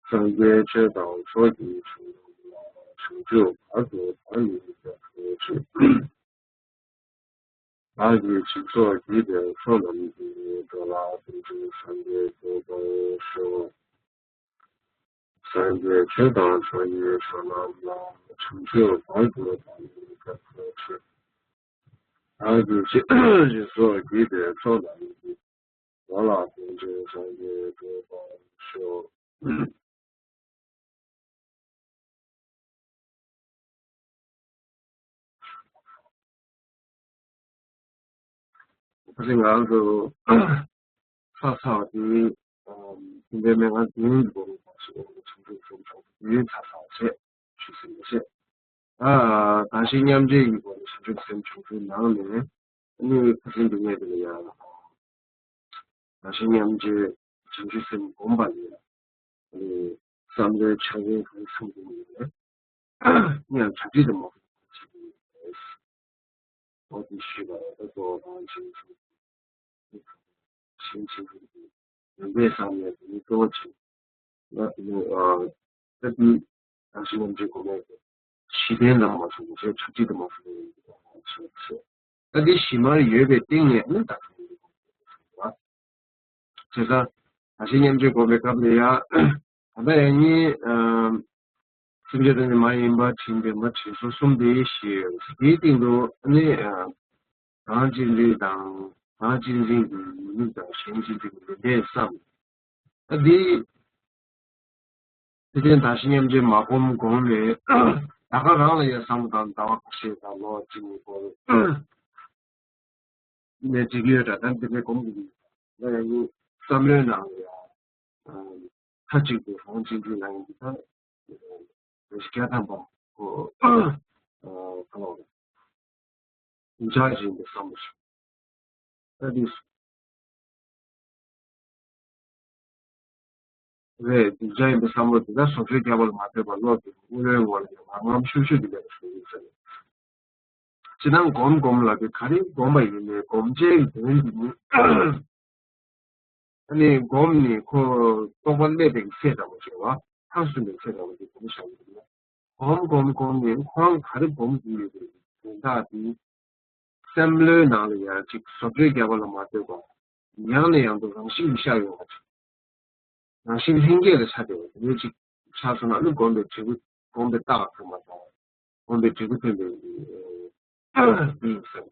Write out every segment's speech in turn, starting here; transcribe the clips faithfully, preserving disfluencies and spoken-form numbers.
སངས་རྒྱས་ཆོས་དང་ཕྱོགས་ཀྱི་འཁྲུལ་སྣང་ལ། བྱང་ཆུབ་བར་དུ་བདག་ཉིད་སྐྱབས་སུ་མཆི། བདག་གིས་འཇིགས་སོགས་བགྱིས་པའི་ཚོགས་རྣམས་ཀྱིས། འགྲོ་ལ་ཕན་ཕྱིར་སངས་རྒྱས་འགྲུབ་པར་ཤོག། སངས་རྒྱས་ཆོས་དང་ཕྱོགས་ཀྱི་མཆོག་རྣམས་ལ། བྱང་ཆུབ་བར་དུ་བདག་ཉིད་སྐྱབས་སུ་མཆི། བདག་གིས་འཇིགས་སོགས་བགྱིས་པའི་ཚོགས་རྣམས་ཀྱིས། འགྲོ་ལ་ཕན་ཕྱིར་སངས་རྒྱས་འགྲུབ་པར་ཤོག། ད་ཅི་ང་ཚོ་ཚ་ཚ་དེ་ཨམ་ཐུན་པའི་མན་ངག་བདུན་གྱི་སྒོ་ནས་ཞུ་བ་ཆུང་ཆུང་ཆུང་ཆུང་དེ་ཚ་ཚ་བྱས་ཞུ་ཟིན་པ་བྱས། ཨ། དང་ཞིང་མཉམ་འབྲེལ་གྱི་སྒོ་ནས་བྱང་ཆུབ་སེམས་བྱུང་ཚུལ་ནང་ནས་ཨ་ནི་ཁ་སང་དུ་ངས་དེ་ལ་ཡང་དང་ཞིང་མཉམ་འབྲེལ་བྱང་ཆུབ་སེམས་སྒོམ་པ་ལ་ཡང་ཨ་ནི་བསམ་བློའི་ཆ་རྐྱེན་གང་གསུངས་དགོས་ཡོད་ན་ཡང་བྱ་བྱེད་དུ་མ་ཁོ་ཆ་རྐྱེན་ཡོད། འོ་དེ་ཞུས་པ་ལ་ད་གཙོ་བོ་རང་བཞིན་གྱི་ཞིང་ཆེན་གྱི་ཡོན་ཏན་བསམ་ཡས་དེ་ནི་གཙོ་བོ་ཆེ་ལ་དེ་ནི་ཨ་ད་དེ་རང་བཞིན་མཉམ་འབྲེལ་སྒོམ་ཡས་དེ་གཞི་རྟེན་དང་མ་སོང་བའི་ཕྱོགས་ཁྲིད་དུ་མ་སོང་བའི་ཕྱོགས་ཆེ། ད་དེ་གཞི་མར་ཡོད་པའི་སྟེང་ནས་ནི་ད་བྱས་ཙང་རང་བཞིན་མཉམ་འབྲེལ་སྒོམ་པའི་སྐབས་ལ་ཡང་ད་ལྟ་ཡང་ནི་ཨ། སེམས་ཅན་ཐམས་ཅད་མ་ཡིན་པར་དྲིམ་པས་མ་དྲིམ་སོགས་གསུམ་དེ་ཞེས་དེའི་སྟེང་དུ་ནི་རང་གཅེས་འཛིན་དང་རང་གཅེས་འཛིན་གྱི་ནུས་ནུས་དང་གཞན་གཅེས་འཛིན་གྱི་ནུས་ལྡན་བསམ། ཨ་འདི་དེ་དོན་དང་ཞིང་མཉམ་འབྲེལ་མ་སྒོམ་གོང་ནས་ད་ག་རང་ལ་ཡང་བསམ་བློ་དང་ཟླ་བ་ཁ་ཤས་དང་ལོ་གཅིག་གཉིས་འགོར། ནས་འགྲིག་ཡོད་འདྲ་དང་འདི་འདྲའི་སྒོམ་གྱི་ཡོད། ང་ཡང་ཡིན་བསམ་བློའི་ནང་ལ་ཡང་མཐའ་གཅིག་ཏུ་རང་གཅེས་འཛིན་ལ་ཡང་འདི་དང་རེ་ཞིག་བརྒྱ་ཐམ་པ་གོ་གང་ལ་འཇགས་བཞིན་དུ་བསམ་བློ་ཞིག་ད་འདི་རེད། སྡིག་ཅན་ཡིན་པའི་བསམ་བློ་དེ་དག་བཟོ་བཅོས་རྒྱག་པ་ལ་མ་ལྟོས་པར་བློ་དེ་དངོས་པོའི་ངོ་ལ་ཡང་ངམ་ངམ་ཤུགས་ཤུགས་ཀྱིས་ལེགས་སུ་ཡིན་ཟེར། ཅི་སྣང་སྒོམ་སྒོམ་ལབ་དུས་ག་རེ་སྒོམ་པ་ཡིན་ནའི་སྒོམ་བྱེད་ཀྱི་དོན་དེ་ནི། ཨ་ནི་སྒོམ་ནི་ཁོ་རྟོགས་པ་སླེབས་པའི་ཚད་འདྲ་པོ་ཞིག་བ། མཐར་སོན་པའི་ཚད་འདྲ་པོ་ཞིག་སྒོམ་བཞག་ཡོད་ན། སྒོམ་སྒོམ་སྒོམ་ནི་ཁོ་རང་ག་རེ་སྒོམ་དགོས་ཡོད་པའི་དོན་དག་དེ། བསམ་བློའི་ནང་ལ་ཡང་ཅིག་བཟོ་བཅོས་རྒྱག་པ་ལ་མ་ལྟོས་པར། ཡང་ནས་ཡང་དུ་རང་བཞིན་གྱིས་ཤར་ཡོང་བ་ཅིག་རང་བཞིན་ལྷན་སྐྱེས་ལ་ཆགས་བསྡད་པ་དེ་འདྲ་ཅིག་ཆགས་སོང་ན་ཨ་ནི་སྒོམ་པའི་འབྲས་བུ་སྒོམ་པའི་རྟགས་ཐོན་པ་དང་། སྒོམ་པའི་འབྲས་བུ་ཐོན་པའི་དེ་ཡིན་ཟེར།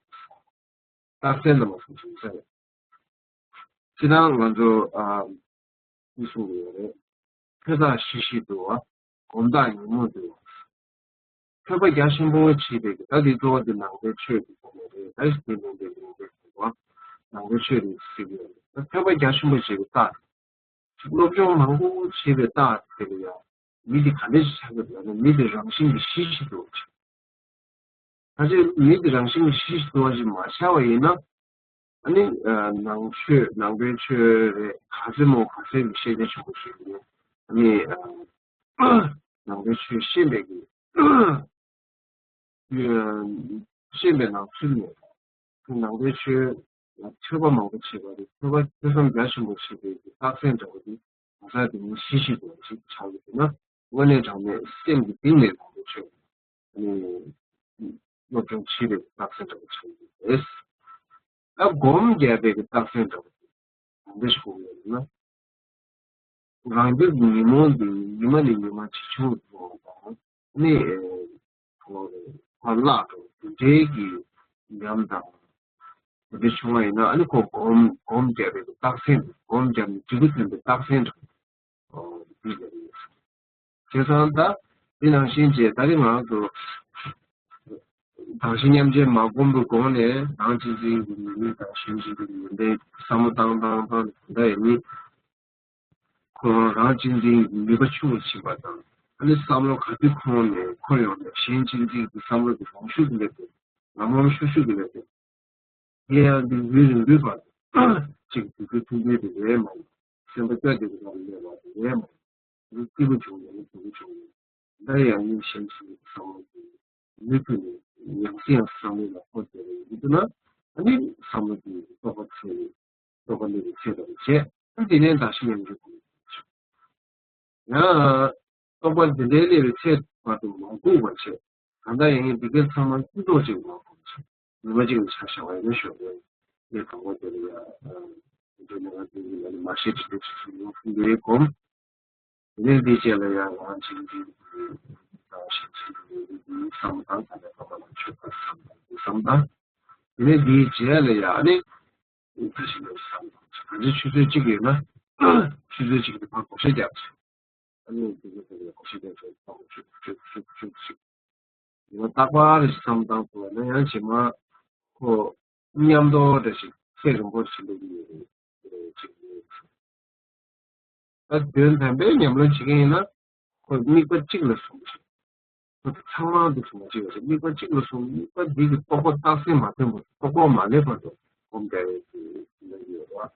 རྟགས་མཚན་དུ་མ་སོང་ཞིང་ཟེར། སྤྱིར་བཏང་ང་ཚོ་ཨ་འདི་གསུངས་ཡོད་རེད། ཐོས་རྟགས་ཞི་ཞིང་དུལ་བ། སྒོམ་རྟགས་ཉོན་མོངས་འདུལ་བ། ཐོས་པ་རྒྱ་ཆེན་པོ་བྱེད་པའི་ད་འདི་གཙོ་བོ་འདི་ནང་པའི་ཆོས་ཀྱི་སྒོ་ནས་རེད། ད་ཞིག་འདི་ནང་པའི་ལུང་པའི་སྒོ་ནས་ནང་པའི་ཆོས་རེད་ཟེར་གྱི་ཡོད་རེད། ད་ཐོས་པ་རྒྱ་ཆེན་པོ་བྱེད་པའི་རྟགས། སློབ་སྦྱོང་མང་པོ་བྱེད་པའི་རྟགས་དེ་ལ་ཡང་མི་དེ་ག་འདྲ་ཞིག་ཆགས་ཀྱི་འདུག་ན་མི་དེ་རང་བཞིན་གྱིས་ཞི་ཞིང་དུལ་བ་ཆགས། ད་ཆ་མི་དེ་རང་བཞིན་གྱིས་ཞི་ཞིང་དུལ་བ་ཞིག་མ་ཆགས་པ་ཡིན་ན། ཨ་ནི་ནང་ཆོས་ནང་པའི་ཆོས་རེད་ག་ཚད་མོ་ག་ཚད་ཀྱི་ཤེས་བྱ་ཆེན་པོ་ཞིག་ཡིན་ཨ་ནི་ནང་པའི་ཆོས་ཤེས་པའི་གི་ཤེས་པའི་ནང་ཚུལ་ནས་ནང་པའི་ཆོས་ལ་ཐོས་པ་མང་པོ་བྱེད་པ་རེད། ཐོས་པ་ཐོས་བསམ་རྒྱ་ཆེན་པོ་བྱེད་པའི་གི་རྟགས་མཚན་འདྲ་བོ་དེ་གང་ཟག་དེ་ཉིད་ཞི་ཞིང་དུལ་བ་ཞིག་ཆགས་ཡོད་ན་དངོས་གནས་དྲང་གནས་སེམས་ཀྱི་གཏིང་ནས་ནང་པའི་ཆོས། སློབ་སྦྱོང་བྱེད་པའི་རྟགས་མཚན་འདྲ་པོ་ཆགས་ཀྱི་རེད། ད་སྒོམ་རྒྱག་པའི་རྟགས་མཚན་འདྲ་པོ་ག་འདྲ་ཞིག་ཡོད་ན། རང་རྒྱུད་ཀྱི་ཉོན་མོངས་དེ་ཉི་མ་ནས་ཉི་མ་ཇེ་ཆུང་དུ་འགྲོ་བ་དང་ནི་ཁོ་བརླག་འགྲོ་བ་དེ་འདྲའི་གི་ཉམས་དང་། དེ་འདྲ་བྱུང་བ་ཡིན་ན་ཨ་ནི་ཁོ་སྒོམ་སྒོམ་རྒྱག་པའི་རྟགས་མཚན་སྒོམ་རྒྱབ་ནས་འབྲས་བུ་ཐོན་པའི་རྟགས་མཚན་འདྲ་པོ་འདི་ལ་ཡོད། བྱས་ཙང་ད་འདི་ནང་བཞིན་བྱས་ད་རེས་ང་ཚོ་དང་ཞིང་མཉམ་འབྲེལ་མ་སྒོམ་པའི་སྒོ་ནས་རང་གཅེས་འཛིན་གྱི་ནུས་ནུས་དང་གཞན་གཅེས་འཛིན་གྱི་ཡོན་ཏན་བསམ་བློ་བཏང་བཏང་བཏང་ད་ཡིན་ནི་ཁོ་རང་རང་གཅེས་འཛིན་གྱི་ནུས་པ་ཆུང་རུ་ཕྱིན་པ་དང་ཨ་ནི་བསམ་བློ་ག་དུས་ཁོང་ནས་འཁོར་ཡོང་ནས་གཞན་གཅེས་འཛིན་གྱི་བསམ་བློ་དེ་རང་ཤུགས་ཀྱིས་སླེབས་ཏེ་ངམ་ངམ་ཤུགས་ཤུགས་ཀྱིས་སླེབས་ཏེ། དེ་ཡང་དུས་ཡུན་རིང་པོའི་བར་དུ་གཅིག་དུས་ཚོད་ཐུང་ཐུང་དེ་རེད་མ་ཡིན། སེམས་པ་སྐྱོ་དེ་གི་བར་ལས་བར་དུ་རེད་མ་ཡིན། རིགས་སྐྱིད་པོ་བྱུང་ཡང་སྡུག་པོ་བྱུང་ཡང་ད་ཡང་ཡིན་གཞན་ཞིག་བསམ་བློ་དེ་མུ་མཐུད་ནས་ཡང་སེ་ཡང་སེ་བསམ་བློ་ལ་འཁོར་བསྡད་པ་ཡིན་དུས་ན་ཨ་ནི་བསམ་བློ་དེ་རྟོགས་པ་ཚེ་རྟོགས་པ་ལས་ཀྱི་ཚེ་དང་བྱས་ཨ་དེ་ནས་ད་ཤི་ཉམས་འགྱུར་དགོས། ཡང་རྟོགས་པ་འདི་འདྲའི་སླེབས་པའི་ཚེ་བར་དུ་མ་འགུགས་པར་བྱས། གང་ལྟར་ཡིན་ངེས་འདི་སྐད་ཚང་མ་ཀུན་རྟོག་ཅིག་མ་གོམས་ཤིང་ཉི་མ་གཅིག་ལ་ཆ་བཞག་པ་ཡིན་ན་ཞོགས་པའི་ངས་དང་པོ་དེ་ལ་ཡང་འདི་ནས་ང་འདི་ལ་མ་ཤེས་དྲི་དྲི་ཆུ་ཆུ་ཡོང་ཁུངས་འདི་གོམས། དེ་ནས་འདིའི་རྗེས་ལ་ཡང་ང་ཆིང་ཆིང་དང་ཤིང་ཆིང་གི་བསམ་བཏང་དང་ལས་ཀ་མ་ལ་ཆོས་པ་བསམ་བཏང་བསམ་བཏང་། དེ་ནས་འདིའི་རྗེས་ལ་ཡང་ནི་ད་ཤིང་ཆིང་བསམ་བཏང་གང་ཅི་ཆུ་ཚོད་གཅིག་ཡོད་ན་ཆུ་ཚོད་གཅིག་དེ་ཕར་སྒོར་གཞས་རྒྱབ། ཨ་ནི་དེ་གའི་ཐོག་ལ་ཁོ་ཤི་དེ་ཚོ་ཚང་མ་ཤུག་ཤུག་ཤུག་ཤུག་ཤུག་ཡིན་ན་རྟག་པར་རེ་བསམ་བཏང་ཐུབ་པ་ན་ཡང་ཇི་མ་ཁོ་མཉམ་དུ་འདྲ་ཞིག་ཚེ་རིང་པོར་ཕྱིན་འགྲོ་གི་ཡོད་རེད་ཅིག་ཡོད། ད་དོན་དམ་པའི་ཉམས་ལེན་བྱེད་མཁན་ཡིན་ན་ཁོ་དམིགས་པ་གཅིག་ལ་བཟུང་ཞིང་ཁོ་ཚང་མ་འདུག་སོང་གཅིག་ལ་དམིགས་པ་གཅིག་ལ་བཟུང་དམིགས་པ་འདི་གི་རྟོགས་པ་རྟགས་གསལ་མ་ཐོན་པར་རྟོགས་པ་མ་སླེབས་བར་དུ་སྒོམ་བསྡད་ཡོད་ཀྱི་ཡོད་རེད་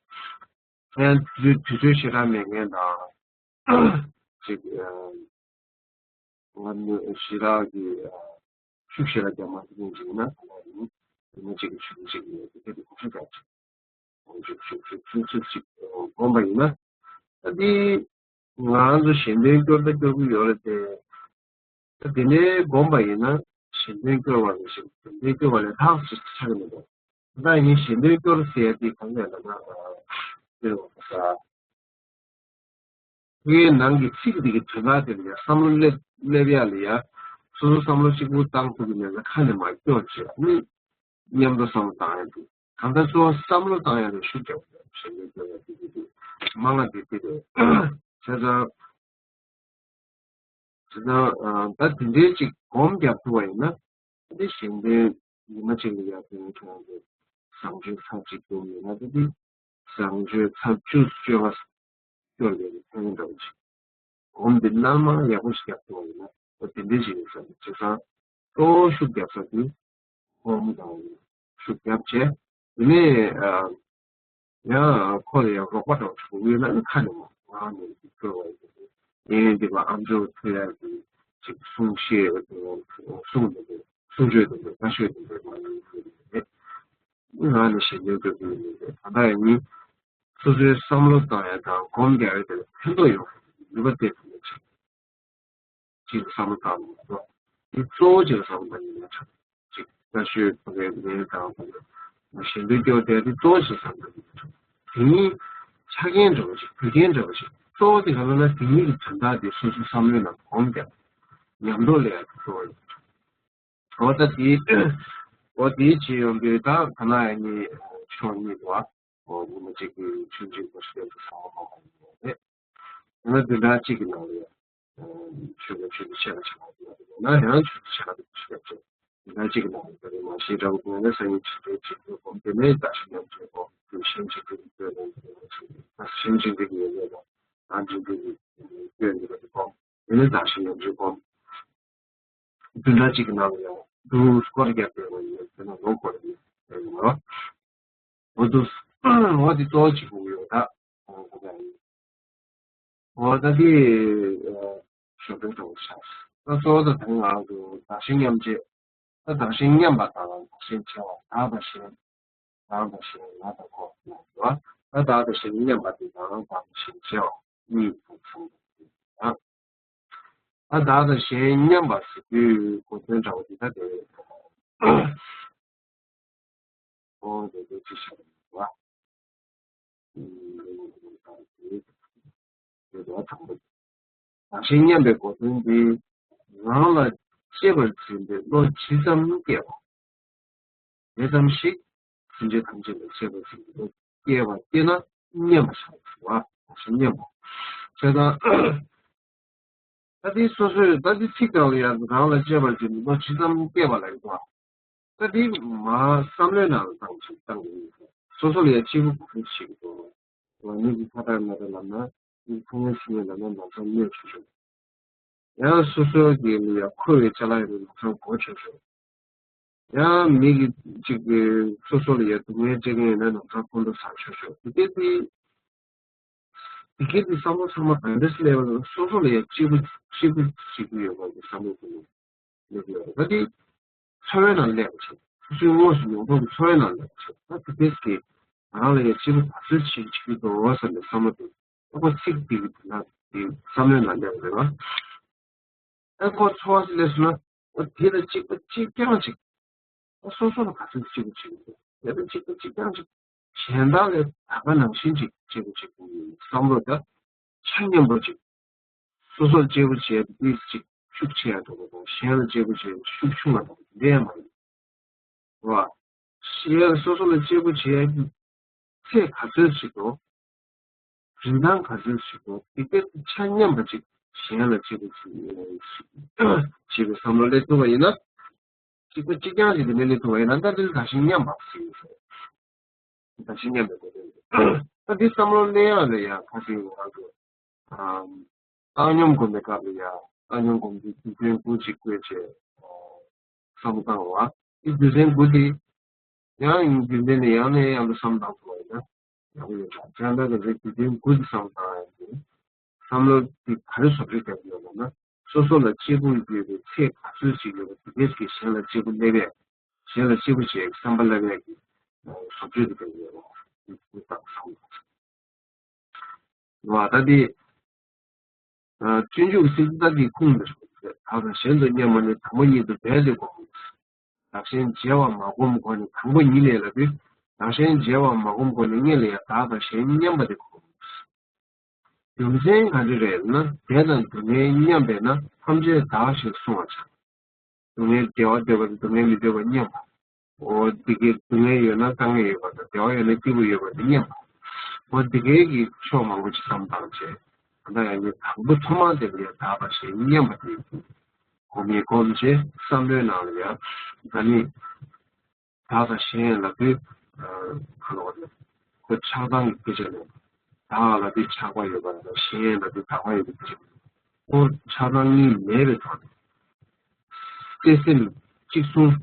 བ། ཡང་དུས་ཚོད་ཞེ་དྲག་མེད་མཁན་དང་། ཅིག་ང་ནི་ཞེ་དྲག་གི་ཤུགས་ཞེ་དྲག་རྒྱབ་མ་ཐུབ་མཁན་ཅིག་ཡིན་ན་ད་ལྟ་ཡིན་དེ་ནས་ཅིག་གི་ཤུགས་ཅིག་ཡོད་དེ་དེ་གོ་ཤུགས་རྒྱབ་ཅིག་ཤུགས་ཤུགས་ཤུགས་ཤུགས་ཤུགས་ཅིག་སྒོམ་པ་ཡིན་ན་ད་འདི་ང་རང་ཚོ་གཞན་དོན་སྐྱོར་ད་སྐྱོར་གི་ཡོད་རེད་དེ། ད་དེ་ནས་སྒོམ་པ་ཡིན་ན་གཞན་དོན་སྐྱོར་བ་རེད་ཞེས་གཞན་དོན་སྐྱོར་བ་ལས་ལྷག་ཅིག་ཆགས་ཀྱི་མི་འདུག་ད་ཡིན་གཞན་དོན་སྐྱོར་ཟེར་ཡ་དེ་གང་ཡང་ལབ་ན་དེ་རེད་བ། ཁོའི་ནང་གི་ཚིག་འདི་གི་དོན་དག་དེ་ལ་ཡ་བསམ་བློ་སླེབས་སླེབས་ཡ་ལ་ཡ་སོ་སོ་བསམ་བློ་གཅིག་པུ་བཏང་ཐུབ་ཀྱི་མེད་ན་ཁ་ནས་མ་སྐྱོར་བྱས་ནི་མཉམ་དུ་བསམ་བློ་བཏང་ཡ་འདུག་གང་ལྟར་གཙོ་བོ་བསམ་བློ་བཏང་ཡ་ལ་ཤུགས་རྒྱབ་དགོས་ཞེས་ལས་སྐྱོར་ཡ་དེ་དེ་དེ་མང་ང་དེ་དེ་རེད། བྱས་ཙང་། བྱས་ཙང་། ད་དེ་འདྲའི་ཅིག་སྒོམ་རྒྱག་ཐུབ་པ་ཡིན་ན། འདི་གཞན་དོན་ཉི་མ་གཅིག་ལ་ཡར་ཐོན་ཁྱོད་རང་གི་བཟང་སྤྱོད་ཚར་གཅིག་སྒོམ་ཡོད་ན་ད་འདི་བཟང་སྤྱོད་ཚར་བཅུ་བཅོ་ལྔ་སྐྱོར་ཡོད་ཀྱི་ཕན་ཡོན་འདྲ་བོ་ཅིག་སྒོམ་འདི་སྣང་མང་ཡག་པོ་ཞིག་རྒྱག་ཐུབ་པ་ཡིན་ན་ད་དེ་འདྲའི་ཅིག་ཡིན་ས་རེད། བྱས་ཙང་གཙོ་བོ་ཤུགས་རྒྱབ་ས་དེ་སྒོམ་དང་ཤུགས་རྒྱབ་བྱས་དེ་ནས། ཡང་ཁོ་ལ་ཡང་རོགས་པ་འདྲ་བོ་ཞིག་ཡོད་ན་ནི་ཁ་ནས་མ་ང་ནས་ཀྱི་སྐྱོ་བ་ཡིན། ཨེ་འདི་པ་ཨམ་ཅོག་ཐོས་ཡ་གི་ཅིག་གསུང་བཤད་གསུང་འདི་འདྲ་གསུང་ཆོས་འདི་འདྲ་བཀའ་ཆོས་འདི་འདྲ་མ་ཡིན་གྱི་རེད། ང་ནི་ཞེ་འདོད་སྐྱོ་གི་ཡོད་རེད། ད་ལྟ་ཡང་ནི་སོ་སོའི་བསམ་བློ་བཏང་ཡ་དང་སྒོམ་རྒྱག་ཡ་དེ་ལ་ཕན་ཐོགས་ཡོང་ནུས་པ་སྟེར་ཐུབ་ཡ་ཆགས། ཅིག་བསམ་བློ་བཏང་དགོས། འདི་གཙོ་བོ་ཅིག་བསམ་བློ་བཏང་ཡིན་ན་ཆོག་ཅིག་བཀའ་ཆོས་ཕ་གའི་ལས་དང་ཕ་གའི་ཞེ་འདོད་སྐྱོ་དེ་འདི་གཙོ་བོ་ཅིག་བསམ་བློ་བཏང་ཡིན་ན་ཆོག་དེ་ཉིད་ཆ་རྐྱེན་འདྲ་བོ་ཅིག་རྒྱུ་རྐྱེན་འདྲ་བོ་ཅིག་གཙོ་བོ་དེ་ག་ལ་ན་དེ་ཉིད་ཀྱི་དོན་དག་དེ་སོ་སོའི་བསམ་བློའི་ནང་གོམས་ཀྱང་ཉམས་རྟོགས་ལས་ཡག་གཙོ་བོ་ཡིན། འོ་ད་དེ་འོ་དེའི་བྱེད་ཡོང་དུས་ད་ག་ན་ཡང་ནི་ཕྱོགས་གཉིས་འདུག་བ། འོ་ཉི་མ་གཅིག་གི་ཆུང་ཆུང་པོ་ཞིག་ཏུ་ཚང་མ་མང་པོ་ཡོད་རེད། ཡང་ན་བདུན་ཕྲག་གཅིག་གི་ནང་ལ་ཡང་ཆོས་པ་ཆོས་པ་ཆེ་བ་ཆེ་བ་ཡོད་ན་ཡང་ཆོས་པ་ཆེ་བ་ཆེ་བ་ཆེ་བདུན་ཕྲག་གཅིག་གི་ནང་ལ་དེ་རིང་མ་ཤེས་འདྲ་བོ་དགོས་ན་སང་ཉིན་ཆུ་ཚོད་གཅིག་ཏུ་སྒོམ་དེ་ནས་བརྟག་ཞིབ་ཉམས་ཚོད་སྒོམ་དེ་ཤེས་བྱེད་ཀྱི་སྐྱོན་ནས་ད་ཤེས་བྱེད་ཀྱི་ཡོད་ཡོད་ལ་ད་འདྲི་འདྲི་གི་སྐྱོན་འདི་ལ་སྒོམ་དེ་ནས་བརྟག་ཞིབ་ཉམས་ཚོད་སྒོམ། བདུན་ཕྲག་གཅིག་གི་ནང་ལ་ཡང་འདུག་སྐོར་རྒྱག་དགོས་པ་ཡིན། དེ་ནས་ལོ་སྐོར་ཡིན་ཡིན་ནོ། འོ་འདུག་འོ་འདི་གཙོ་བོ་གཅིག་པུ་ཡོད་ད། འོ་ད་འདི་ཞོགས་པའི་གྲོགས་ཤག་ད་གཙོ་བོ་ད་དེ་ང་ཚོ་བདག་གཞན་མཉམ་བརྗེ། ད་བདག་གཞན་མཉམ་པ་དང་བདག་གཞན་བརྗེ་བ་བདག་དང་གཞན། རང་དང་གཞན་ང་དང་ཁོ་ཡང་ཡོད། ད་བདག་དང་གཞན་མཉམ་པ་དེ་དང་བདག་དང་གཞན་བརྗེ་བ་གཉིས་ཕུང་གསུམ་དང་། ད་བདག་དང་གཞན་མཉམ་པ་ཟེར་དུས་གོ་དོན་འདྲ་བོ་དེ་ད་དེ་རེད། ཨོ་དེ་དེ་ཅི་ཤར་བ། དེ་དོན་དམ་པ། བདག་གཞན་མཉམ་པའི་གོ་དོན་དེ་རང་ལ་གཅེས་པར་འཛིན་པའི་བློ་ཇི་ཙམ་སྐྱེ་བ། དེ་ཙམ་ཞིག་སེམས་ཅན་ཐམས་ཅད་ལ་གཅེས་པར་འཛིན་པའི་བློ་སྐྱེ་བ་སྐྱེས་ན་མཉམ་པ་ཆགས་པ། བདག་གཞན་མཉམ་པ། བྱས་ཙང་། ད་དེ་སོ་སོས་ད་དེ་ཚིག་རྐང་ལ་ཡང་རང་ལ་གཅེས་པར་འཛིན་པའི་བློ་ཇི་ཙམ་སྐྱེ་བ་ལ་ཡོད་པ། ད་དེ་མ་བསམ་བློའི་ནང་ལ་བཏང་ཞིག་བཏང་གི་ཡིན། སོ་སོ་ལ་ཡང་གཅེས་པོ་གུ་ཤིག་གི་འདུག་མི་གི་ཁ་བརྡ་མ་བརྡ་ལབ་ན། མི་ཕུང་བོ་ཤིང་ལབ་ན་ལམ་སང་གནོད་ཆོག་ཆོག་ཡང་སོ་སོ་གི་ལ་ཡང་མཁོ་བའི་ཅ་ལག་ཡོད་ན་ལམ་སང་གོ་ཆོག་ཆོག་ཡང་མི་གི་གཅིག་གི་སོ་སོ་ལ་ཡང་སྡུག་བསྔལ་སྤྲད་མཁན་ཡོད་ན་ལམ་སང་ཁོང་ཁྲོ་ཟ་ཆོག་ཆོག་དེ་དེ་དེ་དེ་གའི་དེ་བསམ་བློ་ཚང་མ་ག་འདྲ་སེ་སླེབས་པ་ལ་སོ་སོ་ལ་ཡང་གཅེས་པོ་གཅེས་པོ་བྱེད་ཀྱི་ཡོད་པ་གི་བསམ་བློ་དེ་ནི་སླེབས་ཡོད་རེད། ད་དེ་འཚོ་བའི་ནང་སླེབས་པ་ཆེ། སོ་སོའི་དངོས་སུ་མྱོང་ཐོག་གི་འཚོ་བའི་ནང་སླེབས་པ་ཆེ། ད་དེ་དེ་སྐད་ང་རང་ལ་ཡང་གཅེས་པོ་ག་ཚོད་བྱེད་ཀྱི་འདུག་བསམ་པའི་བསམ་བློ་དེ་ཨ་ཁོ་ཚིག་འདི་གི་དོན་དག་ དེ་བསམ་བློའི་ནང་སླེབས་པ་རེད་བ། ཨ་ཁོ་ཚོར་བ་ཞིག་སླེབས་སོང་ན། ཨ་དེ་ལ་གཅིག་པ་གཅིག་རྐྱང་གཅིག་ཨ་སོ་སོ་ལ་ག་ཚོད་གཅིག་པ་གཅིག་པ་དེ་ལ་གཅིག་པ་གཅིག་རྐྱང་གཅིག་གཞན་དག་ལས་ད་ག་ནང་བཞིན་གཅིག་གཅིག་པ་གཅིག་པ་བསམ་བློ་ད་ཆ་མཉམ་པོ་གཅིག་སོ་སོར་གཅེས་པོ་བྱས་ཏེ་གཅིག་ཤུགས་ཆེ་ཡ་འགྲོ་དགོས་དང་། གཞན་ལ་གཅེས་པོ་བྱས་ཏེ་ཤུགས་ཆུང་བ་དང་འདི་ཡང་མ་ཡིན། རེད་བ། གཞན་ལ་སོ་སོ་ལ་གཅེས་པོ་བྱེད་ཡ་གི་ཚད་ག་ཚོད་ཞིག་འདུག་རིན་ཐང་ག་ཚོད་ཞིག་འདུག་དེ་གའི་ཆ་མཉམ་པ་ཅིག་གཞན་ལ་གཅེས་པོ་བྱེད་པའི་བསམ་བློ་སླེབས་ཐུབ་པ་ཡིན་ན། གཅིག་པ་གཅིག་རྐྱང་ཞིག་དེ་ནས་སླེབས་ཐུབ་པ་ཡིན་ན། ད་འདི་ལ་བདག་གཞན་མཉམ་པ་ཟེར་གྱི་རེད། བདག་གཞན་མཉམ་པའི་གོ་དོན་རེད། ད་འདི་བསམ་བློ་སླེབས་ཡག་ལ་ཡ་ཁ་སང་ང་ཚོ་ཨམ། བཏང་སྙོམས་སྒོམ་པའི་སྐབས་ལ་ཡ། བཏང་སྙོམས་སྒོམ་དུས་རྒྱུ་མཚན་དགུ་ཅིག་བཀོད་བྱས་བསམ་བློ་བཏང་བ། དེ་རྒྱུ་མཚན་དགུ་དེ་ཡང་ཡིན་རྒྱུ་མཚན་ནི་ཡང་ནས་ཡང་དུ་བསམ་བཏང་ཐུབ་པ་ཡིན་ན་ཡག་པོ་ཡོད་ཀྱང་། ཁྱེད་རང་གི་རེད་རྒྱུ་མཚན་དགུ་དེ་བསམ་བཏང་ཡ་ཡིན། བསམ་བློ་དེ་ག་རེ་བཟོ་བཅོས་བརྒྱབ་ཡོད་ལབ་ན། སོ་སོ་ལ་གཅེས་པོ་ཡོད་པའི་ཚད་ག་ཚོད་ཅིག་ཡོད་པ་དེ་གས་ཀྱིས་གཞན་ལ་གཅེས་པོ་སླེབས་ཡས། གཞན་ལ་གཅེས་པོ་བྱེད་ཡས་བསམ་པ་སླེབས་ཡས་ཀྱི་བཟོ་བཅོས་དེ་བརྒྱབ་ཡོད་རེད། དེ་དེ་ལྟ་བུ་བསམ་བློ་བཏང་། ད་དེ། ཨ། སྤྱོད་འཇུག་གི་ཚིག་འདི་ལྟར་གྱི་ཁུངས་འདིར་བདག་དང་གཞན་དུ་མཉམ་པ་ནི། དང་པོ་ཉིད་དུ་འབད་དེ་བསྒོམ། བདག་གཞན་བརྗེ་བར་མ་བསྒོམ་སྒོ་ནས། དང་པོ་ཉིད་ལས་ལབ་དུས། བདག་གཞན་བརྗེ་བར་མ་བསྒོམ་སྒོ་ནས་སྔོན་ལ་ཡང་བདག་དང་གཞན་མཉམ་པ་དེ་བསྒོམ། རྒྱུ་མཚན་ག་རེ་རེད་ན། བདེ་དང་སྡུག་བསྔལ་མཉམ་པས་ན། ཐམས་ཅད་བདག་ཞེས་གསུང་བར་བྱ། སྡུག་བསྔལ་བདེ་བ་འདོད་པ་དང་སྡུག་བསྔལ་མི་འདོད་པ་མཉམ་པ། འོ་འདི་གའི་སྡུག་བསྔལ་ཡོད་ན་དཀའ་ངལ་ཡོད་པ་དང་། བདེ་བ་ཡོད་ན་སྐྱིད་པོ་ཡོད་པ་དང་མཉམ་པ། འོ་འདི་གའི་གི་ཕྱོགས་མང་པོ་ཅིག་བསམ་བཏང་བྱས། ད་ལྟ་ཡང་ནི་དང་པོ་ཐོག་མར་དེ་ལ་ཡང་བདག་དང་གཞན་མཉམ་པ་དེ་སྒོམ་ཡས་སྒོམ་བྱས་བསམ་བློའི་ནང་ལ་ཡང་ད་ནི། བདག་དང་གཞན་ལབ་དུས། ཨ། ག་ལབ་དགོས་རེད། ཁོ་ཆགས་སྡང་གི་སྐད་ཆ་རེད། བདག་ལབ་དུས་ཆགས་པ་ཡོད་པ་དང་། གཞན་ལབ་དུས་བདག་པོ་ཡོད་པའི་སྐད་ཆ་རེད། ཁོ་ཆགས་སྡང་གཉིས་མེད་པའི་ཐོག་ནས། བརྩེ་སེམས་གཅིག་མཚུངས།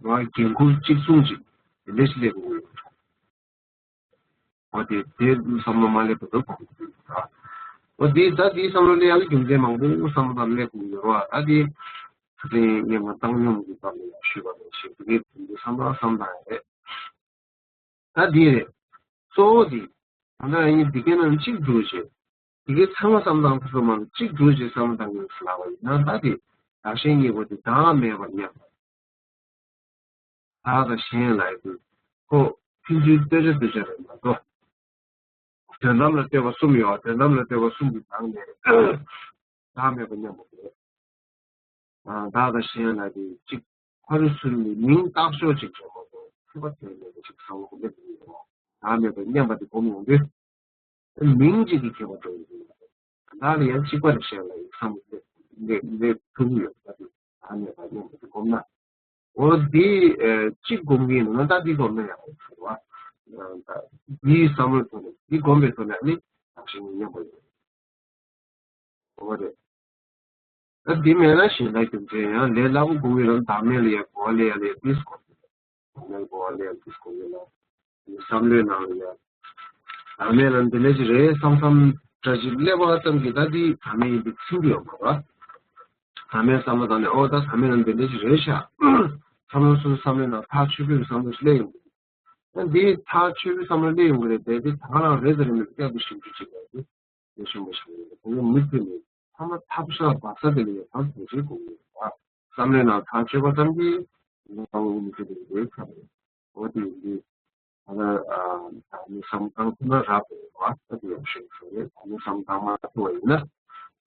རང་འགན་ཁུར་གཅིག་མཚུངས་ཅིག་དེ་འདྲ་ཞིག་སླེབས་དགོས་ཡོད་རེད། འོ་དེ་དེ་བསམ་བློ་མ་སླེབས་པ་དང་གོང་དུ་འདུག་ར། འོ་དེ་ད་དེའི་བསམ་བློ་སླེབས་ཡག་གི་རྒྱུ་མཚན་མང་པོ་བསམ་བློ་དང་སླེབས་དགོས་ཡོད་རེད་བ། ད་དེ་ད་དེ་ངས་མ་བཏང་སྙོམས་ཀྱི་སྐབས་ལ་ཡང་ཞུས་པ་ནང་བཞིན་དེ་གའི་དོན་དུ་བསམ་བློ་བསམ་བཏང་ཡ་རེད། ད་དེ་རེད། གཙོ་བོ་དེ་ད་ལྟ་ཡིན་དེ་གའི་ནང་གཅིག་འགྲོ་བྱེད། དེ་གའི་ཚང་མ་བསམ་བཏང་ཐུབ་ས་མ་རེད། གཅིག་འགྲོ་བྱེད་བསམ་བཏང་གི་ཡོད་ཟེར་ལབ་པ་ཡིན་ན། ད་དེ་བདག་གཞན་གཉིས་པོ་དེ་བདག་མེད་པར་མཉམ་པ། བདག་དང་གཞན་ལབ་ཡ་དེ་ཁོ་ཕན་ཚུན་ལྟོས་བཅས་ལྟོས་བཅས་རེད་མ་གཏོགས། དོན་དམ་ལ་ལྟོས་པ་གསུམ་ཡོད། དོན་དམ་ལ་ལྟོས་པ་གསུམ་གྱི་ནང་ནས་བདག་མེད་པ་མཉམ་པ་རེད། ཨ། བདག་དང་གཞན་ལབ་དེ་གཅིག་ཕ་རུ་སུན་ནི་མིང་བཏགས་ཤོག་ཅིག་བྱས་མ་གཏོགས་ཐུབ་པ་དོན་མེད་པ་ཅིག་བསམ་བློ་སླེབས་ཀྱི་ཡོད། བདག་མེད་པ་མཉམ་པ་དེ་སྒོམ་ཡོང་དུས། མིང་གཅིག་གིས་ཁྱད་པར་འགྲོ་ཡི་རེད། ད་ལྟ་ལ་ཡང་གཅིག་པ་རེད་ཤག་ལབ་ཡ་བསམ་བློ་སླེབས་སླེབས་ཐུབ་ཀྱི་ཡོད་པ་དེ། ད་ནས་ད་ཉམས་པ་དེ་སྒོམ་ན། འོ་འདི་ཨ་གཅིག་སྒོམ་གྱི་ཡིན་ན་ད་འདི་སྒོམ་ན་ཡག་པོ་འདུག་བ། ཨ་ད་འདིའི་བསམ་བློའི་ཐོག་ནས་འདི་སྒོམ་པའི་ཐོག་ནས་ནི་བདག་གཞན་གཉིས་མཉམ་པོ་ཡོད། འོ་རེད། ད་འདི་མེད་ན་གཞན་དག་རྒྱུ་མཚན་ཡང་ལས་སླ་པོ་སྒོམ་གྱི་རང་བདག་མེད་ལ་ཡ་གོ་བ་ལེན་ཡ་ལས་འདི་སྒོམ། བདག་མེད་གོ་བ་ལེན་ཡ་འདི་སྒོམ་ཡོད་ལ། བསམ་བློའི་ནང་ལ་ཡ། བདག་མེད་ལ་འདི་འདྲ་ཞིག་རེད་བསམ་བསམ་འདྲ་ཞིག་སླེབས་པ་ཙམ་གྱིས་ད་འདི་བདག་མེད་ཡིན་པའི་ཚིག་འདི་ཡོད་མ་རེད། བདག་མེད་བསམ་བློ་བཏང་ནས་ཨོ་ད་བདག་མེད་ལ་འདི་འདྲ་ཞིག་རེད་ཤག་བསམ་བློ་སོ་སོའི་བསམ་བློའི་ནང་ཐག་ཆོད་པོའི་བསམ་བློ་ཞིག་སླེབས་ཡོང་གི་འདུག་ད་འདི་ཐག་ཆོད་པོའི་བསམ་བློ་སླེབས་ཡོང་གི་རེད་དེ། འདི་ད་ག་རང་རེད་དེ་རེད་མེད་དེ་སྐད་དུ་ཞིབ་འཇུག་བྱེད་དགོས་རེད། ལས་ཞུམ་པ་ཞིག་ཡིན། དེ་ནས་མི་དེ་ནི་ཐ་མ་ཐབས་ཤ་སྦག་ས་དེ་ལ་ཡང་དམ་དོན་ཆེན་དགོས་ཀྱི་ཡོད་པ། བསམ་བློའི་ནང་ཐག་ཆོད་པ་ཙམ་གྱིས་ནང་མི་དེ་ལ་ཡོད་ཁ་རེད། འོ་དེ་ཡིན་དུས་ད་ལྟ་ཨ་ད་ནི་བསམ་བཏང་ཐུབ་ན་རབ་རེད་བ། ད་དེ་ཡང་ཤེས་སོང་རེད། ད་ནི་བསམ་བཏང་མ་ཐུབ་པ་ཡིན་ན་ད་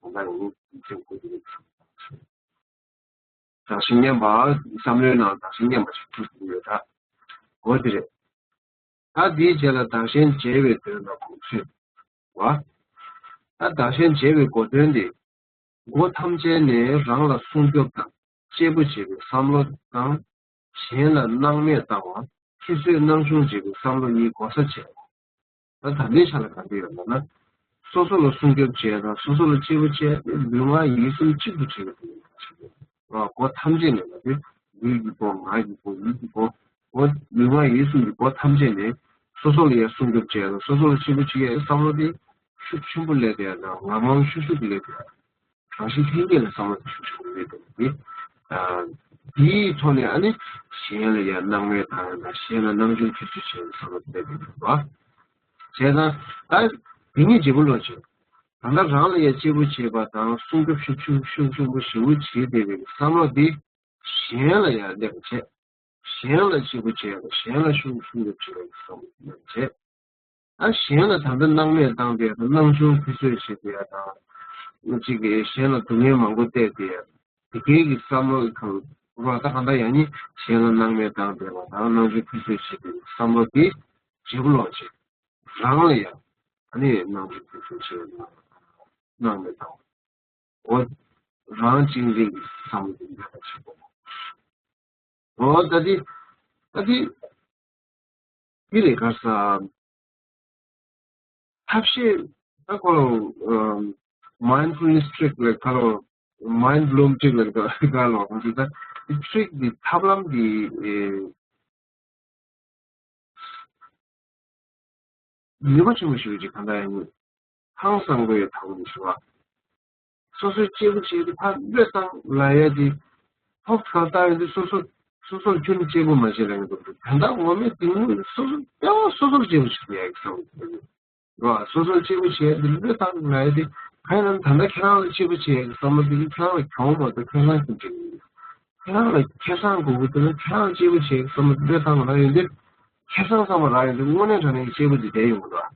ལྟ་ཡང་ནི་ཚེ་འཁོར་དེ་ལ་བསམ་བཏང་ཤེས། བདག་གཞན་མཉམ་པ། བསམ་བློའི་ནང་བདག་གཞན་མཉམ་པ་ཞིག་གྲུབ་ཐུབ་ཡོད་ད། འོ་དེ་རེད། ད་དེའི་རྗེས་ལ་བདག་གཞན་བརྗེ་བའི་དོན་ལ་དགོངས་ཚུལ་བ། ད་བདག་གཞན་བརྗེ་བའི་གོ་དོན་དེ། སྒོ་ཐམས་ཅད་ནས་རང་ལ་སྲུང་སྐྱོབ་དང་གཅེས་པོ་བྱེད་པའི་བསམ་བློ་དང་། གཞན་ལ་སྣང་མེད་ལྟ་བ། ཁྱད་གསོད་སྣང་ཆུང་བྱེད་པའི་བསམ་བློ་གཉིས་གོ་ས་བྱེད། ད་ད་ལྟའི་ཆ་ལ་ག་འདྲ་ཡོད་ལབ་ན། སོ་སོ་ལ་སྲུང་སྐྱོབ་བྱེད་དང་སོ་སོ་ལ་གཅེས་པོ་བྱེད་དེ་ལུས་ངག་ཡིད་གསུམ་གཅིག་ཏུ་བྱེད་པའི་དོན་ཡིན་པ་ཞིག་རེད། སྒོ་ཐམས་ཅད་ནས་ལབ་དུས་ལུས་ཀྱི་སྒོ། ངག་གི་སྒོ། ཡིད་ཀྱི་སྒོ། སྒོ་ལུས་ངག་ཡིད་གསུམ་གྱི་སྒོ་ཐམས་ཅད་ནས་སོ་སོ་ལ་ཡང་སྲུང་སྐྱོབ་བྱེད་དང་སོ་སོ་ལ་གཅེས་པོ་བྱེད་ཡའི་བསམ་བློ་དེ་ཤུགས་ཆེན་པོ་སླེབས་ཡ་དང་ངང་ངམ་ཤུགས་ཤུགས་ཀྱིས་སླེབས་ཡ། རང་བཞིན་ལྷན་སྐྱེས་ལ་བསམ་བློ་ཤུགས་ཆེན་པོ་སླེབས་འདུག་སྟེ། ཨ་དེའི་ཐོག་ནས་ཨ་ནི་གཞན་ལ་ཡང་སྣང་མེད་བཏང་ཡ་དང་གཞན་ལ་སྣང་ཆུང་ཁྱད་གསོད་བྱེད་ཡ་བསམ་བློ་སླེབས་འདུག་བ། བྱས་ཙང་ད་དེ་ཉིད་བརྗེ་པོ་ལོ་ཆེ། ད་ལྟ་རང་ལ་ཡང་གཅེས་པོ་བྱེད་པ་དང་སྲུང་སྐྱོབ་ཤུགས་ཆུང་ཤུགས་ཆེན་པོ་ཞེ་པོ་བྱེད་བསྡད་པའི་བསམ་བློ་འདི་གཞན་ལ་ཡང་སླེབས་པ་བྱས། གཞན་ལ་གཅེས་པོ་བྱེད་པ་གཞན་ལ་ཤུགས་སྲུང་སྐྱོབ་བྱེད་པའི་བསམ་བློ་བྱས། ཨ་གཞན་ལ་ད་ལྟ་སྣང་མེད་བཏང་བསྡད་དང་སྣང་ཆུང་ཁུ་བཟོས་བྱེད་བསྡད་དང་། གཅིག་གིས་གཞན་ལ་སྡུག་བསྔལ་མང་པོ་གཏད་དེ། དེ་གའི་གི་བསམ་བློ་གང་རོ་ད་གང་ལྟར་ཡང་ནི་གཞན་ལ་སྣང་མེད་བཏང་བསྡད་པ་དང་སྣང་ཆུང་ཁུ་བཟོས་བྱེད་པའི་བསམ་བློ་དེ་བརྗེ་པོ་ལོག་བྱེད། རང་ལ་ཡང་ཨ་ནི་སྣང་ཆུང་ཁུ་བཟོས་བྱེད་སྣང་མེད་བཏང་། འོ། རང་གཅེས་འཛིན་གྱི་བསམ་བློ་དེ་འདྲ་བྱེད་དགོས། འོ་ད་དེ་ད་དེ་དེ་རེད་ག་ས། ཐབས་ཤེས་ད་ཁོ་ལ་mindfulness trick ལ་ཁ་ལོ། mind bloom trick ལ་ཁ་ལོ་ཁོ་ཚོ་ད་དེ་trick དེ་ཐབས་ལམ་དེ་ནུས་པ་ཆེན་པོ་ཞིག་ཅིག་གང་ལྟར་ཡང་ཧང་སང་དགོས་ཡ་ཐང་ཞུ་བ། སོ་སོའི་གཅེས་པོ་བྱས་ཏེ་ཕར་བློས་བཏང་ལ་ཡ་དེ་ཧོབ་ཁ་བཏང་ཡོད་དུས་སོ་སོ་སོ་སོར་ཁྱོན་གཅེས་པོ་མ་བྱེད་ལ་ཡོད་འདུག་དོན་དག་ངོ་མའི་དེ་ནི་སོ་སོ་ཡང་སོ་སོར་གཅེས་པོ་བྱེད་ཡ་གི་བསམ་བློ་ཡོད། རོ། སོ་སོར་གཅེས་པོ་བྱས་ཏེ་བློས་བཏང་ལ་ཡ་དེ་གང་ཡིན་ན་ད་ལྟ་ཁྱེད་རང་ལ་གཅེས་པོ་བྱེད་ཡ་གི་བསམ་བློ་དེ་ནི་ཁྱེད་རང་ལ་གྱོང་མ་གཏོགས་ཁྱེད་རང་གི་འབྲས་ཡིན། ཁྱེད་རང་ལ་ཁེ་བཟང་དགོས་ཀྱི་འདུག་ན་ཁྱེད་རང་གཅེས་པོ་བྱེད་ཡ་གི་བསམ་བློ་བློས་བཏང་ལ་ཡོད་དེ་ཁེ་བཟང་བསམ་པ་རག་ཡོད་དེ་དངོས་གནས་དྲང་གནས་གཅེས་པོ་དེ་བསྡད་ཡོང་གི་འདུག་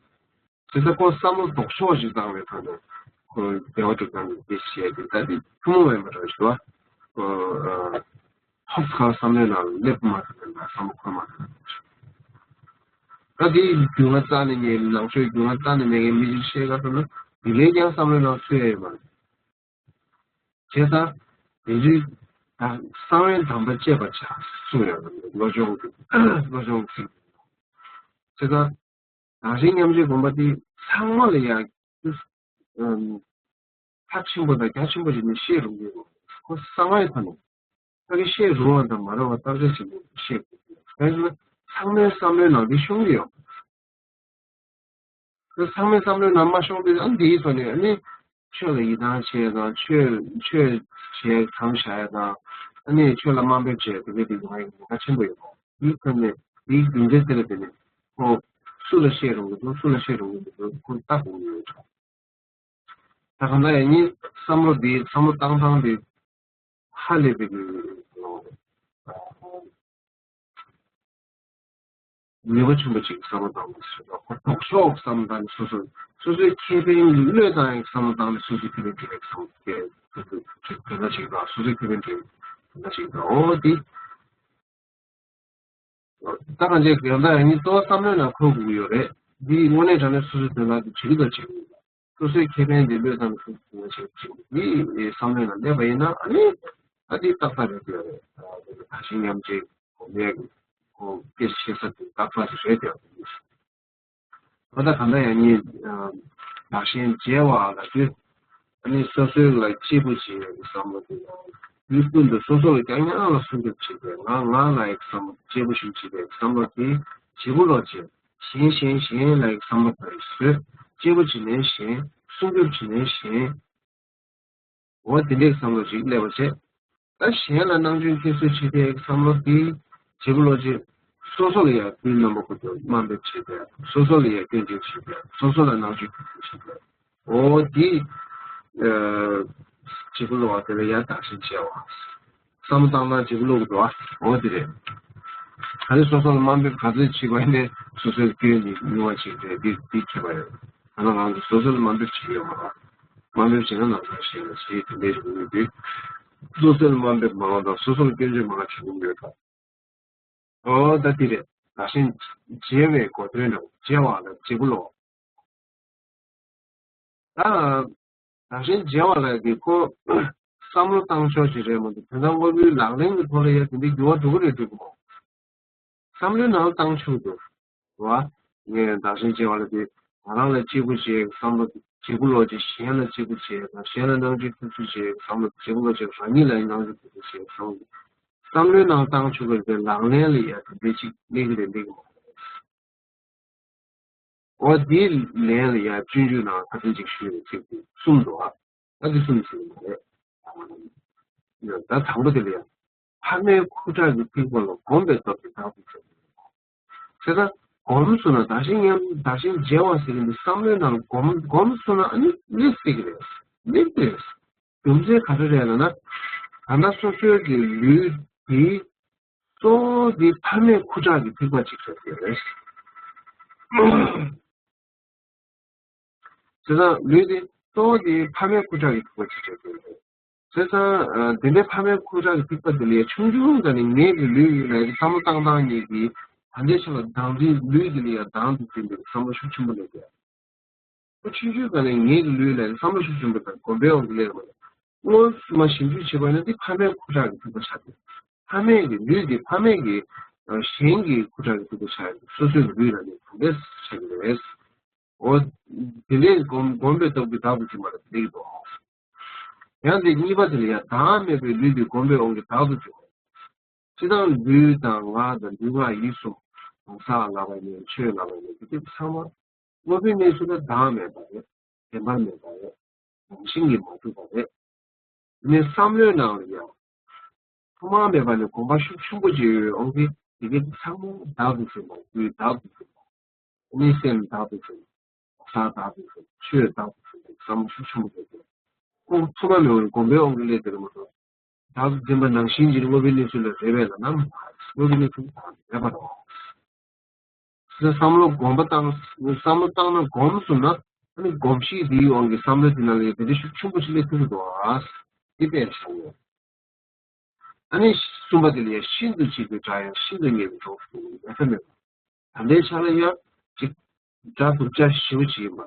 དེ་ལྟར་ཁོ་བསམ་བློ་ལྡོག་ཕྱོགས་ཤིག་བཏང་བའི་ཐོག་ནས་ཁོ་བདེ་བ་སྒྲུབ་སྟངས་ཀྱི་དེ་བཤད་དེ་ད་དེ་ཐུན་མོང་མ་ཡིན་པ་འདྲ་ཞིག་བ། ཁོ་ཧོབ་ཁ་བསམ་བློའི་ནང་སླེབས་མ་ཐུབ་པའི་ནང་བསམ་བློ་འཁོར་མ་ཐུབ་པའི་ད་དེ་རྒྱུས་མངའ་རྩ་ནས་མེད་ནང་ཆོས་རྒྱུས་མངའ་རྩ་ནས་མེད་མཁན་མི་གཅིག་བཤད་ག་ཐུབ་ན་དེ་ལས་ཀྱང་བསམ་བློའི་ནང་ཚུད་ཡ་ཡོད་མ་རེད། བྱས་ཙང་དེ་དུས་ད་གསང་བའི་དམ་པ་བཅས་པར་བྱ་གསུངས་ཡོད་པ་བློ་སྦྱོང་གི་བློ་སྦྱོང་གི་ཚིག་བྱས་ཙང་། རང་བཞིན་མཉམ་བརྗེའི་དགོངས་པ་འདི་ཚང་མ་ལ་ཡང་ཨམ་མཐའ་ཆེན་པོ་དང་རྒྱ་ཆེན་པོ་ཞིག་ནས་བཤད་རུང་གི་ཁོ་གསང་བའི་ཐོག་ནས་ཕ་གི་བཤད་རུང་བ་དང་མ་རུང་བ་བརྟག་དཔྱད་བྱེད་དགོས་བཤད་དགོས། གང་ཡིན་ཟེར་ན་ཚང་མའི་བསམ་བློའི་ནང་འདི་ཤོང་གི་ཡོད། ཚང་མའི་བསམ་བློའི་ནང་མ་ཤོང་དུས་ཨ་ནི་དེའི་ཐོག་ནས་ཨ་ནི་ཆོས་ལ་ཡིད་ཐང་ཆད་དང་ཆོས་ཆོས་བྱས་མཚམས་བཞག་ཡ་དང་ཨ་ནི་ཆོས་ལ་དམའ་འབེབས་བྱས་དེ་འདྲའི་དེ་ཡོང་ཡ་གི་ཉེན་ཁ་ཆེན་པོ་ཡོད། དེའི་ཐོག་ནས་དེའི་རྒྱུ་མཚན་དེ་ལ་བརྟེན་ནས་ཁོ་སུ་ལ་བཤད་རུང་གི་འདུག་སུ་ལ་བཤད་རུང་གི་འདུག་ཁོ་ལྟ་དགོས་ཀྱི་ཡོད་འདྲ། ད་གང་ལྟར་ཡང་ཉིད་བསམ་བློ་འདི་བསམ་བློ་བཏང་སྟངས་འདི་ཧ་ལས་པའི་གི་ནུས་པ་ཆེན་པོ་ཅིག་བསམ་བློ་བཏང་དགོས་ཟེར་བ་ཁོ་ལྡོག་ཕྱོགས་བསམ་བློ་བཏང་ནས་སོ་སོ་སོ་སོའི་ཁེ་ཕན་བློས་བཏང་ཡག་བསམ་བློ་བཏང་ནས་སོ་སོའི་ཁེ་ཕན་སྒྲུབ་ཡག་བསམ་བློ་དེ་དེ་འདྲ་ཅིག་དང་སོ་སོའི་ཁེ་ཕན་སྒྲུབ་དེ་འདྲ་ཅིག་དང་འོ་དེ། ད་གང་ཅི་ཡང་ད་ཡང་ནི་གཙོ་བོ་བསམ་བློའི་ནང་འཁོར་དགོས་ཀྱི་ཡོད་རེད། འདི་དངོས་གནས་དྲང་གནས་སོ་སོའི་དོན་དག་འདི་བྱེད་ཀྱི་དང་བྱེད་ཀྱི་ཡོད། སོ་སོའི་ཁེ་ཕན་འདི་བློས་བཏང་ནས་སོ་སོའི་དོན་དག་བྱེད་ཀྱི་ཡོད། འདི་བསམ་བློའི་ནང་སླེབས་པ་ཡིན་ན་ཨ་ནི་ད་འདི་ཏག་ཏག་རེད་ཀྱི་ཡོད་རེད། ད་གཞི་མཉམ་བརྗེ་གོ་མེད་ཀྱི་ཁོ་སྐད་ཆ་བཤད་ས་དེ་ཏག་ཏག་ཞིག་རེད་དེ། ད་ལྟ་གང་ལྟར་ཡང་ཉིད་བདག་གཞན་བརྗེ་བ་ལ་དུས། ཨ་ནི་སོ་སོའི་ལ་གཅེས་པོ་བྱེད་ཡག་གི་བསམ་བློ་དེ་ཡང་དུས་ཀུན་ཏུ་སོ་སོ་ལ་རྐྱང་རྐྱང་ལ་སྲུང་སྐྱོབ་བྱེད་པའི་ང་ང་ལ་ཡག་བསམ་བློ་གཅེས་པོ་ཞིག་བྱེད་པའི་བསམ་བློ་དེ་བརྗེ་པོ་ལོག་བྱེད། གཞན་གཞན་གཞན་ལ་ཡག་བསམ་བློ་དེ་བཟོས། གཅེས་པོ་བྱེད་ནས་གཞན་སྲུང་སྐྱོབ་བྱེད་ནས་གཞན། འོ་དེ་འདྲའི་བསམ་བློ་ཞིག་སླེབས་པ་བྱས། ད་གཞན་ལ་སྣང་ཆུང་ཁྱད་གསོད་བྱེད་པའི་བསམ་བློ་དེ་བརྗེ་པོ་ལོག་བྱེད། སོ་སོ་ལ་ཡང་དུས་རྣམ་པ་ཀུན་ཏུ་དམའ་འབེབས་བྱེད་པའི་སོ་སོ་ལ་ཡང་སྐྱོན་བརྗོད་བྱེད་པའི་སོ་སོ་ལ་སྣང་ཆུང་ཁྱད་གསོད་བྱེད་པའི་འོ་དེ་བརྗེ་པོ་ལོག་པ་དེ་ལ་ཡང་བདག་གཞན་བརྗེ་བ། བསམ་བློ་བཏང་སྟངས་བརྗེ་པོ་ལོག་གི་འདུག་ཨ། འོ་དེ་རེད། ག་རེ་སོ་སོ་ལ་དམའ་འབེབས་ག་ཚོད་བྱེད་པ་ཡིན་ནའི་སོ་སོའི་སྐྱོན་ནི་ཉུང་བ་ཞིག་རེད། འདི་འདི་ཁྱད་པར་ཡོད། ད་ནང་ང་ཚོ་སོ་སོ་ལ་དམའ་འབེབས་བྱེད་ཀྱི་ཡོད་མ་རེད། དམའ་འབེབས་བྱས་ན་ནང་ཚང་ཞིག་ལ་ཞེས་དེ་འདྲའི་རིགས་ཡོད་དུས། སོ་སོ་ལ་དམའ་འབེབས་མང་བ་དང་སོ་སོ་ལ་སྐྱོན་བརྗོད་མང་བ་བྱེད་ཀྱི་ཡོད་དམ། འོ་ད་འདི་རེད། བདག་གཞན་བརྗེ་བའི་གོ་དོན་འདྲ་བོ་བརྗེ་བ་ལ་བརྗེ་པོ་ལོག་ད་བདག་གཞན་བརྗེ་བ་ལ་འདི་ཁོ་བསམ་བློ་བཏང་ཕྱོགས་ཅིག་རེད་མ་གཏོགས་དོན་དག་དངོས་པོའི་ལག་ལེན་གྱི་ཐོག་ལ་ཡ་དེ་འདྲའི་འགྱུར་བ་འགྲོ་གི་རེད་འགྲོ་གི་མོ། བསམ་བློའི་ནང་ལ་བཏང་ཆོག་འདུག་བ། ངས་བདག་གཞན་བརྗེ་བ་ལ་དེ་ང་རང་ལ་གཅེས་པོ་བྱེད་བསམ་བློ་བརྗེ་པོ་ལོག་བྱེད། གཞན་ལ་གཅེས་པོ་བྱེད་དང་གཞན་ལ་སྣང་ཆུང་ཁྱད་གསོད་བྱེད་བསམ་བློ་བརྗེ་པོ་ལོག་བྱེད། རང་ཉིད་ལ་སྣང་ཆུང་ཁྱད་གསོད་བྱེད་བསམ་བློ། བསམ་བློའི་ནང་བཏང་ཆོག་གི་རེད་དེ་ལག་ལེན་ལ་ཡ་དེ་འདྲའི་ཅིག་སླེབས་ཀྱི་རེད་སླེབས་ཀྱི་མ་རེད། འོ་དེའི་ལན་ལ་ཡང་སྤྱོད་འཇུག་ནང་ཁ་ཚིག་ཅིག་ཞུས་ནས་ཚིག་དེ་གསུམ་འདུག་ཨ། ད་དེ་གསུམ་ཞུས་ནས་རེད། ད་དང་པོ་དེ་ལ་ཡང་ཕ་མའི་ཁུ་ཁྲག་གི་ཐིགས་པ་ལ་གོམས་པའི་སྟོབས་ཀྱིས་བདག་ཏུ་འཛིན། བྱས་ཙང་ སྒོམ་སོང་ན་བདག་གཞན་མཉམ་བདག་གཞན་བརྗེ་བ་ཟེར་གྱི་འདུག་བསམ་བློའི་ནང་སྒོམ་སྒོམ་སོང་ན་ཨ་ནི་སླེབས་སྲིད་ཀྱི་རེད། སླེབས་ཀྱི་རེད། རྒྱུ་མཚན་ག་རེ་རེད་ལབ་ན། ད་ལྟ་སོ་སོའི་གི་ལུས་འདི་གཙོ་བོ་འདི་ཕ་མའི་ཁུ་ཁྲག་གི་ཐིགས་པ་གཅིག་ཆགས་ཀྱི་རེད། བྱས་ཙང་ལུས་འདི་གཙོ་བོ་འདི་ཕ་མའི་ཁུ་ཁྲག་གི་ཐིགས་པ་གཅིག་ཆགས་ཀྱི་རེད། བྱས་ཙང་འདི་འདྲའི་ཕ་མའི་ཁུ་ཁྲག་གི་ཐིགས་པ་འདི་ལས་ཆུང་ཆུང་ཙམ་ནས་ངེད་ཀྱི་ལུས་ཡིན་ལ་བསམ་བློ་བཏང་སྟངས་ཉིད་ཀྱིས་ད་ལྟའི་ཆ་ལ་སྡང་འཛིན་ལུས་འདི་ལ་ཡང་སྡང་འཛིན་འཛིན་པའི་བསམ་བློ་ཤུགས་ཆེན་པོ་སླེབས་ཀྱི། ཁོ་ཆུང་ཆུང་སྒང་ནས་ངེད་ཀྱི་ལུས་ལ་བསམ་བློ་ཤུགས་ཆེན་པོ་དང་གོམས་པའི་དབང་གིས་སླེབས་པ་རེད། སྔོན་མ་ཞིབ་འཇུག་བྱས་པ་ཡིན་ན་འདི་ཕ་མའི་ཁུ་ཁྲག་གི་ཐིགས་པ་ཆགས་ཏེ། ཕ་མའི་གི་ལུས་འདི་ཕ་མའི་གི་གཞན་གྱི་ཁུ་ཁྲག་གི་ཐིགས་པ་ཆགས་ཏེ་སོ་སོའི་ལུས་ལ་ནི་གོམས་པས་ཆགས་ཀྱི་རེད། འོ། དེ་འདྲའི་གོམས་གོམས་པའི་སྟོབས་ཀྱིས་བདག་ཏུ་འཛིན་པ་ལ་བསྡད་ཀྱི་འདུག་ཡང་དེ་གཉིས་པ་དེ་ལ་ཡང་བདག་མེད་པའི་ལུས་འདི་གོམས་པའི་དབང་གིས་བདག་ཏུ་འཛིན་པ། སྤྱིར་བཏང་ལུས་དང་ངག་དང་ལུས་ངག་ཡིད་གསུམ། གང་ཟག་ལབ་པ་ཡིན་ཆོས་ལབ་པ་ཡིན་དེ་དུས་ཚང་མ་སློབ་དཔོན་གནས་ཚུལ་ལ་བདག་མེད་པ་རེད། བདེན་པར་མེད་པ་རེད། རང་བཞིན་གྱིས་མ་གྲུབ་པ་རེད། དེ་ནས་བསམ་བློའི་ནང་ལ་ཡང་ཐོག་མ་མེད་པ་ནས་གོམས་པ་ཤུགས་ཆེན་པོ་ཅིག་ཡོད་འོང་གི་དེ་གའི་ཚང་མ་བདག་ཏུ་འཛིན་པ། ལུས་བདག་ཏུ་འཛིན་པ། གནས་སེམས་བདག་ཏུ་འཛིན་པ། གང་ཟག་བདག་ཏུ་འཛིན་པ། ཆོས་བདག་ཏུ་འཛིན་པ་བསམ་བློ་ཤུགས་ཆེན་པོ་ཅིག་ཡོད། ཁོང་ཐོག་མ་མེད་པ་ནས་གོམས་པའི་དབང་གིས་སླེབས་དེ་རེད་མ་གཏོགས། བདག་ཏུ་འཛིན་པ་ནང་བཞིན་གྱི་སློབ་དཔོན་གནས་ཚུལ་ལ་རེ་བས་ལ་ནམ་སློབ་དཔོན་གནས་ཚུལ་དང་མེད་པ་རེད། བསམ་བློ་སྒོམ་པ་བཏང་བསམ་བློ་བཏང་ན་སྒོམ་སོང་ན་ཨ་ནི་གོམས་གཤིས་འདིའི་དབང་གིས་བསམ་བློ་འདི་ནང་ལ་དེ་འདྲ་ཤུགས་ཆེན་པོ་ཞིག་སླེབས་ཐུབ་ཀྱི་འདུག་ཨ། འདི་དཔེར་བཞག་ཡོད། ཨ་ནི་གསུམ་པ་དེ་ལ་ཡང་ཤིན་ཏུ་གཅིག་པའི་སྒྲ་ཡང་ཤིན་ཏུ་ཉེ་བའི་གྲོགས་སུ་ཡོད་ས་མེད་པ། ད་ལྟའི་ཆ་ལ་ཡང་ཅིག་སྒྲ་སྡུག་ཅག་ཞེ་པོ་ཅིག་ཡིན་པ།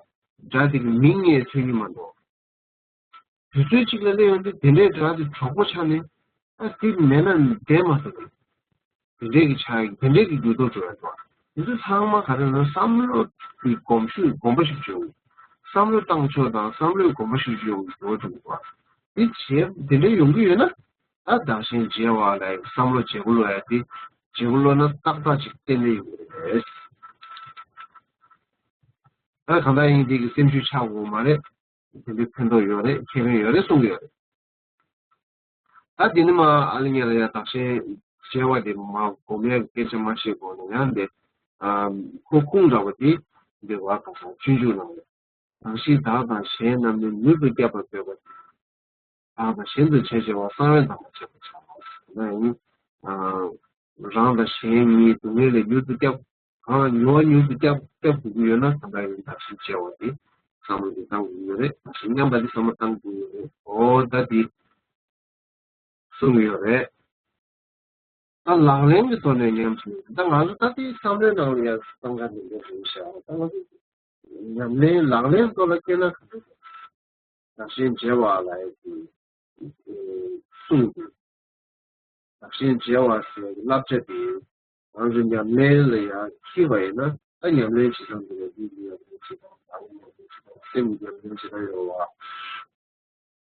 སྒྲ་དེ་གི་མིང་ངས་ཐོས་ཀྱི་མ་འདུག་དུས་ཚོད་གཅིག་ལ་སླེབས་ཡོང་དུས་དེ་འདྲའི་སྒྲ་དེ་གྲོགས་པོ་ཆགས་ནས་ཨ་དེ་མེད་ན་བསྡད་མ་ཐུབ་པ། དེ་འདྲའི་གི་ཆགས་དེ་འདྲའི་གི་འགྱུར་ལྡོག་འགྲོ་ཡ་འདུག་དེ་ཚོ་ཚང་མ་ག་རེ་ན་བསམ་བློ་གི་གོམས་ཤུགས་གོམས་པ་ཤུགས་ཆེ་བ། བསམ་བློ་བཏང་ཕྱོགས་དང་བསམ་བློའི་གོམས་པ་ཤུགས་ཆེ་བ་འགྲོ་ཐུབ་པ། དེ་བྱས་དེ་འདྲའི་ཡོང་གི་ཡོད་ན་ད་བདག་གཞན་བརྗེ་བ་ལ་བསམ་བློ་བརྗེ་པོ་ལོ་ཡ་དེ་བརྗེ་པོ་ལོ་ན་ཏག་ཏག་ཅིག་གཏན་ནས་ཡོང་གི་རེད། ད་གང་ལྟར་ཡིན་དེ་གི་སེམས་ཤུགས་ཆག་དགོས་མ་རེད། དེ་འདྲའི་ཕན་ཐོགས་ཡོད་རེད། ཁེ་ཕན་ཡོད་རེད་གསུང་གི་ཡོད་རེད། ད་དེ་ནི་མ་ཨ་ལི་ཉ་ལ་ཡ་བདག་གཞན་བརྗེ་བ་དེ་མ་གོམས་ཡ་སྐད་ཆ་མ་བཤད་གོང་ནས་ཡང་དེ་ཁོ་ཁུངས་དྲག་པ་དེ་འདི་བ་ག་ས་སྤྱོད་འཇུག་ནང་ལ་རང་བཞིན་བདག་དང་གཞན་རྣམས་ནི་མྱུར་དུ་བསྐྱབ་པར་འདོད་པ། བདག་དང་གཞན་དུ་བྱས་བྱས་པ་གསང་བའི་བདག་པོ་བྱེད་པར་བྱ་ན་ཡིན། རང་དང་གཞན་གཉིས་སྡུག་བསྔལ་ལས་མྱུར་དུ་བསྐྱབ། གང་མྱུར་བ་མྱུར་དུ་བསྐྱབ་བསྐྱབ་དགོས་ཀྱི་ཡོད་ན་ད་ལྟ་ཡིན་བདག་གཞན་བརྗེ་བ་དེ་བསམ་བློ་དེ་བཏང་དགོས་ཀྱི་ཡོད་རེད། བདག་གཞན་མཉམ་པ་དེ་བསམ་བློ་བཏང་དགོས་ཀྱི་ཡོད་རེད། འོ་ད་དེ་གསུང་གི་ཡོད་རེད། ད་ལག་ལེན་གྱི་ཐོག་ནས་ཉམས་སུ་ད་ང་ཚོ་ད་ལྟའི་བསམ་བློའི་ནང་ལ་ཡང་བསམ་ཁ་འདི་འདྲ་ཞིག་བྱ་བ་ད་ང་ཚོ་ཉམས་ལེན་ལག་ལེན་ཐོག་ལ་སྐྱེལ་ན་ག་འདྲ་བདག་གཞན་བརྗེ་བ་ལ་ཡང་གསུངས་ཏེ། བདག་གཞན་བརྗེ་བ་ཟེར་བའི་བསླབ་བྱ་དེ་ང་ཚོ་ཉམས་ལེན་ལ་ཡང་འཁྱེར་བ་ཡིན་ན་ད་ཉམས་ལེན་བྱེད་སྟངས་དེ་ལ་ལུས་ཀྱི་ཉམས་ལེན་བྱེད་སྟངས་ལག་ལེན་ཉམས་ལེན་བྱེད་སྟངས་སེམས་ཀྱི་ཉམས་ལེན་བྱེད་སྟངས་ཡོད་བ།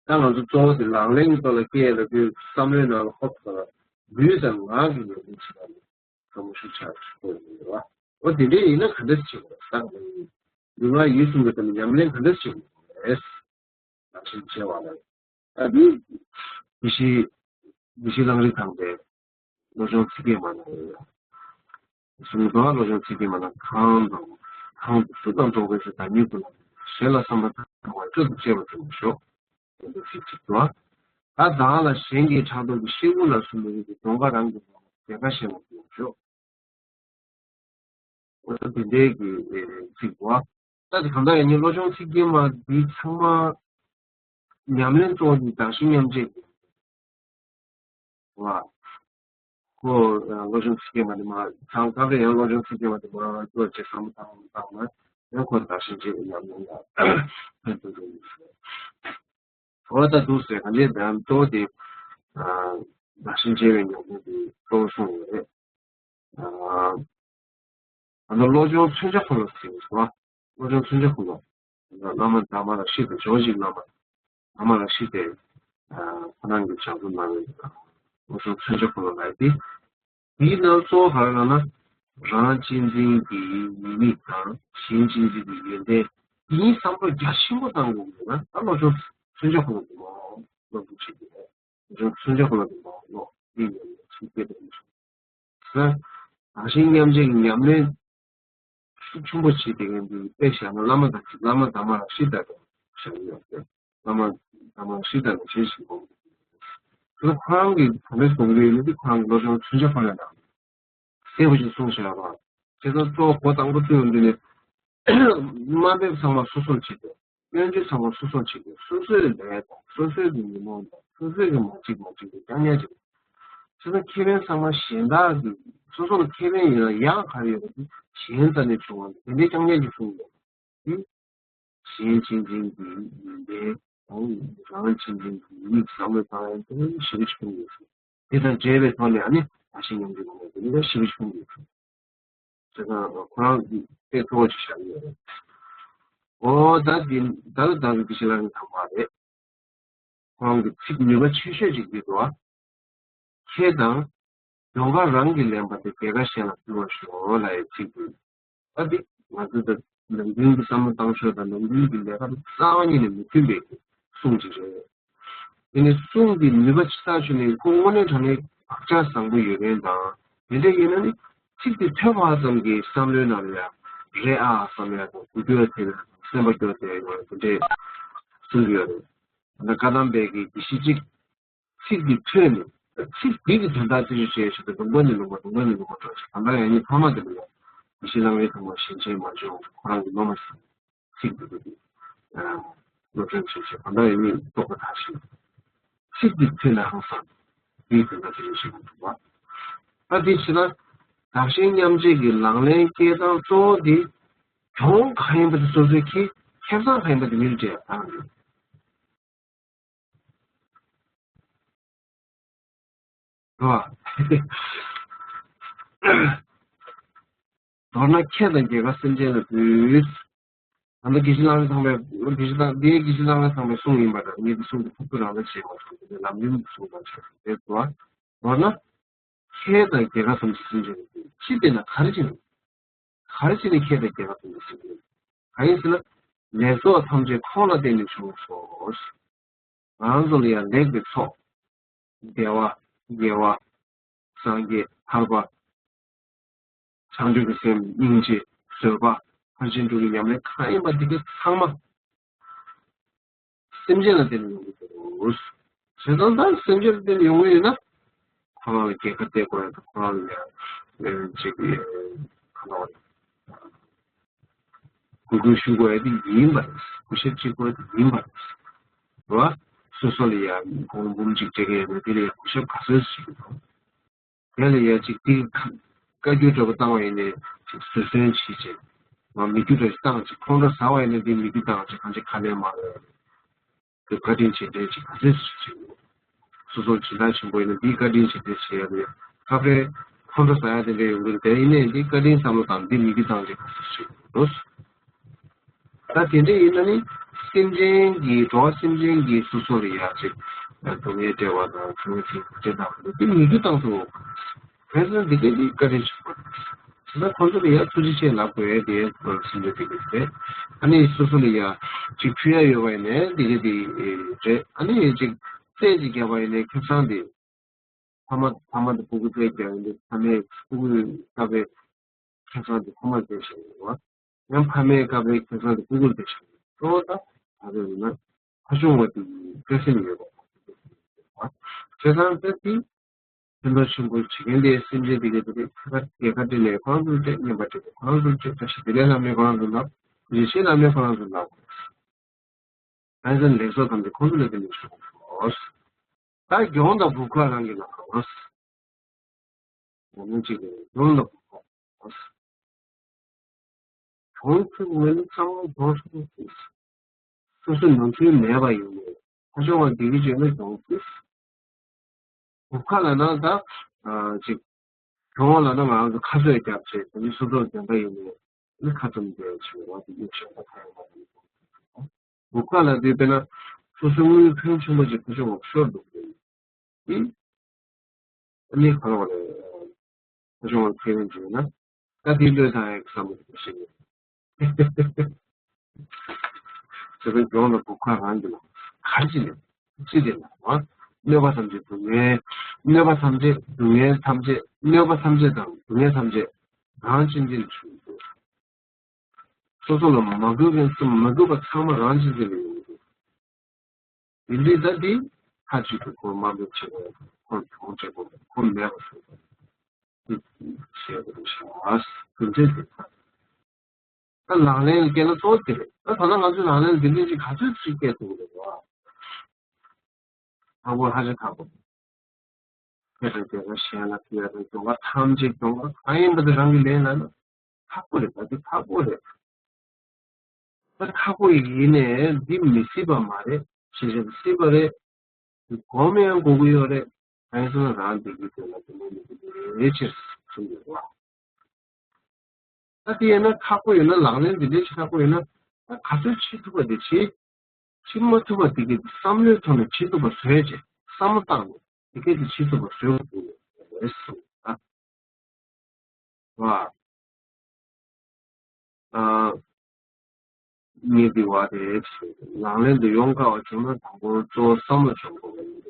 ད་ང་ཚོ་གཙོ་བོ་དེ་ལག་ལེན་གྱི་ཐོག་ལ་སྐྱེལ་ཡ་ལ་དེ་བསམ་བློའི་ནང་ལ་ཧོབ་ཏེ་ལུས་དང་ངག་གི་ཉམས་ལེན་བྱེད་པ་ནི་བསམ་བློ་ཤུགས་ཆག་ཅིག་སྤོ་ཡོང་གི་རེད་བ། འོ་དེ་འདྲས་ཡིན་ན་ག་འདྲས་བྱེད་དགོས་རེད་ཟེར་ན། ལུས་ངག་ཡིད་གསུམ་གྱི་ཐོག་ནས་ཉམས་ལེན་ག་འདྲས་བྱེད་དགོས་རེད། ལག་ལེན་བྱེད་པ་ལ་ད་དེ་དགེ་བཤེས་དགེ་བཤེས་གླང་རི་ཐང་པས། བློ་སྦྱོང་ཚིག་བརྒྱད་མ་ལ་ཡོད། གསུང་དོན་བློ་སྦྱོང་ཚིག་བརྒྱད་མ་ལ་གང་དང་གང་དུ་སུ་དང་འགྲོགས་པའི་ཚེ་བདག་ཉིད་ཀུན་ལ་གཞན་ལ་བསམ་པ་དང་བ་སྤྱོད་དུ་བཅས་པ་ཚུལ་ཞོག་དེ་འདུག་ཚིག་གཅིག་ཏུ། ད་བདག་ལ་གཞན་གྱི་ཕྲག་དོག་གི་ཤེས་བུ་ལ་སུ་མི་རིགས་ཀྱི་གདོང་ཁ་རང་གི་ལས་ཀ་བྱེད་པ་ཚུལ་ཞོག་འོ་ད་དེ་འདྲའི་གི་ཚིག་པ། ད་དེ་གང་ལྟར་ཡང་ནི་བློ་སྦྱོང་ཚིག་བརྒྱད་མ་འདི་ཚང་མ་ཉམས་ལེན་གཙོ་བོ་འདི་བདག་གཞན་མཉམ་བརྗེ་བ། ཁོ་བློ་སྦྱོང་ཚིག་བརྒྱད་མ་འདི་མ་ཚང་སྐབས་རེ་ཡང་བློ་སྦྱོང་ཚིག་བརྒྱད་མ་འདི་མ་གཙོ་ཆེ་བསམ་བློ་བཏང་བཏང་ན་ཡང་ཁོ་བདག་གཞན་བརྗེ་བའི་ཉམས་ལེན་ལ་ཕན་ཐོགས་འགྲོ་ཡི་ཟེར། འོ་ད་འདུག་ཟེར་གང་ཅི་དང་གཙོ་བོ་དེ་བདག་གཞན་བརྗེ་བའི་ཉམས་ལེན་དེ་གཙོ་བོ་གསུངས་ཡོད་རེད། ཨ་ནི་བློ་སྦྱོང་མཚོན་ཆ་འཁོར་ལོ་ཟེར་བ། བློ་སྦྱོང་མཚོན་ཆ་འཁོར་ལོ། བླ་མ་དམ་པ་ལ་ཤིས་ཏེ་ཇོ་བོ་རྗེ་བླ་མ་དམ་པ་ལ་ཤིས་ཏེ་ཁོ་རང་གི་ལྗགས་རྩོམ་གནང་བའི་བློ་སྦྱོང་མཚོན་ཆ་འཁོར་ལོ་ལབ་ཡ་དེ། དེའི་ནང་གཙོ་བོ་ག་རེ་ལབ་ན། རང་གཅེས་འཛིན་གྱི་ཉེས་དམིགས་དང་གཞན་གཅེས་འཛིན་གྱི་ཡོན་ཏན་དེ་གཉིས་བསམ་བློ་རྒྱ་ཆེན་པོ་བཏང་དགོས་ཀྱི་ཡོད་ན་ད་བློ་སྦྱོང་མཚོན་ཆ་འཁོར་ལོ་དེ་མ་སློབ་ཁྲིད་བྱེད་དགོས་རེད། བློ་སྦྱོང་མཚོན་ཆ་འཁོར་ལོ་དེ་མ་སློབ་དེ་ཡོད་ན་ཚིག་སྐད་དུ་མི་སོང་། ཟེར། བདག་གཞན་མཉམ་བརྗེ་གི་ཉམས་ལེན་ ཆུང་ཆུང་པོ་བྱས་དེ་གའི་འདི་དཔེ་བཞག་ན་བླ་མ་དང་བླ་མ་དམ་པ་ལ་ཤི་ད་དང་བཞག་ཡོད་པས། བླ་མ་དམ་པ་ལ་ཤི་ད་དང་ཞེས་ཞིག་གོ། ཁོ་རང་གིས་ག་རེ་གསུང་གི་ཡོད་ན་འདི་ཁོ་རང་གི་བློ་སྦྱོང་མཚོན་ཆ་ཁོ་ནས་དང་། གསལ་པོ་ཞིག་གསུངས་བཞག་པ། བྱས་ཙང་གཙོ་བོ་འགོ་དང་པོ་བཙུགས་འདི་ནི། དམའ་འབེབས་ཚང་མ་སོ་སོར་བྱེད་དགོས། སྐྱོན་བརྗོད་ཚང་མ་སོ་སོར་བྱེད་དགོས། སོ་སོའི་ལས་དང་སོ་སོའི་གི་ཉོན་མོངས་དང་སོ་སོའི་གི་མ་གཅིག་མ་གཅིག་གི་རྐྱང་རྐྱང་བྱེད་དགོས། བྱས་ཙང་ཁེ་ཕན་ཚང་མ་གཞན་དག་གི་སོ་སོ་ལ་ཁེ་ཕན་ཡིན་ན་ཡག་ག་རེ་ཡོད་པ་དེ་གཞན་རྩ་ནས་བྱུང་བ་དེ་འདྲའི་རྐྱང་རྐྱང་གི་གསུངས་འདུག་གཞན་ཕྱིན་ཅན་གྱི་ཡོན་ཏན་དང་རང་ཕྱིན་ཅན་གྱི་མིག་བསམ་བློ་བཏང་ཡང་དེ་ཞེ་པོ་ཆེན་པོ་ཡོད་ཟེར། དེ་དང་འབྲེལ་བའི་ཐོག་ནས་ཨ་ནི་བདག་གཞན་མཉམ་བརྗེ་གོང་འཕེལ་དེ་ནི་ཞེ་པོ་ཆེན་པོ་ཡོད་ཟེར། དེ་དང་ཁོ་རང་གི་དཔེ་མཐོ་བོ་ཅིག་བཞག་ཡོད་རེད། ཨོ་ད་འདི་ད་ད་འདི་ཞིག་ལ་ནི་དང་པ་རེད། ཁོ་རང་གི་ཚིག་ནུས་པ་ཆེ་ཤོས་ཅིག་འདི་འདུག་ཨ། ཁེ་དང་། ཡོང་ཁ་རང་གིས་ལེན་པ་དེ་རྒྱལ་ཁ་གཞན་ལ་ཕུལ་བར་ཤོག་ལབ་ཡའི་ཚིག་དེ། ཨ་དེ་ང་ཚོ་ད་ནམ་རྒྱུན་གྱི་བསམ་བློ་བཏང་ཕྱོགས་དང་ནམ་རྒྱུན་གྱི་ལས་ཀ་རྩ་བ་ཉིད་ནས་མི་མཐུན་པའི་གསུང་ཅིག་རེད། དེ་ནས་གསུང་དེ་ནུས་པ་ཆེ་ས་ཆུ་ནས་ཁོ་དངོས་གནས་དྲང་གནས་བག་ཆགས་བཟང་པོ་ཡོད་མཁན་དང་དེ་འདྲ་ཡིན་ན་ནི་ཚིག་དེ་ཐོས་པ་ཙམ་གྱིས་བསམ་བློའི་ནང་ལ་ཡང་རེད་ཨ་བསམ་ཡ་དང་གུ་དུས་ལ་དེ་ལ་སེམས་པ་སྐྱོ་དེ་ཡང་དེ་འདྲས་གསུང་གི་ཡོད་རེད། ད་བཀའ་གདམས་པའི་གི་དགེ་བཤེས་གཅིག་ཚིག་འདི་ཐོས་ནས་ཚིག་འདི་གི་དོན་དག་ཐོས་ཤེས་བྱས་ཤིག་ཏུ་ལུང་པ་ནས་ལུང་པ་ལུང་པ་ནས་ལུང་པ་འགྲོ་ཞིག་གང་ལྟར་ཡང་ཉིད་ཐ་མ་དེ་ལ་ཡང་ཡེ་ཤེས་ལམ་བའི་ཐོག་མ་ཞེན་ཆེན་མ་བྱུང་ཁོ་རང་གི་སློབ་མ་ཚིག་འདི་གི་སློབ་སྦྱོང་བྱས་ཤིག་གང་ལྟར་ཡང་ཉིད་རྟོགས་པ་དག་ཞིག་ཚིག་འདི་ཐོས་ན་ཧང་སང་འདིའི་དོན་དག་ཐོས་ཤེས་ཤིག་མ་ཐུབ་པ། ད་འདི་བྱས་ན་བདག་གཞན་མཉམ་བརྗེ་གི་ལག་ལེན་སྐྱེལ་སྟངས་གཙོ་བོ་འདི་གྱོང་གང་ཡིན་པ་དེ་སོ་སོའི་ཁེ་ཁེ་བཟང་གང་ཡིན་པ་དེ་མིར་སྤྲད་ཡ་དང་རེད། རེད་བ། མདོར་ན་ཁྱེད་དང་རྒྱལ་ཁབ་སེམས་ཅན་ལ་འབུལ། ད་ལྟ་དགེ་བཤེས་ལྷ་རམས་ཚང་པའི་དགེ་བཤེས་ལྷ་འདིའི་དགེ་བཤེས་ལྷ་རམས་ཚང་པའི་གསུང་ཡིན་པ་དང་ངེད་ཀྱི་གསུང་དེ་ཐུབ་ཐུབ་རང་ལ་བྱེད་མ་ཐུབ་པའི་ལམ་རིམ་གྱི་གསུང་དང་ཆབས་ཅིག་རེད་འདུག་བ། མདོར་ན། ཁྱེད་དང་རྒྱལ་ཁབ་སེམས་ཅན་སེམས་ཅན་ལ་འབུལ། ཅི་བལྟས་ན་ག་རེ་བྱེད་ན། ག་རེ་བྱས་ནས་ཁྱེད་དང་རྒྱལ་ཁབ་ཀུན་ཏུ་སྲིད་པའི། གང་ཡིན་ཟེར་ན། ལེགས་ཚོགས་ཐམས་ཅད་ཁོང་ལ་བརྟེན་ནས་བྱུང་སོ། ང་རང་ཚོ་ལ་ཡང་ལེགས་པའི་ཚོགས། བདེ་བ། དགེ་བ། སངས་རྒྱས་ཐར་པ། བྱང་ཆུབ་ཀྱི་སེམས་སྙིང་རྗེ་བཟོད་པ་ཕར་ཕྱིན་དྲུག་གི་ཉམས་ལེན་གང་ཡིན་པ་འདི་ག་ཚང་མ། སེམས་ཅན་ལ་བརྟེན་ནས་ཡོང་གི་འདུག་བྱས་ཙང་ད་སེམས་ཅན་ལ་བརྟེན་ནས་ཡོང་གི་ཡོད་ན། ཁོ་རང་ལ་རྒྱལ་ཁ་གཏད་དགོས་ཡ་དང་ཁོ་རང་ལ་ཡང་ཅིག་ག་ལ་བ་གུས་བཀུར་ཞུ་དགོས་ཡ་དེ་ཡིན་པ་རེད། གུས་ཞབས་བྱེད་དགོས་ཡ་དེ་ཡིན་པ་རེད། རེད་བ། སོ་སོ་ལ་ཡང་གོང་འབུམ་ཅིག་སྤྲད་མཁན་ཡོད་ན་དེ་ལ་ཡང་གུས་ཞབས་ག་ཚོད་ཞིག་དགོས། དེ་ལ་ཡང་ཅིག་དེ་བཀའ་བཀའ་བཀྱོན་འདྲ་པོ་བཏང་བ་ཡིན་ནའི་ཅིག་བཟོད་བསྲན་བྱེད་ཅིག་ང་མི་རྒྱུ་འདྲ་ཞིག་བཏང་ཅིག་ཁོང་ཁྲོ་ཟ་བ་ཡིན་ན་དེ་མི་རྒྱུ་བཏང་ཅིག་གང་ཅིག་ཁ་ལན་མ་རེད། དེ་བཀའ་དྲིན་རྗེས་དྲན་ཅིག་ག་ཚོད་ཅིག་བྱེད་དགོས། སོ་སོ་སྦྱིན་བདག་ཆེན་པོ་ཡིན་ན་དེའི་བཀའ་དྲིན་རྗེས་དྲན་བྱེད་ཡ་དེ་སྐབས་རེ་ཁོང་ཁྲོ་ཟ་ཡ་དེ་འདྲ་ཡོང་གི་རེད། དེ་ཡིན་ནའི་དེ་བཀའ་དྲིན་བསམ་བློ་བཏང་དེ་མི་རྒྱུ་བཏང་ཅིག་ག་ཚོད་བྱེད་དགོས། ད་དེ་འདྲ་ཡིན་ན་ནི་སེམས་ཅན་གྱི་འགྲོ་བ་སེམས་ཅན་གྱི་སོ་སོ་ལ་ཡ་ཅིག་སྡུག་བསྔལ་སྤྲད་པ་དང་སྡུག་བསྔལ་ཅིག་སྤྲད་དང་དེ་མི་རྒྱུ་བཏང་ཐུབ། བྱས་ཙང་འདི་ག་འདི་བཀའ་དྲིན་ཆེན་པོ་རེད། དེ་ལ་ཁོང་ཚོ་ལ་ཡ་ཐུགས་རྗེ་ཆེ་ལབ་དགོས་ཡ་དེ་སེམས་ཅན་དེ་ག་རེད། ཨ་ནི་སོ་སོ་ལ་ཡ་ཅིག་ཕུལ་ཡ་ཡོད་པ་ཡིན་ནའི་འདི་ག་འདི་རེད། ཨ་ནི་ཅིག་རྩེད་ཅིག་བརྒྱབ་པ་ཡིན་ནའི་ཁེ་བཟང་དེ་ཕ་མ་ཕ་མ་དང་སྤུ་གུ་རྩེད་བརྒྱབ་ཡིན་ནའི་ཕ་མས་སྤུ་གུ་ལྟ་བའི་ཁེ་བཟང་དེ་ཕ་མར་སྟེར་བཞིན་ཡོད་པ། ཡང་ཕ་མའི་བཀའ་པའི་ཁེ་བཟང་དེ་སྤུ་གུར་སྟེར་བཞིན་ཡོད་པ། གཙོ་བོ་ད་ག་རེ་ཡིན་ན་ཕ་ཆུང་བ་དེ་ཡི་བརྩེ་སེམས་ཡོད་པ། བྱས་ཙང་ད་དེ་ཕན་ཐོགས་ཆེན་པོ་བྱེད་མཁན་དེ་སེམས་ཅན་དེ་གའི་དེ་རེད། ཁ་ཁ་དེ་ཁ་དེ་ནས་ཁོ་རང་ཚོར་སྤྲད། སྨྱོན་པ་སྤྲད་དེ་ཁོ་རང་ཚོར་སྤྲད། བཀྲ་ཤིས་བདེ་ལེགས་ལབ་ནས་ཁོ་རང་ཚོར་ལབ། ཡེ་ཤེས་ལབ་ནས་ཁོ་རང་ཚོར་ལབ། ཨ་ཙི་ལེགས་སོ་དམ་པའི་ཁོང་ཚོ་ལ་དེ་ནས་ཞུ་དགོས་སོ། ད་གྱོང་དང་འབུབ་ཁ་རང་གི་ལ་ཧང་། ངོ་མ་གཅིག་གི་གྱོང་དང་འབུབ་ཁ། གྱོང་ཚུགས་མེད་ན་ཚང་མ་གྱོང་ཚུགས། སོ་སོ་ནོར་འཁྲུལ་མེད་པ་ཡིན་ནའི་ཁ་ཕྱོགས་པ་བདེ་སྐྱིད་བྱོས་ན་གྱོང་ཚུགས། འབུབ་ཁ་ལབ་ན་ད་ཅིག་གྱོང་ལབ་ན་ང་རང་ཚོ་ཁ་རྩོད་རྒྱབ་བྱས་དེ་ནི་སོ་སོར་བདེན་པ་ཡིན་ནའི་ནི་ཁ་བཙུམ་བསྡད་བྱས་བ་དེ་གཉིས་ཆགས་པ་ཁ་ཡོང་བ་ཡིན། འབུབ་ཁ་ལབ་དུས་དཔེར་ན་སོ་སོའི་དངུལ་ཕོན་ཆེན་པོ་ཅིག་ཁ་ཕྱོགས་ལ་ཤོར་འདུག་ཟེར། ཨིན། ཨ་ནི་ག་རེ་ལབ་དགོས་རེད། ཁ་ཕྱོགས་ལ་ཁས་ལེན་བྱས་ན་ད་དེ་བློས་བཏང་ཡག་བསམ་བློ་ཞིག་ཡོད། དེ་ཚོའི་གྱོང་ལ་འབུབ་ཁ་རང་གི་ལ་གར་གྱི་ལས་ཅི་དེ་ལ་བ། གནོད་པ་ཐམས་ཅད་སྡུག་བསྔལ། གནོད་པ་ཐམས་ཅད་སྡུག་བསྔལ་ཐམས་ཅད། གནོད་པ་ཐམས་ཅད་དང་སྡུག་བསྔལ་ཐམས་ཅད་རང་གཅེས་འཛིན་བྱུང་འདུག་སོ་སོ་ལ་མ་དགོས་མཁན་ཚང་མ་མ་དགོས་པ་ཚང་མ་རང་གཅིག་ཟིན་ལ་ཡོང་གི་འདུག་དེ་འདྲའི་ད་དེ་མཐའ་གཅིག་ཏུ་ཁོ་དམའ་འབེབས་བྱེད་དགོས། ཁོ་གྱོང་བྱེད་དགོས། ཁོ་མེད་པ་བཟོ་དགོས། དེ་བཤད་དགོས་ཤག་དེ་འདྲའི་དེ་ད་ལག་ལེན་ལ་སྐྱེལ་ན་གཙོ་བོ་དེ་རེད། ད་ད་ལྟ་ང་ཚོས་ལག་ལེན་ལ་དེ་འདྲའི་ཅིག་ག་ཚོད་ཅིག་སྐྱེལ་ཐུབ་ཀྱི་རེད་བ། ཁག་པོ་ཧ་ཅང་ཁག་པོ། ཁྱེད་རང་རྒྱལ་ཁབ་གཞན་ལ་ཕེབས་ཡ་དང་གྱོང་ཁ་ཐམས་ཅད་གྱོང་ཁ་གང་ཡིན་པ་དེ་རང་གིས་ལེན་ལ་ན་ཁག་པོ་རེད། ད་དེ་ཁག་པོ་རེད། ད་ཁག་པོ་ཡིན་ནའི་འདི་མི་སྲིད་པ་མ་རེད། ཤེས་བྱ་མི་སྲིད་པ་རེད། འདི་གོམས་ཡང་དགོས་ཀྱི་ཡོད་རེད། གང་ཡིན་ཟེར་ན་རང་བདེ་སྐྱིད་དོན་ལ་དེ་མོ་མི་དགོས་པའི་ཕྱིར་གསུངས་ཡོད་བ། ད་དེ་ཡིན་ན་ཁག་པོ་ཡོད་ན་ལག་ལེན་འདི་འདྲའི་ཁག་པོ་ཡོད་ན་ད་ག་ཚོད་བྱེད་ཐུབ་པ་དེ་བྱེད། བྱེད་མ་ཐུབ་པ་དེ་གི་བསམ་བློའི་ཐོག་ནས་བྱེད་ཐུབ་པ་བཟོས་བྱས་བསམ་བློ་བཏང་ནས་དེ་གས་དེ་བྱེད་ཐུབ་པ་བཟོས་དགོས་ཀྱི་ཡོད་རེད་གསུངས་ད། བ། ཨ། ངས་འདི་བ་དེ་ལག་ལེན་དུ་ཡོང་དཀའ་བ་བྱུང་ན་དང་པོར་གཙོ་བོ་བསམ་བློ་སྦྱོང་དགོས་པ་ཡིན།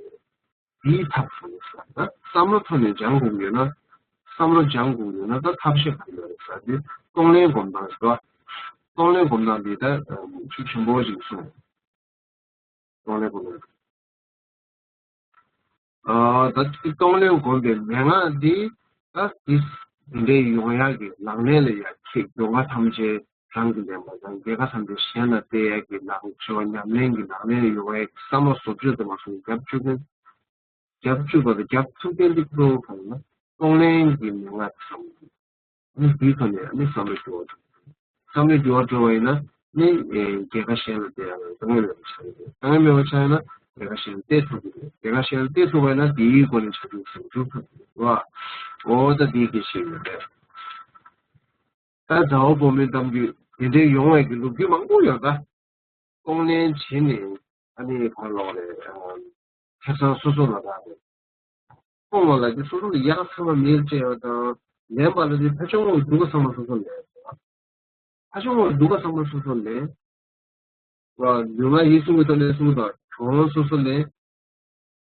དེའི་ཐབས་སུ་ཟེར་ན་བསམ་བློ་ཐོག་ནས་སྦྱང་དགོས་ཡོད་ན། བསམ་བློ་སྦྱང་དགོས་ཡོད་ན་ད་ཐབས་ཤེས་ག་རེ་ཡོད་རེད་ཟེར་དུས་གཏོང་ལེན་སྒོམ་སྟངས་ཟེར་བ། གཏོང་ལེན་སྒོམ་སྟངས་འདི་ད་ཤུགས་ཆེན་པོ་ཞིག་གསུངས། གཏོང་ལེན་སྒོམ་སྟངས། ཨ་ད་ཅིག་གཏོང་ལེན་སྒོམ་པའི་མན་ངག་འདི་ད་འདི་འདི་འདྲའི་ཡོང་ཡག་གི་ལག་ལེན་ལ་ཡ་ཁྱེད་གྱོང་ཁ་ཐམས་ཅད་རང་གིས་ལེན་པ་དང་རྒྱལ་ཁ་ཐམས་ཅད་གཞན་ལ་སྟེར་ཡག་གི་ལག་ཆོས་ཉམས་ལེན་གྱི་ལག་ལེན་ལ་ཡོང་བའི་བསམ་བློ་བཟོ་བཅོས་དུ་མ་སོང་རྒྱབ་བཅུག་མཁན། རྒྱབ་བཅུག་པ་དང་རྒྱབ་ཐུབ་མཁན་འདི་གཙོ་བོ་གང་ཡིན་ན་གཏོང་ལེན་གྱི་མན་ངག་དེ་བསམ་བློ། ཨ་ནི་དེའི་ཐོག་ནས་ཨ་ནི་བསམ་བློ་འགྱུར་བ་འགྲོ། བསམ་བློ་འགྱུར་བ་འགྲོ་བ་ཡིན་ན་ནི་རྒྱལ་ཁ་གཞན་ལ་སྟེར་ཡག་ལ་དཀའ་ངལ་མེད་པ་ཆགས་ཡོད། དཀའ་ངལ་མེད་པ་ཆགས་ཡོད་ན་རྒྱལ་ཁ་གཞན་ལ་སྟེར་ཐུབ་ཀྱི་རེད། རྒྱལ་ཁ་གཞན་ལ་སྟེར་ཐུབ་པ་ཡིན་ན་དེའི་སྒོ་ནས་བྱ་སྤྱོད་ཟིན་ཐུབ་ཐུབ་ཀྱི་རེད་བ། འོ་ད་དེའི་སྐད་ཆ་ཡིན་པ་རེད། ད་མཛའ་བོ་བུ་མོའི་གཏམ་རྒྱུད་དེ་འདྲའི་ཡོང་བའི་གི་ལོ་རྒྱུས་མང་པོ་ཡོད་ད། གཏོང་ལེན་བྱས་ནས་ཨ་ནི་ག་ལོག་རེད། ཁེ་བཟང་སོ་སོ་ལ་རག་རེད། གཏོང་བ་ལ་དེ་སོ་སོ་ལ་ཡག་ཚང་མ་མེད་ཅེས་ཡོད་དང་། ལེན་པ་ལ་དེ་ཕ་ཆུང་བ་སྡུག་ག་ཚང་མ་སོ་སོ་ལེན། ཕ་ཆུང་བ་སྡུག་ག་ཚང་མ་སོ་སོ་ལེན། བ་ལུས་ངག་ཡིད་གསུམ་གྱི་ཐོག་ནས་གསུངས་དང་གྱོང་སོ་སོ་ལེན།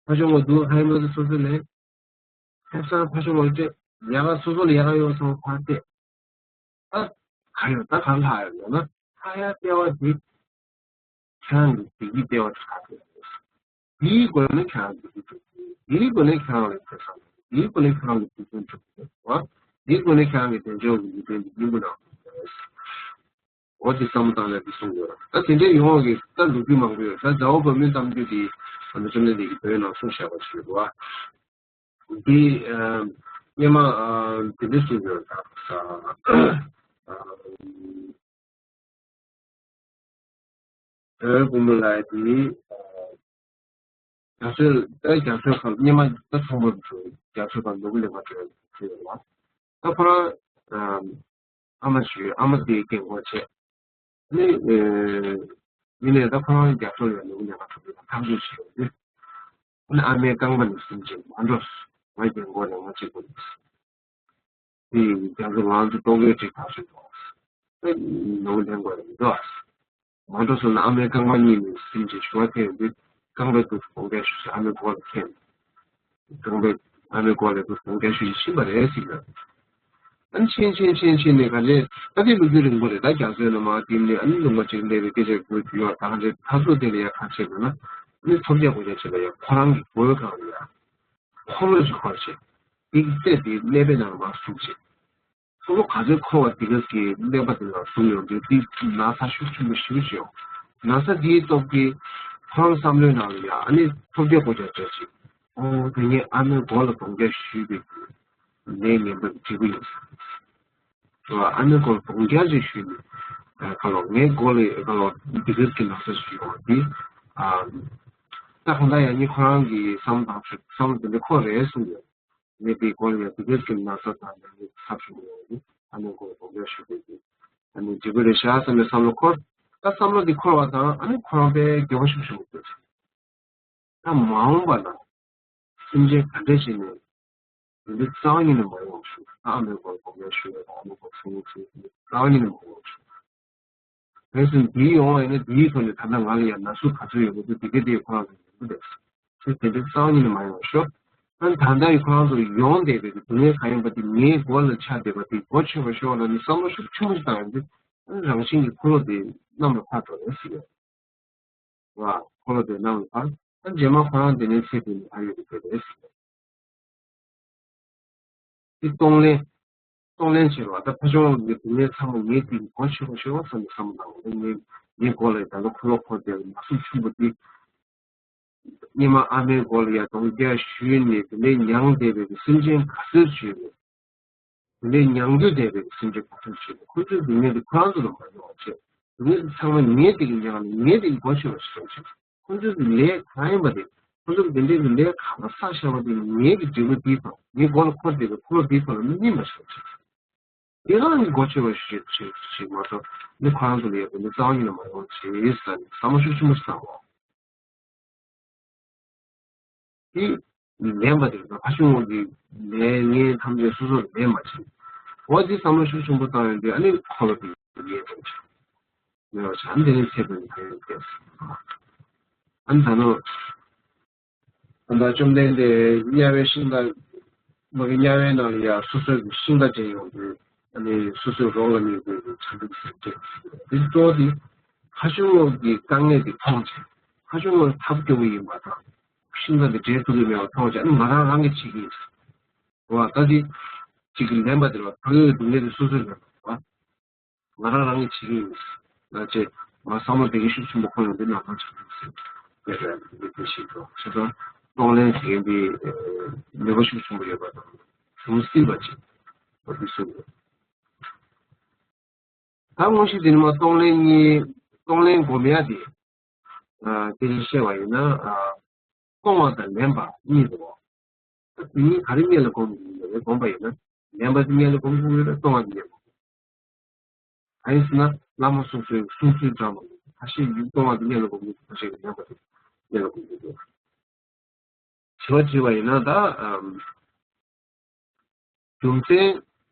ཕ་ཆུང་བ་སྡུག་ག་ཧ་ཡིན་པ་དེ་སོ་སོ་ལེན། ཁེ་བཟང་ཕ་ཆུང་བ་སྤྲད། ཡག་ག་སོ་སོ་ལ་ཡག་ག་ཡོད་ཚང་མ་ཕར་སྤྲད། ད་ག་ཡོད་ད་ག་ལྷག་ཡོད་ལབ་ན། ལྷག་ཡག་ལྟེ་བ་འདི་ཁྱེད་རང་གི་བདེ་སྐྱིད་ལྟེ་བ་དེ་ག་ཚོད་ཡོད། འདིའི་སྒོ་ནས་ཁྱེད་རང་བདེ་སྐྱིད་འགྲུབ་ཀྱི། འདིའི་སྒོ་ནས་ཁྱེད་རང་ལ་ཁེ་བཟང་འགྲུབ་ཀྱི། འདིའི་སྒོ་ནས་ཁྱེད་རང་གི་བདེ་སྐྱིད་འགྲུབ་ཀྱི་རེད་བ། འདིའི་སྒོ་ནས་ཁྱེད་རང་གི་བདེ་འཇགས་ཀྱི་ཡིད་བརྟན་གྱི་སྙིང་པོ་ནང་འོ་དེ་བསམ་བློ་བཏང་ནས་དེ་གསུངས་ཡོད། ད་དེ་འདྲའི་ཡོང་བ་གི་ད་ལོ་རྒྱུས་མང་པོ་ཡོད། ད་མཛའ་བོ་བུ་མོའི་གཏམ་རྒྱུད་དེ་ཨ་ནི་བཅོམ་ལྡན་འདས་ཀྱིས་བོད་ནང་གསུངས་བཞག་པ་ཞིག་ཡོད་བ། འདི་ཨ་སྔོན་མ་ཨ་དེ་འདྲ་ཞིག་ཡོད་ད། ཨ་བོད་བུ་མོ་ལ་དེ་རྒྱ་མཚོའི་ད་རྒྱ་མཚོའི་ཁམས་སྔོན་མ་ད་ཚོང་པ་རུ་རྒྱ་མཚོའི་ཁམས་ནོར་བུ་གླིང་པ་བྲོས་བྲོས་ཡོད་ལ། ད་ཁོ་རང་ཨ་མ་ཞུས། ཨ་མ་དེའི་རྒན་གོག་བྱས། ནི་ཨེ་ཡིན་ནའི་ད་ཁོ་རང་རྒྱ་མཚོ་ལ་ནོར་བུ་གླིང་པ་གྲོང་ཁྱེར་ལ་ཐག་གཅོད་བྱས་ཡོད་དུས། ཨ་ནི་ཨ་མའི་རྐང་པ་ནས་ཟིན་བྱས་མ་འགྲོ། ང་རྒན་གོག་ལ་ང་གཅིག་པུ་རེད། དེ་ཡིན་ཀྱང་ང་ཚོ་ལྟོ་གོས་ཅིག་ག་ཚོད་འདུག་ཨེ་ནོར་བུ་ལེན་དགོས་རེད་མི་འདུག་མ་འགྲོ་སོང་ན་ཨ་མའི་རྐང་པ་གཉིས་ནས་ཟིན་བྱས་ཞུ་བ་ཐེབས་ཡོང་དུས་རྐང་པའི་ཐོག་ཏུ་སྒོང་རྒྱག་ཞུ་བྱས་ཨ་མའི་མགོ་ལ་འཐེན། རྐང་པའི་ཨ་མའི་མགོ་ལ་ཐོག་སྒོང་རྒྱག་ཞུ་བྱས་ཕྱིན་པ་རེད་ཟེར་གྱི་ཡོད། ཨ་ནི་ཕྱིན་ཕྱིན་ཕྱིན་ཕྱིན་ནས་ག་རེ་ད་དེ་ལོ་རྒྱུས་རིང་པོ་རེད། ད་རྒྱ་མཚོའི་ནང་མར་བསྡིབས་ནས་ཨ་ནི་ལུང་པ་གཅིག་སླེབས་པའི་སྐད་ཆ་དགོས་ཀྱི་ཡོད། ད་ག་འདྲའི་འཐབ་རྩོད་དེ་ལ་ཡ་ག་བྱེད་དགོས་ན་ཨ་ནི་ཐོབ་རྒྱག་སྒོ་རྒྱག་བྱེད་པ་ཡ་ཁོ་རང་གི་མགོའི་སྒང་ལ་ཡ་འཁོར་ལོ་ཞིག་འཁོར་བྱས་དེ་གི་རྩེ་དེ་ཀླད་པའི་ནང་ལ་མར་ཟུག་བྱས། ཁོ་ལོ་ག་ཚོད་འཁོར་བ་དེ་ག་གི་ཀླད་པ་དེ་ལ་ཟུག་ཡོང་དུས་དེ་ན་ཚ་ཤུགས་ཆེན་པོ་ཞེ་པོ་ཅིག་ཡོང་། ན་ཚ་དེའི་སྟོབས་ཀྱིས་ཁོ་རང་བསམ་བློའི་ནང་ལ་ཡ་ཨ་ནི་ཐོབ་རྒྱག་སྒོ་རྒྱག་བྱས་ཅིག་ཨོ་དེ་ངས་ཨ་མའི་མགོ་ལ་སྒོང་རྒྱག་གཞུས་པའི་ནད་ངན་པ་གི་འབྲས་བུ་ཡིན་ས་རེད། ཨ་མའི་མགོ་ལ་སྒོང་རྒྱག་ཅིག་གཞུས་ནས་ཁ་ལོ་ངའི་མགོ་ལ་ཁ་ལོ་འདི་ག་གི་ན་ཚ་ཞིག་ཡོང་བ་དེ་ད་གང་ལྟར་ཡང་ནི་ཁོ་རང་གི་བསམ་བློ་བཏང་ཚུལ་བསམ་བློ་དེ་འདྲ་འཁོར་རེད་གསུངས་ཡོད། ངས་དེའི་སྐོར་ལ་དེ་གར་གྱི་ན་ཚ་དང་ནད་ཚབས་ཆེན་པོ་ཡོང་དུས་ཨ་མའི་མགོ་ལ་སྒོང་རྒྱག་གཞུས་པའི་དུས་ཨ་ནི་འབྲས་བུ་རེད་ཤག་བསམ་པའི་བསམ་བློ་འཁོར། ད་བསམ་བློ་དེ་འཁོར་བ་དང་ཨ་ནི་ཁོ་རང་དཔེ་དགེ་བ་ཤུགས་ཆེན་པོ་བསྐྱེད་སོང་། ད་མ་འོངས་པ་ལ་སེམས་ཅན་ག་འདྲ་ཞིག་ནས་དེ་འདྲའི་རྩ་བ་ཉིད་ནས་མ་ཡོང་བ་ཞུ། ཨ་མའི་མགོ་ལ་སྒོང་རྒྱག་གཞུ་བ་དང་ཨ་མའི་མགོ་ལ་སེམས་ཅན་རྩ་བ་ཉིད་ནས་མ་ཡོང་བ་ཞུ། རེད་སོང་། འདིའི་ཡོང་བ་ཡིན་ན་འདིའི་ཐོག་ནས་ད་ལྟ་ང་ལ་ཡང་ན་ཟུག་ག་ཚོད་ཡོད་མི་འདུག་འདི་ག་དེ་ཁོ་རང་ཚོ་ཡོང་གི་རེད། ཚུལ་དེ་འདྲའི་རྩ་བ་ཉིད་ནས་མ་ཡོང་བ་ཤོག་ཨ་ནི་ད་ལྟ་ཡི་ཁོ་རང་ཚོར་ཡོང་བསྡད་པའི་སྡུག་བསྔལ་གང་ཡིན་པ་དེ་ངའི་མགོ་ལ་ཆགས་བསྡད་པ་དེ་མགོ་ཆོད་པ་ཤོག་ལབ་ནས་བསམ་བློ་ཤུགས་ཆེན་པོ་ཞིག་བཏང་ཡོང་དུས་ ཨ་ནི་རང་བཞིན་གྱི་འཁོར་ལོ་དེ་གནམ་ལ་ཕར་འགྲོ་རེད་ཟེར་ཡོད། བ། འཁོར་ལོ་དེ་གནམ་ལ་ཕར། ཨ་རྗེས་མ་ཁོ་རང་དེ་ནས་ཚེ་འདི་ནས་ཕར་ཡོད་དེ་ཕེབས་རེད་ཟེར་ཡོད། འདི་གཏོང་ལེན། གཏོང་ལེན་བྱེད་པ་ད་ཕ་ཆུང་བ་གི་སྡུག་བསྔལ་ཚང་མ་ངས་འདི་གི་སྒོ་ཕྱེ་བ་ཤོག་བསམ་ནས་བསམ་བློ་བཏང་བ་ངས་ངའི་མགོ་ལ་ད་ལོ་འཁོར་ལོ་འཁོར་བསྡད་པའི་མ་སྲུ་ཆུང་པོ་འདི། སྔོན་མ་ཨ་མའི་མགོ་ལ་ཡ་གདོང་བརྒྱ་གཞུས་ནས་དེ་ནས་མྱང་བསྡད་པའི་སེམས་ཅན་ག་ཚོད་བྱས་ནས། དེ་ནས་མྱང་རྒྱུ་བསྡད་པའི་སེམས་ཅན་ག་ཚོད་བྱས་ནས་ཁོ་ཚོའི་སྡུག་བསྔལ་དེ་ཁོ་རང་ཚོ་ལ་མ་ཡོང་བ་བྱས། སྡུག་བསྔལ་དེ་ཚང་མ་ངས་དེ་གི་མྱངས་ནས་ངས་དེ་གི་སྒོ་ཕྱེ་བ་ཞིག་བྱས། ཁོ་ཚོའི་ལས་གང་ཡིན་པ་དེ་ཁོ་ཚོ་དེ་འདྲའི་གི་ལས་གང་བསགས་བཞག་པ་དེ་ངའི་གི་འབྲས་བུ་དེའི་ཐོག་ངའི་མགོ་ལ་འཁོར་བསྡད་པའི་འཁོར་ལོ་དེའི་ཐོག་ལ་མི་སྨིན་པ་ཞིག་བྱས། དེ་རང་གི་སྒོ་ཕྱེ་བ་ཞིག་བྱས་ཞིག་མ་གཏོགས་ནི་ཁོ་རང་ཚོ་ལ་ཡོད་པའི་ནི་རྩ་བ་ཉིད་ནས་མ་ཡོང་བ་བྱས་ཟེར་ནས་བསམ་བློ་ཤུགས་ཆེན་པོ་ཞིག་བཏང་བ། དེ་ལེན་པ་དེ་ལ་ཕ་ཆུང་བ་གི་ལས་ངན་ཐམས་ཅད་སོ་སོར་ལེན་པ་བྱེད། འོ་དེ་བསམ་བློ་ཤུགས་ཆེན་པོ་བཏང་ཡོང་དུས་ཨ་ནི་འཁོར་ལོ་དེ་ཡལ་འགྲོ་ཆགས་མེད་པ་བྱ། འདི་ནི་ཚེ་འཕོས་ནས་ཕན་ཡོན་ཐེབས། ཨ་ནི་ད་ནོ་ཨ་ད་བཅོམ་ལྡན་འདས་དམྱལ་བའི་ཤིང་རྟ་མ་གི་དམྱལ་བའི་ནང་ལ་ཡ་སོ་སོའི་གི་ཤིང་རྟ་དྲན་ཡོང་དུས། ཨ་ནི་སོ་སོའི་རོགས་ལ་གནས་པའི་བྱང་ཆུབ་སེམས་བསྐྱེད། འདི་གཙོ་བོ་དེ་ཕ་ཆུང་བ་གི་དཀའ་ངལ་དེ་མཐོང་བྱས། ཕ་ཆུང་བ་ཐབས་སྐྱོ་པོ་ཡིན་པ་དང་། ཤིང་རྟ་དེ་བྲེག་ཐུབ་ཀྱི་མེད་པ་མཐོང་བྱས། ཨ་ནི་ང་རང་རང་གིས་བྱེད་ཀྱི་ཡིན་ཟེར་བ། ད་དེ་གཅིག་གི་ལེན་པ་དེ་ལ་བག་ཡོད་སྡུག་བསྔལ་དེ་སོ་སོས་ལེན་པ་རེད་བ། ང་རང་རང་གིས་བྱེད་ཀྱི་ཡིན་ཟེར་ན་བྱས། ང་བསམ་བློ་དེ་གའི་ཤུགས་ཆེན་པོ་འཁོར་ཡོང་དུས་ནང་ལ་ཆགས་ཐུབ་ཟེར་དེ་རེད། འདི་དེ་ཞིག་འགྲོ་ཞེས་དང་གཏོང་ལེན་བྱེད་མཁན་དེ་ནུས་པ་ཤུགས་ཆེན་པོ་ཡོད་པ་དང་གཞུང་སྲིད་པ་ཅིག་འོ་དེ་གསུངས་ཡོད། ད་དངོས་གཞི་འདི་ནི་མ་གཏོང་ལེན་གཉིས། གཏོང་ལེན་སྒོམ་ཡ་དེ། ཨ་དེ་ནི་བཤད་པ་ཡིན་ན་ཨ་གཏོང་བ་དང་ལེན་པ་གཉིས་རེད་བ། ད་དེ་གཉིས་ག་རེ་སྔོན་ལ་སྒོམ་དགོས་ཡིན་ན་སྒོམ་པ་ཡིན་ན་ལེན་པ་དེ་སྔོན་ལ་སྒོམ་དགོས་ཡོད་ན་གཏོང་བ་དེ་སྔོན་ལ་སྒོམ་དགོས། གང་ཡིན་ཟེར་ན་བླ་མ་སོ་སོའི་གསུང་ཚུལ་འདྲ་མ་ཁ་ཤས་ཡིན། གཏོང་བ་དེ་སྔོན་ལ་སྒོམ་དགོས། ཁ་ཤས་ཀྱི་ལེན་པ་དེ་སྔོན་ལ་སྒོམ་དགོས། དྲི་བ་དྲིས་པ་ཡིན་ན་ད་ཨམ། རྒྱུ་མཚན།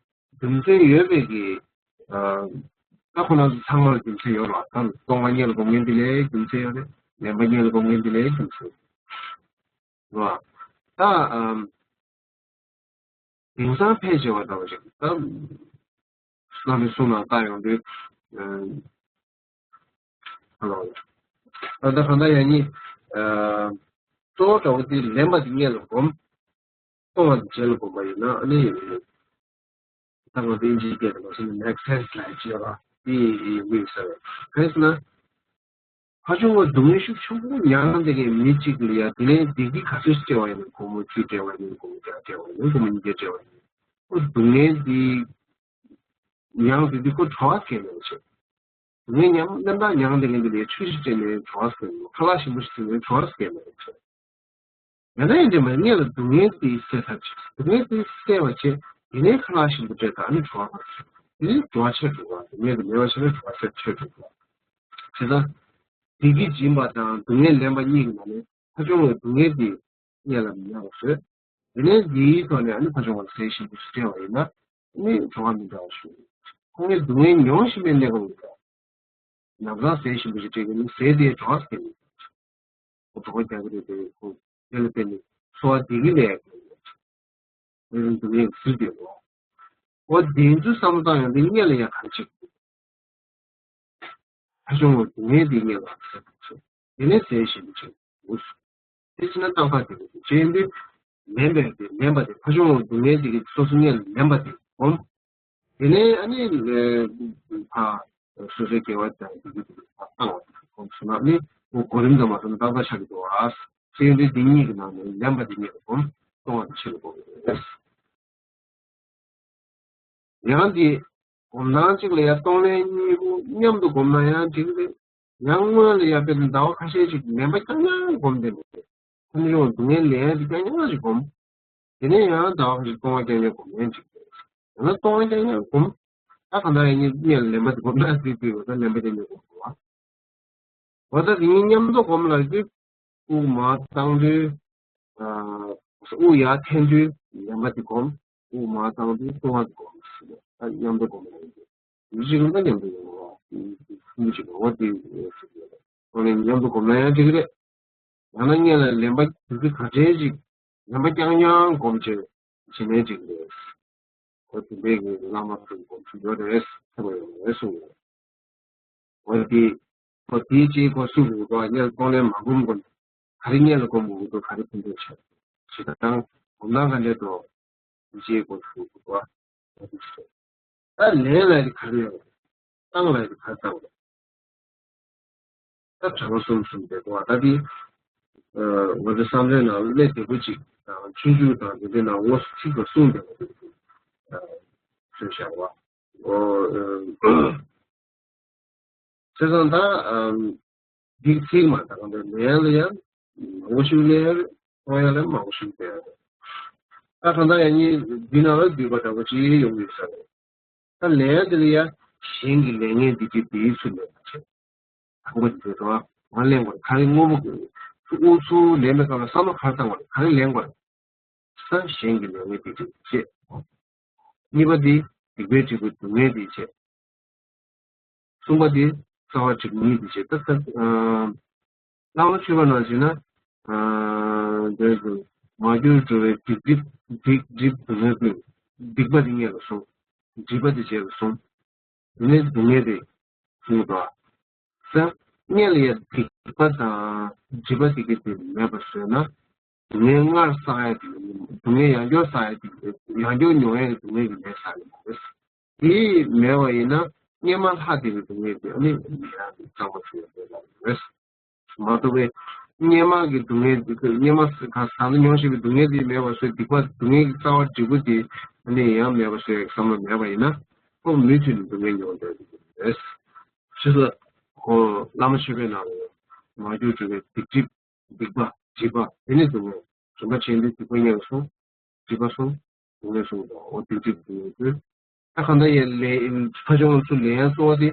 རྒྱུ་མཚན་ཡོད་པའི་གི། ཨ། ད་ཁོ་རང་ཚོ་ཚང་མར་རྒྱུ་མཚན་ཡོད་རེད་བ། ད་གཏོང་བ་སྔོན་ལ་སྒོམ་མཁན་དེ་ལའི་རྒྱུ་མཚན་ཡོད་རེད། ལེན་པ་སྔོན་ལ་སྒོམ་མཁན་དེ་ལའི་རྒྱུ་མཚན་རེད་བ། ད་ཨམ། དེང་སང་ཕལ་ཆེ་བ་ལྟ་བུ་ཞིག་ད། བླ་མའི་གསུང་ནང་བལྟ་ཡོང་དུས། ཨ་ལོ། ད་ལྟ་གང་ལྟར་ཡང་ནི། ཨ། གཙོ་བོ་འདྲ་བོ་དེ་ལེན་པ་དེ་སྔོན་ལ་སྒོམ། གཏོང་བ་དེ་རྗེས་ལ་སྒོམ་པ་ཡིན་ན་ཨ་ནི། ད་ང་དེ་ཨིན་ཇིའི་སྐད་དུ་མ་སོང་ན་make sense ལ་ཅི་ཡོད་པ་དེ་ཡིན་ས་རེད། གང་ཡིན་ཟེར་ན། ཕ་ཆུང་བ་སྡུག་བསྔལ་ཤུགས་ཆེན་པོ་མྱངས་བསྡད་མཁན་མི་གཅིག་ལ་ཡ་དེ་ནས་བདེ་སྐྱིད་ག་ཚོད་སྤྲད་པ་ཡིན་ན། སྒོར་མོ་བཅུ་སྤྲད་པ་ཡིན་ན། སྒོར་མོ་བརྒྱ་སྤྲད་པ་ཡིན་ན། སྒོར་མོ་ཉིས་བརྒྱ་སྤྲད་པ་ཡིན་ན། ཁོ་སྡུག་བསྔལ་འདི་མྱངས་བསྡད་དུས་ཁོ་བྲོ་བ་སྐྱེས་མེད་པ་བྱས། སྡུག་བསྔལ་མཉམ་རྣམ་དག་མྱངས་བསྡད་མཁན་འདི་ལ་ཆོས་ཤིག་སྤྲད་ནས་བྲོ་བ་སྐྱེས་མེད། ཁ་ལག་ཞིམ་པོ་ཞིག་བཟས་ནས་བྲོ་བ་སྐྱེས་མེད་པ་བྱས། ཡང་ན་ཡང་དེ་མ་སྔོན་ལ་སྡུག་བསྔལ་དེ་སེལ་ཐབས་བྱེད། སྡུག་བསྔལ་དེ་སེལ་བ་བྱས། དེ་ནས་ཁ་ལག་ཞིམ་པོ་སྤྲད་དང་ཨ་ནི་བྲོ་བ་མ་སྐྱེས། དེ་ནས་བྲོ་བ་ཆད་འགྲོ་བ། སྡུག་བསྔལ་དེ་མེད་པ་བྱས་ན་བྲོ་བ་ཆད་ཆད་འགྲོ་བ། བྱས་ཙང་། བདེ་སྐྱིད་སྦྱིན་པ་དང་སྡུག་བསྔལ་ལེན་པ་གཉིས་ཀྱི་ནང་ནས་ཕ་ཆུང་བའི་སྡུག་བསྔལ་དེ་སྔོན་ལ་མི་མྱོང་བ་བཟོས། དེ་ནས་འདིའི་ཐོག་ནས་ཨ་ནི་ཕ་ཆུང་བ་ཟས་ཞིམ་པོ་ཞིག་སྤྲད་པ་ཡིན་ན་ཨ་ནི་བྲོ་བ་མི་འདྲ་བ་ཞིག་ཡོང་། ཁོང་གིས་སྡུག་བསྔལ་མྱོང་བཞིན་པའི་གནས་སྐབས་ལ་ཡང་ན་བཟའ་ཟས་ཞིམ་པོ་ཞིག་སྤྲད་ཀྱི་ནི་ཟས་དེའི་བྲོ་བ་སྐྱེ་ནས། ཁོ་བྲོ་བ་རྒྱག་གི་རེད་དེ། ཁོ་དེ་ལ་བརྟེན་ནས་འཚོ་བ་བདེ་སྐྱིད་ལས་ཀྱི་སྡུག་བསྔལ་གྱི་ཟིལ་དེ་ལོ། འོ་དེ་ཚོའི་བསམ་བློ་བཏང་ཡོང་དུས་སྔོན་ལ་ཡང་གང་བྱེད། ཕ་ཆུང་བ་སྡུག་བསྔལ་འདི་སྔོན་ལ་ཟད་པར་བྱེད། དེ་ནས་ཟས་ཞིམ་པོ་ཅིག་འུ་སུ། དེ་ཕྱིན་ན་རྟག་པར་དེ་ལ་བྱེད་ཡོང་དུས། ལེན་པའི་དེ་ལེན་པ་དེ་ཕ་ཆུང་བ་སྡུག་བསྔལ་དེ་གི་སོ་སོ་སྔོན་ལ་ལེན་པ་དེ་སྒོམ། དེ་ནས་ཨ་ནི་ལས་ཕ་སོ་སོའི་དགེ་བ་དང་དེ་གི་དེ་གི་བཏང་བ་དེ་སྒོམ་སོང་ན་ཨ་ནི་འོ་གོ་རིམ་དུ་མ་སོང་ན་ཏག་ཏག་ཆགས་ཀྱི་འདུག་ཨ། ཟེར་ཡོང་དུས་འདི་གཉིས་ཀྱི་ནང་ནས་ལེན་པ་དེ་སྔོན་ལ་སྒོམ། གཏོང་བ་དེ་ཕྱི་ལ་སྒོམ་རེད། ཡང་དེ་སྒོམ་སྟངས་གཅིག་ལ་ཡང་གཏོང་ལེན་གཉིས་པོ་མཉམ་དུ་སྒོམ་ན་ཡང་འགྲིག་གི་རེད། ཡང་སྔོན་ལ་ཡང་དཔེར་ན་ཟླ་བ་ཁ་ཤས་ཅིག་ལེན་པ་རྐྱང་རྐྱང་སྒོམ་བསྡད་མི་རེད། ཁོ་ནི་ཡང་སྡུག་བསྔལ་ལེན་ཡ་དེ་རྐྱང་རྐྱང་ཞིག་སྒོམ། དེ་ནས་ཡང་ཟླ་བ་ཁ་ཤས་གཏོང་བ་རྐྱང་རྐྱང་སྒོམ་ཡང་འགྲིག་གི་རེད། ཡང་ན་གཏོང་བ་རྐྱང་རྐྱང་སྒོམ། ད་གང་ལྟར་ཡང་སྔོན་ལ་ལེན་པ་དེ་སྒོམ་ན་འགྲིག་གི་རེད། ད་ལེན་པ་རྐྱང་རྐྱང་སྒོམ་དགོས་པ། འོ་ད་དེ་གཉིས་མཉམ་དུ་སྒོམ་ལབ་དུས། དབུགས་མར་བཏང་དུས། ཨ། དབུགས་ཡར་འཐེན་དུས་ལེན་པ་དེ་སྒོམ། དབུགས་མར་བཏང་དུས་ལྟུང་བ་དེ་སྒོམ་ཟེར་ནས་ད་མཉམ་དུ་སྒོམ་ལབ་ཡོད། མི་གཅིག་ལ་མཉམ་དུ་ཡོང་བ། མི་གཅིག་ལ་འོ་དེ་ཟེར་གྱི་ཡོད། འོ་ནས་མཉམ་དུ་སྒོམ་ན་ཡང་འགྲིག་གི་རེད། ཡང་ན་སྔོན་ལ་ལེན་པ་དེ་གི་ག་འདྲས་ཅིག་ལེན་པ་རྐྱང་རྐྱང་སྒོམ་བྱས་བྱེད་ནའི་འགྲིག་གི་རེད། འོ་དེ་འདྲས་ཀྱི་བླ་མ་ཚོས་སྒོམ་ཚུལ་ཡོད་རེད། ཐེ་བ་ཡོད་རེད་གསུངས་ཡོད། འོ་དེ། ཁོ་དེའི་རྗེས་ཁོ་སུ་རུ་གོ་སྔོན་གཏོང་ལེན་མ་སྒོམ་གོ་ནས་ག་རེ་སྔོན་ལ་སྒོམ་དགོས་འདུག་ག་རེ་ཕན་ཐོགས་ཆེ་ཞེས་དང་སྒོམ་སྟངས་ག་འདྲས་འགྲོ་རྗེས་ཁོ་སུ་རུ་གོ་འོ་དེ་ཞེས། ད་ལན་ལ་ཡི་ག་རེ་ཡོད། བཏང་ལ་ཡི་ག་རེ་བཏང་། ད་གྲངས་གསུམ་གསུམ་དེ་གོ་བ་ད་དེ། ང་ཚོ་བསམ་བློའི་ནང་གནད་བདེ་པོ་ཅིག་དང་ཆུང་ཆུང་དང་དེ་འདྲའི་ནང་དངོས་སུ་ཚིག་པ་གསུངས་བསྡད་པ་དེ་ཚོ་བཟོས་བཞག་པ། བྱས་ཙང་ད་འདི་ཚིག་མ་དང་པའི་ལན་ལ་ཡང་མང་པོ་ཞིག་ལན་ཡང་གཏོང་ཡ་ལ་མང་པོ་ཞིག་ལན་ཡང་ད་གང་ལྟར་ཡང་ཉིད་འདི་ནང་ལ་འདུས་པ་འདྲ་པོ་ཅིག་ཡོང་གི་ས་རེད། ད་ལན་དེ་ལ་ཡང་གཞན་གྱི་ལས་ངན་སྡིག་སྒྲིབ་དེའི་ཚུལ་ལས་མ་བྱེད། དང་པོ་དེ་རེད་བ། ང་ལེན་དགོས་ག་རེ་དངོས་པོ་དངོས་ཚུལ་ལེན་པའི་སྐབས་ལ་བསམ་བློ་ག་རེ་བཏང་དགོས་རེད་ག་རེ་ལེན་དགོས་རེད། ས་གཞན་གྱི་ལས་ངན་སྡིག་སྒྲིབ་བྱེད། གཉིས་པ་དེ་སྡིག་པའི་འབྲས་བུ་སྡུག་བསྔལ་དེ་བྱེད། གསུམ་པ་དེ་རྩ་བ་སྒྲིབ་གཉིས་དེ་བྱེད་ད་ས། བླ་མ་མཆོད་པ་ནང་བཞིན་ན། འདོད་དུ་མ་གྱུར་འགྲོ་བའི་སྡིག་སྒྲིབ་སྡིག་སྒྲིབ་སྡུག་བསྔལ་ཀུན། སྡིག་པ་དེ་སྔོན་ལ་སོང་། སྒྲིབ་པ་དེ་རྗེས་ལ་སོང་། དེ་ནས་སྡུག་བསྔལ་དེ་གསུངས་པ། ས། སྔོན་ལ་ཡང་སྡིག་པ་དང་སྒྲིབ་པ་དེ་གི་དེ་མེད་པར་བཟོས་ན། སྡུག་བསྔལ་སྔར་བསགས་ཡ་དེ་སྡུག་བསྔལ་ཡང་བསྐྱར་བསགས་ཡ་དེ་ཡང་བསྐྱར་མྱོང་ཡ་གི་སྡུག་བསྔལ་གྱི་ལས་བསགས་ཡ་མ་རེད། དེ་མེད་པ་ཡིན་ན་སྔོན་མ་ལྷག་བསྡད་པའི་སྡུག་བསྔལ་དེ་ཨ་ནི་མི་རང་གི་གཙང་མ་བྱུང་བའི་ལས་ལ་རེད། མ་གཏོགས་པའི་སྔོན་མ་གི་སྡུག་བསྔལ་དེ་སྔོན་མ་ག་ས་ལ་མྱོང་བཞིན་པའི་སྡུག་བསྔལ་དེ་མེད་པ་བཟོས་སྡིག་པ་སྡུག་བསྔལ་གྱི་རྩ་བ་འབྲས་བུ་དེ་ཨ་ནི་ཡང་མེད་པ་བཟོས་བསམ་བློ་མེད་པ་ཡིན་ན་ཁོ་མུ་མཐུད་ནས་སྡུག་བསྔལ་མྱོང་བསྡད་ཀྱི་རེད། ཕྱི་ས་ཁོ་བླ་མ་མཆོད་པའི་ནང་ལ་མ་གྱུར་འགྲོ་བའི་སྡིག་སྒྲིབ་སྡིག་པ་སྒྲིབ་པ་དེ་ནི་སྡུག་བསྔལ། རིམ་པ་བྱས་ཏེ་སྡིག་པ་སྔོན་ལ་སོང་། སྒྲིབ་པ་སོང་། སྡུག་བསྔལ་སོང་དང་འོ་སྡིག་སྒྲིབ་སྡུག་བསྔལ་ཀུན། ད་གང་ལྟར་ཡང་ལས་ཕར་ཕྱོགས་ང་ཚོ་ལས་ཡང་གཙོ་བོ་དེ་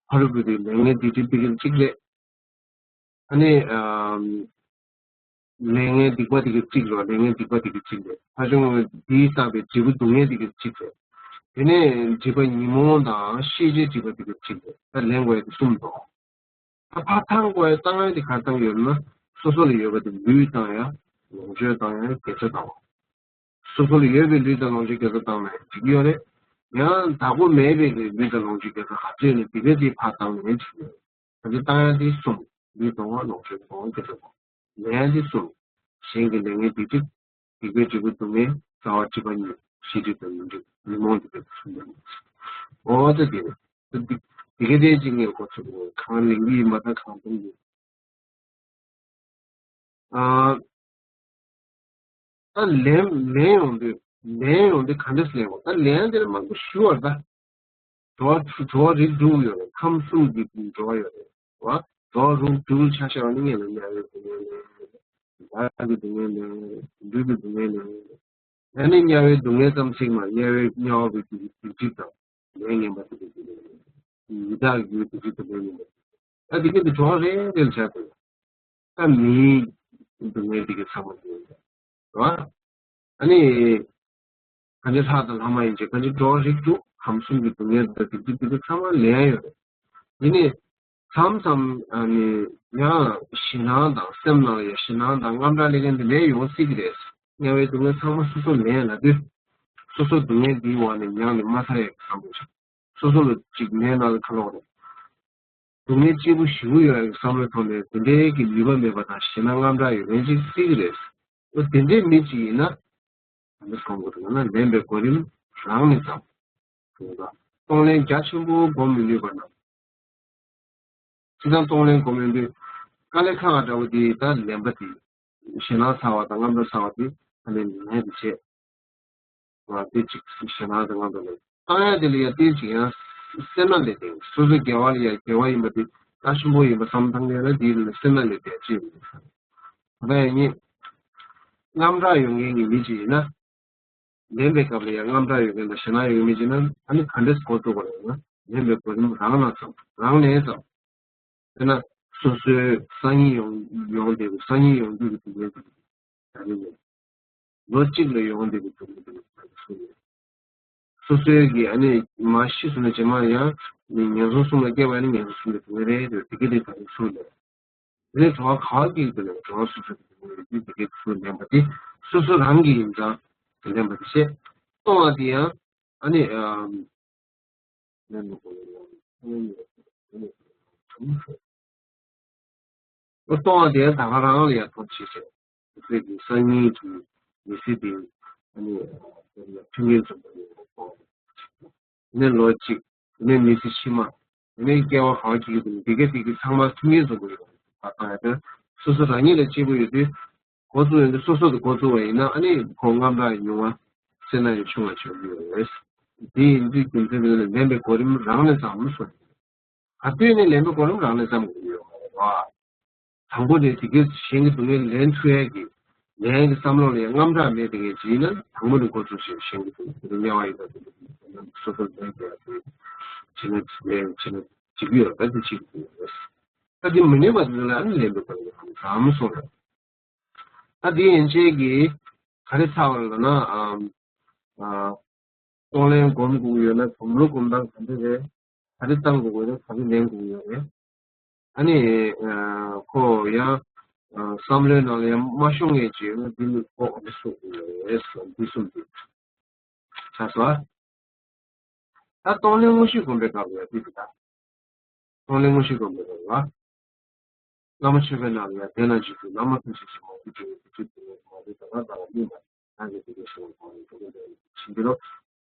ཕ་རོལ་པོའི་ལས་ངན་སྡིག་སྒྲིབ་སྡིག་གི་གཅིག་རེད། ཨ་ནི་ལས་ངན་སྡིག་པ་སྡིག་གི་གཅིག་རེད། ལས་ངན་སྡིག་པ་སྡིག་གི་གཅིག་རེད། ཕར་ཕྱོགས་ང་ཚོ་དེའི་བསགས་པའི་འབྲས་བུ་སྡུག་བསྔལ་སྡིག་གི་གཅིག་རེད། དེ་ནས་སྒྲིབ་པ་ཉོན་མོངས་དང་ཤེས་བྱའི་སྒྲིབ་པ་སྡིག་གི་གཅིག་རེད། ད་ལེན་དགོས་ཡ་དེ་གསུམ་འདུག་ད་ཕར་བཏང་དགོས་ཡ་བཏང་ཡ་དེ་ག་བཏང་ཡོད་ན་སོ་སོ་ལ་ཡོད་པ་དེ་ལུས་བཏང་ཡ། ལོངས་སྤྱོད་བཏང་ཡ། དགེ་རྩ་བཏང་བ། སོ་སོ་ལ་ཡོད་པའི་ལུས་དང་ལོངས་སྤྱོད་དགེ་རྩ་བཏང་ན་འགྲིག་གི་ཡོད་རེད། ཡང་བདག་པོ་མེད་པའི་ལུས་དང་ལོངས་སྤྱོད་དགེ་རྩ་ག་ཚོད་ནས་དེ་གའི་དེ་ཕར་བཏང་ནས་འགྲིག་གི་ཡོད་རེད། ད་དེ་བཏང་ཡ་དེ་གསུམ། ལུས་གཏོང་བ། ལོངས་སྤྱོད་གཏོང་བ། དགེ་རྩ་གཏོང་བ། ལེན་ཡ་དེ་གསུམ། གཞན་གྱི་ལས་ངན་སྡིག་སྒྲིབ། སྡིག་པའི་འབྲས་བུ་སྡུག་བསྔལ། རྩ་བ་སྒྲིབ་པ་གཉིས། ཤེས་སྒྲིབ་དང་ཉོན་སྒྲིབ་ཉོན་མོངས་སྒྲིབ་པའི་གསུམ་ཡོད། འོ་ད་དེ་རེད། ད་འདི་འདི་ག་དེ་གཅིག་ངས་གོ་ཚོད་གང་ལེན་གྱི་ཡིན་པ་དང་གང་གཏོང་གི་ཡིན། ཨ། ད་ལན་ལན་ཡོང་དུས་ལན་ཡོང་དུས་ག་འདྲས་ལན་ཡོང་ད་ལན་དེར་མང་པོ་ཞུ་བར་ད། འགྲོ་བ་འགྲོ་བ་རིགས་དྲུག་ཡོད་རེད། ཁམས་གསུམ་གྱི་འགྲོ་བ་ཡོད་རེད་བ། འགྲོ་བ་རིགས་དྲུག་ཆ་བཞག་ནི་ངས་ལ་དམྱལ་བའི་སྡུག་བསྔལ་ལེན། བདག་གི་སྡུག་བསྔལ་ལེན། ལུས་ཀྱི་སྡུག་བསྔལ་ལེན། ཡང་ན་དམྱལ་བའི་སྡུག་བསྔལ་ཙམ་ཞིག་མ་དམྱལ་བའི་དམྱལ་བ་གི་སྡིག་སྒྲིབ་དང་ལས་ངན་པ་དེ་ཚོ་སྡིག་སྒྲིབ་དང་ལས་ངན་པ། ད་དེ་ག་དེ་གྲོགས་རེ་རེ་ལ་བྱ་དགོས། ད་མིའི་སྡུག་བསྔལ་དེ་ག་ཚང་མ་སྡུག་བསྔལ་རེད་བ། ཨ་ནི། གང་ཅི་ལྷ་དང་ལྷ་མ་ཡིན་གྱི་གང་ཅི་གྲོགས་རིགས་དྲུག་ཁམས་གསུམ་གྱི་སྡུག་བསྔལ་དང་སྡིག་སྒྲིབ་དེ་ག་ཚང་མ་ལེན་ཡ་ཡོད་རེད། དེ་ནས། མཚམས་མཚམས་ཨ་ནི་ཡང་ཞེད་སྣང་དང་སེམས་ནང་ལ་ཡང་ཞེད་སྣང་དང་དངངས་སྐྲག་སླེབས་མཁན་དེ་ལས་ཡོང་སྲིད་ཀྱི་རེད། དམྱལ་བའི་སྡུག་བསྔལ་ཚང་མ་སོ་སོ་ལེན་ལབ་དུས། སོ་སོ་སྡུག་བསྔལ་འདིའི་འོག་ནས་མྱངས་ནས་མ་ཚར་ཡག་གི་བསམ་བློ་བྱ། སོ་སོ་ལ་ཅིག་ལས་ནང་ལ་ཁ་ལོག་རེད། སྡུག་བསྔལ་གཅིག་པུ་ཞེ་པོ་ཡོད་ཡག་གི་བསམ་བློའི་ཐོག་ནས་དེ་འདྲའི་གི་ནུས་པ་མེད་པ་དང་ཞེད་སྣང་དངངས་སྐྲག་ཡོད་མཁན་ཅིག་སྲིད་ཀྱི་རེད། འོ་དེ་འདྲའི་མི་ཅིག་ཡིན་ན། ག་འདྲ་སོང་དགོས་འདུག་ན་ལེན་པའི་གོ་རིམ་རང་ནས་བརྩམས། གསུངས་པ། གཏོང་ལེན་རྒྱ་ཆེན་པོ་སྒོམ་མི་ནུས་པ་རྣམས། སྤྱིར་བཏང་གཏོང་ལེན་སྒོམ་ཡོང་དུས། དཀའ་ལས་ཁག་ཁག་འདྲ་བོ་དེ་ད་ལེན་པ་དེ། ཞེད་སྣང་ཚ་བ་དང་དངངས་སྐྲག་ཚ་བ་དེ་ད་ལན་ལེན་དུ་བྱེད། བ་དེ་གཅིག་ཞེད་སྣང་དང་དངངས་སྐྲག་ལས་བཏང་ཡ་དེ་ལ་ཡ་དེ་གཅིག་ཡང་སེར་སྣ་ལས་དེ་སོ་སོའི་དགེ་བ་ལ་ཡ་དགེ་བ་ཡིན་པ་དེ་རྩ་ཆེན་པོ་ཡིན་པ་བསམ་བཏང་ཡ་ལ་དེ་ལ་སེར་སྣ་ལས་དེ་ཅི་ཡོད་མེད་ས། ད་ལྟ་ཡང་ཉིད། དངངས་སྐྲག་ཡོད་མཁན་གྱི་མི་གཅིག་ཡིན་ན། ལེན་པའི་སྐབས་ལ་ཡང་དངངས་སྐྲག་ཡོད་མཁན་དང་ཞེད་སྣང་ཡོད་མཁན་ཅིག་ན་ཨ་ནི་ག་འདྲས་གོ་ཐུབ་པ་ལ་ཡང་ལེན་པའི་གོ་རིམ་རང་ལ་བརྩམས་རང་ལས་བརྩམས། དཔེར་ན་སོ་སོའི་སང་ཉིན་ཡོང་ཡོང་བསྡད་པའི་སང་ཉིན་ཡོང་རྒྱུ་གི་དུས་ཡུན་དེ་ད་རེས་ནས་ལོ་གཅིག་ལ་ཡོང་བསྡད་པའི་དུས་ཡུན་དེ་སུ་ཡོད། སོ་སོའི་གི་ཨ་ནི་མ་ཤི་སོང་ན་རྗེས་མ་ཡང་ནི་ངན་སོང་གསུམ་ལ་སྐྱེ་བ་ནི་ངན་སོང་གསུམ་ལ་དུས་ཡུན་རེ་རེ་དེ་གི་དེ་ད་རེས་སུ་ལས། དེ་ནས་གྲོགས་ག་གིས་དེ་ནས་གྲོགས་སོ་སོ་གི་དེ་གས་ཚུར་ལེན་པ་དེ་སོ་སོ་རང་གི་ཡིན་ཙང་དེ་ལེན་པ་དེ་བཤད། གཏོང་བ་དེ་ཡང་ཨ་ནི་ཨམ། ལེན་པ་གོ་ཡིན་ཡང་ཨ་ནི་ ཨོ་གཏོང་བ་དེ་ད་ག་རང་ལ་ཡང་ཐོབ་བྱེད་ཆེད། ཁྱེད་ཀྱི་སང་ཉིན་གྱི་མི་ཚེ་དེ་ཨ་ནི་མཐུན་རྐྱེན་འཛོམས་པ་ཡོད་པ། ནས་ལོ་གཅིག་ནས་མི་ཚེ་ཕྱི་མ་ནས་སྐྱེ་བ་གང་སྐྱེ་གི་འདུག་འདི་ག་དེ་གི་ཚང་མ་མཐུན་རྐྱེན་འཛོམས་པ་ཡོད་པ་དང་ཡང་སོ་སོ་རང་ཉིད་ལ་གཅེས་པོ་ཡོད་དུས། འགོ་བཙུགས་ཡོང་དུས་སོ་སོ་དང་འགོ་བཙུགས་པ་ཡིན་ན་ཨ་ནི་ཁོ་དངངས་སྐྲག་ཉུང་བ་སེར་སྣ་ཡང་ཆུང་བ་བྱུང་གི་ཡོད་རེད། དེ་ཡིན་དུས་རྒྱུ་མཚན་དེ་ལ་ལེན་པའི་གོ་རིམ་རང་ནས་བརྩམས་སོང་། ག་དུས་ནས་ལེན་པའི་གོ་རིམ་རང་ནས་བརྩམས་དགོས་ཀྱི་ཡོད་རེད་བ། དང་པོ་ནས་དེ་གའི་གཞན་གྱི་སྡུག་བསྔལ་ལེན་ཐུབ་ཡས་ཀྱི་ལེན་ཡས་ཀྱི་བསམ་བློ་ལ་ཡང་དངངས་སྐྲག་མེད་པའི་ངས་བྱས་ན་དང་པོ་ནས་འགོ་བཙུགས་ཤིང་གཞན་གྱི་སྡུག་བསྔལ་དམྱལ་བ་ཡིན་པ་དེ་སོ་སོར་ལེན་དགོས་ཡ་དེ་བྱས་ན་ལེན་བྱས་ན་འགྲིག་གི་ཡོད་རེད། ད་དེ་བྱེད་དགོས་ཡོད་རེད། ད་དེ་མི་ནུས་པ་དེ་ལ་ཨ་ནི་ལེན་པའི་གོ་རིམ་རང་བརྩམས་སོང་རེད། ད་འདི་ཡན་ཆད་ཀྱིས་ག་རེ་ཚར་བ་རེད་ལབ་ན། ཨམ། ཨ། གཏོང་ལེན་སྒོམ་དགོས་ཀྱི་ཡོད་ན་སྒོམ་རུ་སྒོམ་སྟངས་ག་འདྲ་རེད། ག་རེ་བཏང་དགོས་ཀྱི་ཡོད་ན་ག་རེ་ལེན་དགོས་ཀྱི་ཡོད་རེད། ཨ་ནི། ཨ། ཁོ་ཡང་། ཨ། བསམ་བློའི་ནང་ལ་ཡང་མ་ཤོང་མཁན་ཅིག་ཡོད་ན་འདི་ནི་ཁོ་ག་འདྲ་གསུང་དགོས་ཀྱི་ཡོད་རེད་ཟེར་འདི་གསུམ་འདི། ཆགས་སོང་། ད་གཏོང་ལེན་དངོས་གཞི་སྒོམ་པའི་སྐབས་ལ་ཡང་འདི་འདི་ལྟ། གཏོང་ལེན་དངོས་གཞི་སྒོམ་པའི་སྐབས་ལ། བླ་མ་མཆོད་པའི་ནང་ལ་ཡང་དེ་ན་འཇུག་པའི་བླ་མ་ཐུགས་རྗེ་ཆེན་པོ་འདི་དྲན་ཡོད་ཀྱི་ཚུལ་དུ་མ་འདི་ད་ལྟ་ལ་གཉིས་ལ་ཡང་གི་དེ་འདྲ་ཞུ་བ་གོང་ནས་འགྲོ་གི་འདུག་ཕྱིན་གྱི་རོ།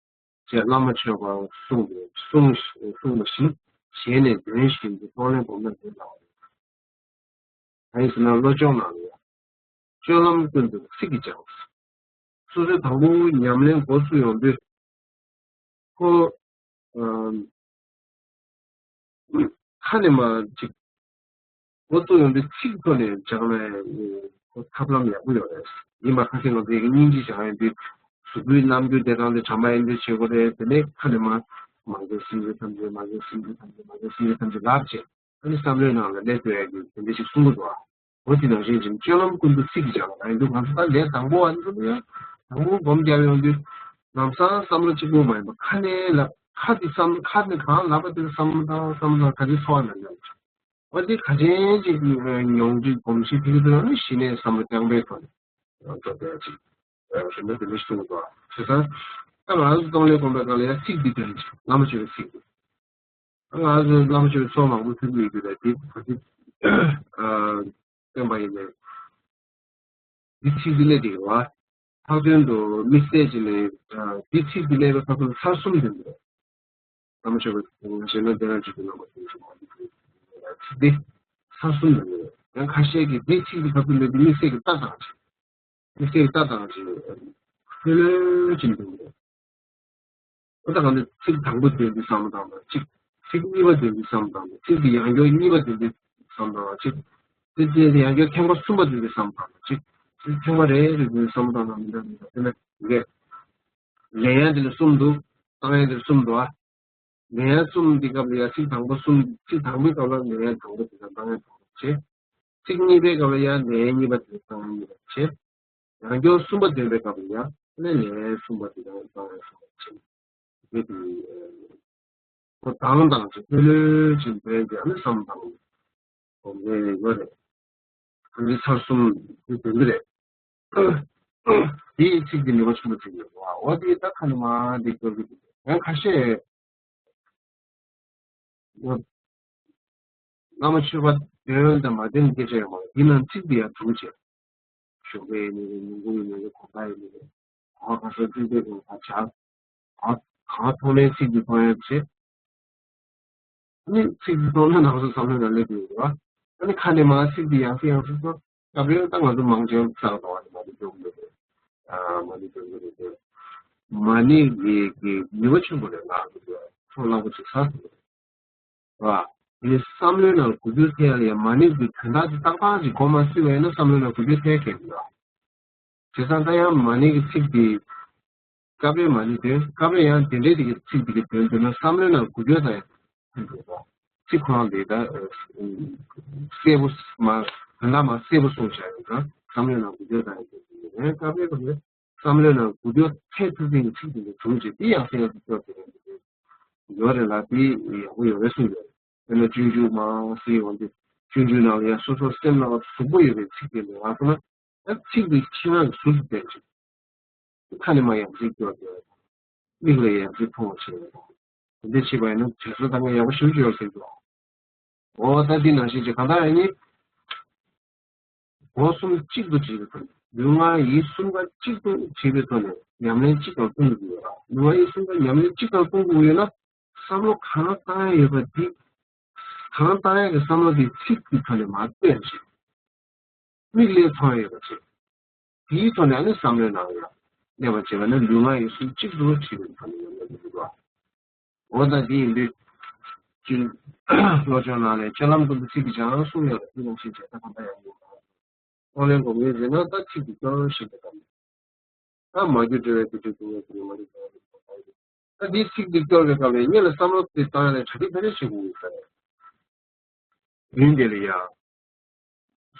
ཅེས་བླ་མ་མཆོད་པ་གསུངས་ཏེ་གསུངས་གསུངས་པ་བཞིན་ཞལ་ནས་འདོན་བཞིན་དུ་གཏོང་ལེན་སྒོམ་ན་འདི་ལ། གང་ཡིན་ཟེར་ན་བློ་སྦྱོང་ནང་ལ་ཡང་སྤྱོད་ལམ་ཀུན་ཏུ་ཚིག་གིས་སྦྱང་། སོ་སོའི་དང་པོ་ཉམས་ལེན་འགོ་ཚུགས་ཡོང་དུས་ཁོ། ཨམ། ཁ་ནས་མར་ཅིག་འགོ་བཙུགས་ཡོང་དུས་ཚིག་ཐོག་ནས་སྦྱངས་ནས་ཁོ་ཐབས་ལམ་ཡག་པོ་ཡོད་རེད། ཡིན་པ་ཁ་ཤས་ང་ཚོས་ཀྱི་སྙིང་རྗེ་སྦྱང་ཡོང་དུས་གཟུགས་པོའི་རྣམ་འགྱུར་བདེ་ཐང་དེ་དྲན་པ་ཡིན་དུས་བྱེད་དགོས་རེད། དེ་ནས་ཁ་ནས་མར་མ་འགྱུར་སེམས་ཀྱི་ཐམས་ཅད་མ་འགྱུར་སེམས་ཀྱི་ཐམས་ཅད་མ་འགྱུར་སེམས་ཀྱི་ཐམས་ཅད་ལབ་བྱས། ཨ་ནི་བསམ་བློའི་ནང་ལ་སླེབས་ཐུབ་ཡག་གི་དེ་འདྲ་ཞིག་གསུང་གི་འདུག་ཨ། འོ་དེ་ནང་བཞིན་ཅིག་སྤྱོད་ལམ་ཀུན་ཏུ་ཚིག་གིས་སྦྱང་བ་ཡིན་དུས་ང་ཚོ་ད་ལས་དང་པོ་བ་འདི་ཚོ་ཡང་དང་པོ་སྒོམ་རྒྱབ་ཡོང་དུས་ལམ་སང་བསམ་བློ་གཅིག་པུ་མ་ཡིན་པ་ཁ་ནས་ལབ་ཁ་དེ་བསམ་ཁ་ནས་གང་ལབ་པ་དེ་བསམ་བློ་བཏང་བསམ་བློ་ག་དེ་ཚོར་བ་མེད་ན། འོ་དེ་ག་ཅན་ཅིག་མྱོང་རྒྱུ་གོམས་གཤིས་ཕྱིན་དུས་ནི་གཞི་ནས་བསམ་བློ་རྐྱང་པའི་ཐོག་ནས་ཡང་ཐོབ་པའི་ཅིག་རིམ་པ་དེ་འདྲ་ཞིག་གསུངས་འདུག་བྱས་ཙང་ད་ང་ཚོ་གཏོང་ལེན་སྒོམ་པའི་སྐབས་ལ་ཡང་ཚིག་འདི་དོན་ཅིག་བླ་མ་མཆོད་པའི་ཚིག་འདི། ང་ཚོ་བླ་མ་མཆོད་པའི་ཚོགས་མང་པོ་ཐོན་གྱི་ཡོད་དུས་ད་འདི་ག་འདི་བསྟན་པ་ཡིན་ནས་འདི་ཚིག་འདི་ལས་འགྲིག་བ། ལྷག་དོན་དུ་དམིགས་བསལ་ཅིག་ནས་འདི་ཚིག་འདི་ལས་པའི་ཁ་ཐུག་ཚར་གསུམ་ལྡན་པས། བླ་མ་མཆོད་པའི་ཞེ་ན་དེ་རང་ཅིག་ཏུ་ལ་མ་ཐུག་ཚིག་འདི་ཚར་གསུམ་ལྡན་པས། ཡང་ཁ་ཤས་ཀྱིས་འདི་ཚིག་འདི་ཁ་ཐུག་ལས་འདི་དམིགས་བསལ་གྱི་ལྟ་སྟངས་ཤིག་དམིགས་བསལ་གྱི་ལྟ་སྟངས་ཤིག་ལྷོད་ལྷོད་ཅིག་འདུག་ཨོ་ད་གང་འདི་ཚིག་དང་པོ་དོན་འདི་བསམ་བློ་བཏང་དང་གཅིག་ཚིག་གཉིས་པ་དོན་འདི་བསམ་བློ་བཏང་དང་ཚིག་འདི་ཡང་སྐྱར་གཉིས་པ་དོན་འདི་བསམ་བློ་བཏང་དང་གཅིག་ཚིག་འདི་ཡང་སྐྱར་ཐེངས་མ་གསུམ་པ་དོན་འདི་བསམ་བློ་བཏང་དང་གཅིག་ཚིག་ཐེངས་མ་རེ་རེ་དོན་འདི་བསམ་བློ་བཏང་དང་མི་འདྲ་མི་འདྲ་དེ་ནས་འདི་གས་ལེན་ཡ་འདི་ལ་གསུམ་འདུག་བཏང་ཡ་འདི་ལ་གསུམ་འདུག་ཨ། ལེན་ཡ་གསུམ་འདི་སྐབས་ལ་ཡ་ཚིག་དང་པོ་གསུམ་ཚིག་དང་པོའི་སྐབས་ལ་ལེན་ཡ་དང་པོ་དེ་དང་བཏང་ཡ་དང་པོ་བྱེད། ཚིག་གཉིས་པའི་སྐབས་ལ་ཡང་ལན་གཉིས་པ་དེ་བཏང་གཉིས་པ་བྱེད། ཡང་སྐྱར་གསུམ་པ་འདོན་པའི་སྐབས་ལ་ཡང་ལན་ལན་གསུམ་པ་དེ་ཡང་བཏང་ཡང་གསུམ་པ་བྱེད། དེ་དེ་ཁོ་དང་དང་ཅིག་ལྷོད་ལྷོད་ཅིག་འདོན་ཏེ་ཨ་ནི་བསམ་བཏང་གོ་མེད་ཡོད་རེད། ཁོ་འདི་ཚར་གསུམ་དེ་འདོན་གི་རེད། དེའི་ཚིག་དེ་ནུས་པ་ཆེན་པོ་ཅིག་ཡོད་པ་འོ་དེ་ད་ཁ་ནས་མ་འདི་སྐྱོར་གི་འདུག་ཡང་ཁ་ཤས། བླ་མ་མཆོད་པ་འདོན་དང་མ་འདོན་སྐད་ཆ་ཡོད་མ་རེད། འདི་ནང་ཚིག་འདི་ཡང་དྲུག་བྱས། ཞོགས་པ་ཡིན་ནའི་རེད། ཉིན་གུང་ཡིན་ནའི་རེད། དགོང་དག་ཡིན་ནའི་རེད། གང་ག་སོ་ཚིག་འདི་དགོངས་པ་བྱ། གང་གང་མཐོང་ནའི་ཚིག་འདི་མཐོང་ཡ་བྱེད། ནི་ཚིག་འདི་མཐོང་ན་ནང་སོ་བསམ་བློའི་ནང་སླེབས་ཀྱི་ཡོད་རེད་བ། ཨ་ནི་ཁ་ནས་མར་ཚིག་འདི་ཡང་སེ་ཡང་སེ་གསུང་། སྐབས་རེ་ད་ང་ཚོ་མང་ཆེ་བ་བསགས་འདུག་བ། མ་ཎི་སྒྲུབ་ཀྱི་རེད། ཨ་མ་ཎི་སྒྲུབ་ཀྱི་རེད་དེ། མ་ཎི་གི་གི་ནུས་པ་ཆེན་པོ་རེད། ང་ཚོ་ཚོར་རླབས་པོ་ཅིག་ཟ་སོང་རེད་བ། དེ་ནི་བསམ་བློའི་ནང་འགུལ་སྐྱོད་ཐེབས་ཡ་ལ་ཡ་མ་ཎི་གི་དོན་དག་དེ་ཏག་ཏག་ཅིག་གོ་མ་སྲིད་པ་ཡིན་ན་བསམ་བློའི་ནང་འགུལ་སྐྱོད་ཐེབས་མཁན་རེད་བ། བྱས་ཙང་ད་ཡང་མ་ཎི་གི་ཚིག་དེ། སྐབས་རེ་མ་ཎི་འདོན། སྐབས་རེ་ཡང་དེ་འདྲའི་དེ་གི་ཚིག་དེ་གི་འདོན་འདོན་ན་བསམ་བློའི་ནང་འགུལ་སྐྱོད་ད་ཡང་ཕན་ཐོགས་པ། ཚིག་ཁོ་རང་དེ་ད་གསལ་པོ་མ་དོན་དག་མ་གསལ་པོ་གསུངས་བྱ་ཡོད་ཙང་བསམ་བློའི་ནང་འགུལ་སྐྱོད་ད་ཡང་ཕན་ཐོགས་ཡོད། སྐབས་རེ་སྐབས་རེ་བསམ་བློའི་ནང་འགུལ་སྐྱོད་ཐེབས་ཐུབ་མཁན་གྱི་ཚིག་དེ་འདྲ་བྱུང་རྗེས་དེ་ཡང་སེ་ཡང་སེ་སྐྱོར་དེ་ཡོད་རེད་ལ་དེ་ཡག་པོ་ཡོད་རེད་གསུངས་ཡོད། དཔེར་ན་སྤྱོད་འཇུག་མང་སེ་ཡོང་དུས་སྤྱོད་འཇུག་ནང་ལ་ཡང་སོ་སོ་སེམས་ནང་ལ་གཟུགས་པོ་ཡོད་པའི་ཚིག་དེ་འདྲ་ང་ཚོ་ན། ད་ཚིག་འདི་ཕྱི་ནང་གི་གཟུགས་སུ་བསྟན་ཅིང་། ཁ་ནས་མར་ཡང་ཚིག་སྐྱོར་ཏེ། མིག་ལ་ཡང་ཚིག་མཐོང་བ་བྱེད། དེ་འདྲ་བྱེད་པ་ཡིན་ན་དྲན་གསོ་ད་ང་ཡག་པོ་ཞེ་པོ་ཅིག་ཡོད་ཟེར་གྱི་འདུག་འོ་ད་འདི་ནང་བཞིན་གྱི་གང་ལྟར་ཡང་ནི། སྒོ་གསུམ་གཅིག་ཏུ་དྲིལ་བའི་ཐོག་ནས། ལུས་ངག་ཡིད་གསུམ་ཀ་གཅིག་ཏུ་དྲིལ་བའི་ཐོག་ནས་ཉམས་ལེན་གཅིག་དང་གསུམ་དུ་འདུས་པ། ལུས་ངག་ཡིད་གསུམ་ཀ་ཉམས་ལེན་གཅིག་དང་གསུམ་དུ་ཡོད་ན། བསམ་བློ་གང་བཏང་ཡ་ཡོད་པ་འདི། གང་བཏང་ཡ་གི་བསམ་བློ་འདི་ཚིག་གི་ཐོག་ནས་མར་བཏོན་བྱས། མིག་ལས་མཐོང་ཡ་ཡོད་པ་བྱས། དེའི་ཐོག་ནས་ཨ་ནི་བསམ་བློའི་ནང་ལ་གནས་པ་བྱས་པ་ན། ལུས་ངག་ཡིད་གསུམ་གཅིག་ཏུ་དྲིལ་བའི་ཐོག་ནས་ཉམས་ལེན་དུ་འདུས་པ། འོ་ད་དེ་ཡིན་དུས། སྤྱིར་བློ་སྦྱོང་ནང་ལས་སྤྱོད་ལམ་ཀུན་ཏུ་ཚིག་གི་སྦྱང་གསུངས་ཡོད་ལ། དེ་ནང་བཞིན་བྱས་ད་གང་ལྟར་ཡང་མིན་པ། གཏོང་ལེན་སྒོམ་ཡུལ་ཟེར་ན་ད་ཚིག་གི་སྐྱོར་ཞིག་དང་། ད་མ་རྒྱུ་འབྲས་བུའི་རྒྱུ་འབྲས་ཀུན་ཡོད་དེ་མ་རེད་པ། ད་འདིའི་ཚིག་འདི་སྐྱོར་བའི་སྐབས་ལ་སྔོན་ལ་བསམ་བློ་དེ་བཏང་ཡ་ལ་གྲ་སྒྲིག་ག་རེ་བྱེད་དགོས་ཡོད་ས་རེད། ཡུན་དེ་ལ་ཡ།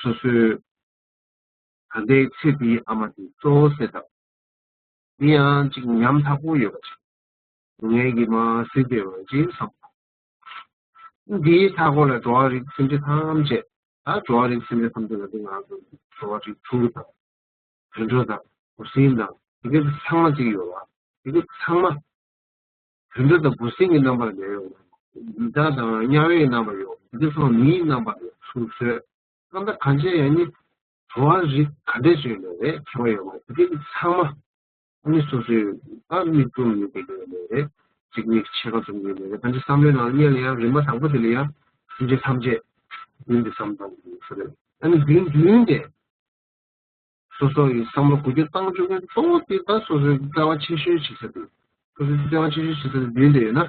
སོ་སོའི་ད་ལྟའི་ཚེ་འདིའི་ཨ་མ་དེ་གཙོ་བོ་ཟེར་དང་། འདི་ཡང་ཅིག་ཉམ་ཐག་པོ་ཡོད་པ་ཅིག་སྡུག་བསྔལ་གྱིས་མ་ཟིན་པའི་འོན་ཅིག་བསམ། འདིའི་མཐའ་འཁོར་ལ་འགྲོ་བ་རིགས་སེམས་ཅན་ཐམས་ཅད། ད་འགྲོ་བ་རིགས་སེམས་ཅན་ཐམས་ཅད་ལ་འདི་ང་ཚོ་འགྲོ་བ་རིགས་དྲུག་དང་། དུད་འགྲོ་དང་འབུ་སྲིན་དང་དེ་ག་ཚང་མ་ཅིག་ཡོད་པ། དེ་ག་ཚང་མ། དུད་འགྲོ་དང་འབུ་སྲིན་གྱི་རྣམ་པར་ལས་ཡོང་། ཡི་དྭགས་དང་དམྱལ་བའི་རྣམ་པར་ཡོང་། དེ་ཚོ་མིའི་རྣམ་པར་ཡོང་ཚུར་བཟོས། གང་ལྟར་གང་བྱས་ཡང་ནི་འགྲོ་བ་རིགས་ག་འདྲས་བྱས་ནས་རེད་བྱུང་ཡོད་པ་དེ་ག་ཚང་མ། ཨ་ནི་སོ་སོའི་ཨ་མིག་བཙུམ་ཡོད་པའི་ལས་ནས་རེད། གཅིག་གཉིས་ཕྱེད་ཀ་བཙུམ་ཡོད་ནས་རེད། གང་ཅི་བསམ་བློའི་ནང་སྔོན་ལ་ཡང་རིམ་པ་དང་པོ་དེ་ལ་ཡང་སེམས་ཅན་ཐམས་ཅད་མདུན་དུ་བསམ་བཏང་དགོས་ས་རེད། ཨ་ནི་མདུན་མདུན་དེ། སོ་སོ་ཡི་བསམ་བློ་འགུལ་སྐྱོད་བཏང་བཅུག་མཁན་གཙོ་བོ་དེ་ད་སོ་སོའི་སྐལ་བ་ཆེ་ཤོས་བྱེད་ས་དེ། སོ་སོའི་སྐལ་བ་ཆེ་ཤོས་བྱེད་ས་དེ་མདུན་དེ་ཡོད་ན།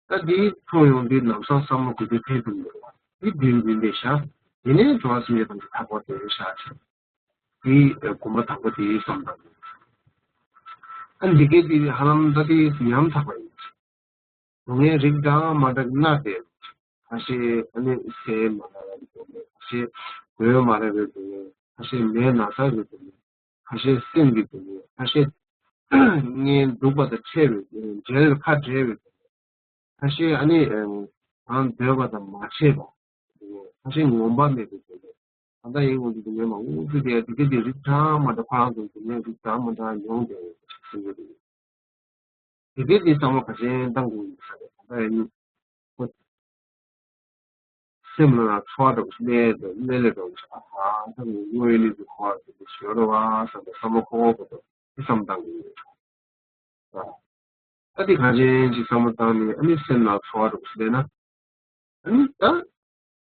ད་དེའི་མཐོང་ཡོང་དུས་ལམ་སང་བསམ་བློ་འགུལ་སྐྱོད་ཐེབས་ཐུབ་ཡོད་པ། དེ་མདུན་མདུན་དེ་བཞག་དེ་ནས་འགྲོ་བ་སེམས་ཅན་ཐམས་ཅད་མཐའ་འཁོར་དེ་བཞག་བྱས། དེའི་དགོངས་པ་དང་པོ་དེའི་བསམ་དང་། ཨ་འདི་སྐད་དེ་ཧ་ལམ་ད་དེ་ཉམ་ཐག་པ་ཡིན། སྡུག་བསྔལ་རིགས་འདྲ་མ་འདྲ་གནས་ཏེ། ཁ་ཤས་ཨ་ནི་ཟས་མ་རག་པའི་སྡུག་བསྔལ། ཁ་ཤས་གོས་མ་རག་པའི་སྡུག་བསྔལ། ཁ་ཤས་ནད་ན་ཚ་གི་སྡུག་བསྔལ། ཁ་ཤས་སེམས་ཀྱི་སྡུག་བསྔལ། ཁ་ཤས་གཉེན་སྡུག་པ་དང་འཕྲད་པའི་སྡུག་བསྔལ། འབྲལ་ཁ་བྲལ་བའི་སྡུག་བསྔལ། ཁ་ཤས་ཨ་ནི་གང་འདོད་པ་དང་མ་ཕྱད་པ། ཁ་ཤས་ངོམས་པ་མེད་པའི་སྡུག་བསྔལ། ད་ལྟ་ཡིན་འོང་དུས་སྡུག་བསྔལ་མང་པོ་ཞིག་ཡོད། དེ་ག་དེ་རིགས་འདྲ་མ་འདྲ་ཁོ་རང་ཚོ་སྡུག་བསྔལ་རིགས་འདྲ་མ་འདྲ་མྱོང་བསྡད་ཡོད་ཟེར་གྱི་འདུག་དེ་ག་དེ་བསམ་བློ་ག་ཅན་བཏང་དགོས་ཡིན་ས་རེད། ད་ལྟ་ཡིན། སེམས་ལ་ཚོར་བ་འདྲ་པོ་ཞིག་སླེབས་འདུག་སླེབས་སླེབས་འདུག་ཨ་ད་ངས་དངོས་ཡོད་གནས་ཚུལ་གོ་བ་ཞིག་ཞུ་རོགས་ཨ་བསམ་པའི་བསམ་བློ་འཁོར་འཁོར་འདུག་དེ་བསམ་བཏང་གི་ཡོད། ད་དེ་གང་ཅན་ཅིག་བསམ་བློ་བཏང་ནས་ཨ་ནི་སེམས་ལ་ཚོར་བ་འདྲ་པོ་ཞིག་སླེབས་ན། ཨ་ནི་ད་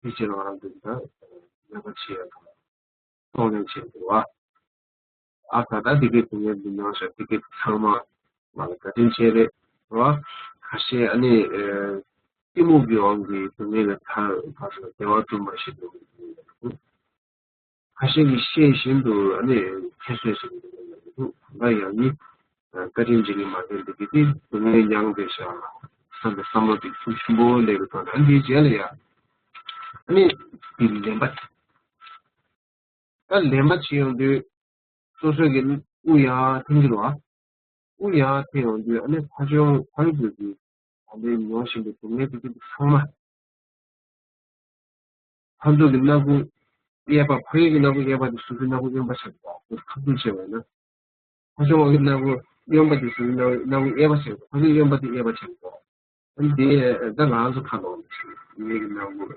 དེ་ཕྱིར་ང་རང་ཚོས་ད་ལེན་པ་བྱེད་ཡ་དང་གཏོང་ལེན་བྱེད་དགོས་པ། ཨ་ད་ད་དེ་གའི་སྡུག་བསྔལ་འདི་མྱོང་ཤག་དེ་གའི་ཚང་མ་ང་ལ་བཀའ་དྲིན་ཆེ་རེད་རོ། ཁ་ཤས་ཨ་ནི་ཨ་གཏི་མུག་གི་དབང་གིས་སྡུག་བསྔལ་ལ་ཐར་བར་བདེ་བ་བསྐྲུན་པ་ཞིག་འདུག་ཁ་ཤས་ཀྱིས་ཤེས་བཞིན་དུ་ཨ་ནི་ཁྱད་གསོད་བྱེད་ཀྱི་འདུག་ང་ཡང་ནི་བཀའ་དྲིན་ཅན་གྱི་མ་ཟད་འདི་གི་དེ་སྡུག་བསྔལ་མྱངས་བསྡད་ཤག་བསམ་པའི་བསམ་བློ་དེ་ཤུགས་ཆེན་པོ་སླེབས་པའི་ཐོག་ནས། ཨ་ནི་དེའི་རྗེས་ལ་ཡ་ཨ་ནི་དེ་ལེན་པ། ད་ལེན་པ་བྱེད་ཡོང་དུས་སོ་སོ་གི་དབུགས་ཡར་འཐེན་གྱི་རེད་བ། དབུགས་ཡར་འཐེན་ཡོང་དུས་ཨ་ནི་ཕར་ཕྱོགས་ཕ་རོལ་པོ་གི་ད་ལྟའི་མྱོང་བཞིན་པའི་སྡུག་བསྔལ་དེ་ཚོ་ཚང་མ། ཕར་ཕྱོགས་ཀྱི་སྣ་ཁུང་གཡས་པ། ཕ་རོལ་གྱི་སྣ་ཁུང་གཡས་པ་དེ་སོ་སོའི་སྣ་ཁུང་གཡོན་པ་ཆགས་པ་དེ་ཁ་ཐུག་བྱས་པ་ཡིན་ན། ཕར་ཕྱོགས་ཀྱི་སྣ་ཁུང་གཡོན་པ་དེ་སོ་སོའི་སྣ་ཁུང་གཡས་པ་ཆགས་པ། ཕ་རོལ་གཡོན་པ་དེ་གཡས་པ་ཆགས་པ། ཨ་ནི་དེ་ད་ང་ཚོ་ཁ་ལོག་ནས་ངའི་གི་སྣ་ཁུང་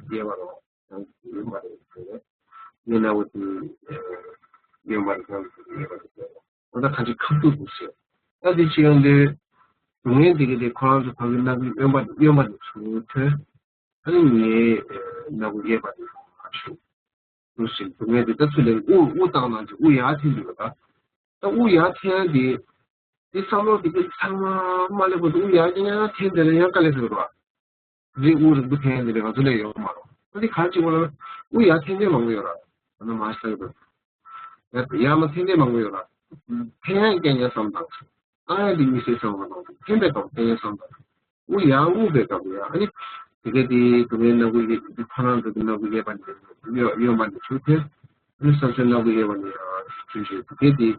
གཡས་པ་རོ། ཡང་གཡོན་པ་རེད་ཟེར་ནས། ངའི་སྣ་ཁུང་དེ་གཡོན་པ་རེད། ཡང་གཡས་པ་རེད་ཟེར་ནས། ད་ཁ་ཅིག་ཁ་ཐུག་འདུག་ཟེར། ད་དེ་ཅི་ཡང་དེ་སྡུག་བསྔལ་དེ་གི་དེ་ཁོ་རང་ཚོ་ཕ་གི་སྣ་ཁུང་གཡོན་པ་གཡོན་པ་དེ་ཚུར་ཐོན། ཨ་ནི་ངའི་སྣ་ཁུང་གཡས་པ་དེ་ལ་ཞུགས། འདུག་ཟེར། སྡུག་བསྔལ་དེ་ད་ཚུར་ལེན། དབུགས་དབུགས་བཏང་ན་དེ་དབུགས་ཡར་འཐེན་འདུག་ག་ད་དབུགས་ཡར་འཐེན་ཡ་དེ། དེ་བསམ་བློ་དེ་གི་ཚང་མ་མ་སླེབས་བར་དུ་དབུགས་ཡར་ཡར་འཐེན་དེ་ལ་ཡང་དཀའ་ལས་ཟེར་བ། རེད། དབུགས་རིང་པོ་འཐེན་དེ་ལ་ང་ཚོ་ལས་ཡོང་མ་རུང་། ད་དེ་ག་ཅིག་བ་ལ་དབུགས་ཡར་འཐེན་མཁན་མང་པོ་ཡོད་ར། ད་ནི་མ་ཤེས་ད་གི་འདུག་ཡར་མ་འཐེན་མཁན་མང་པོ་ཡོད་ར། འཐེན་ཡ་སྐད་ཉན་བསམ་དང་། བཏང་ཡ་དེ་མི་སྲིད་བསམ་པ་དང་། འཐེན་པའི་སྐབས་སྐད་ཉན་བསམ་དང་། དབུགས་ཡར་དབུགས་པའི་སྐབས་ལ་ཡ་ཨ་ནི་དེ་ག་དེ་སྡུག་བསྔལ་སྣ་ཁུང་གཡས། དེ་ཁོ་རང་ཚོ་གི་སྣ་ཁུང་གཡས་པ་ནས་གཡོན་གཡོན་པ་ནས་ཚུར་ཐོན། ཨ་ནི་བསམ་སེམས་སྣ་ཁུང་གཡས་པ་ནས་ཡར་ཚུར་ཐོན་བྱས། དེ་ག་དེ་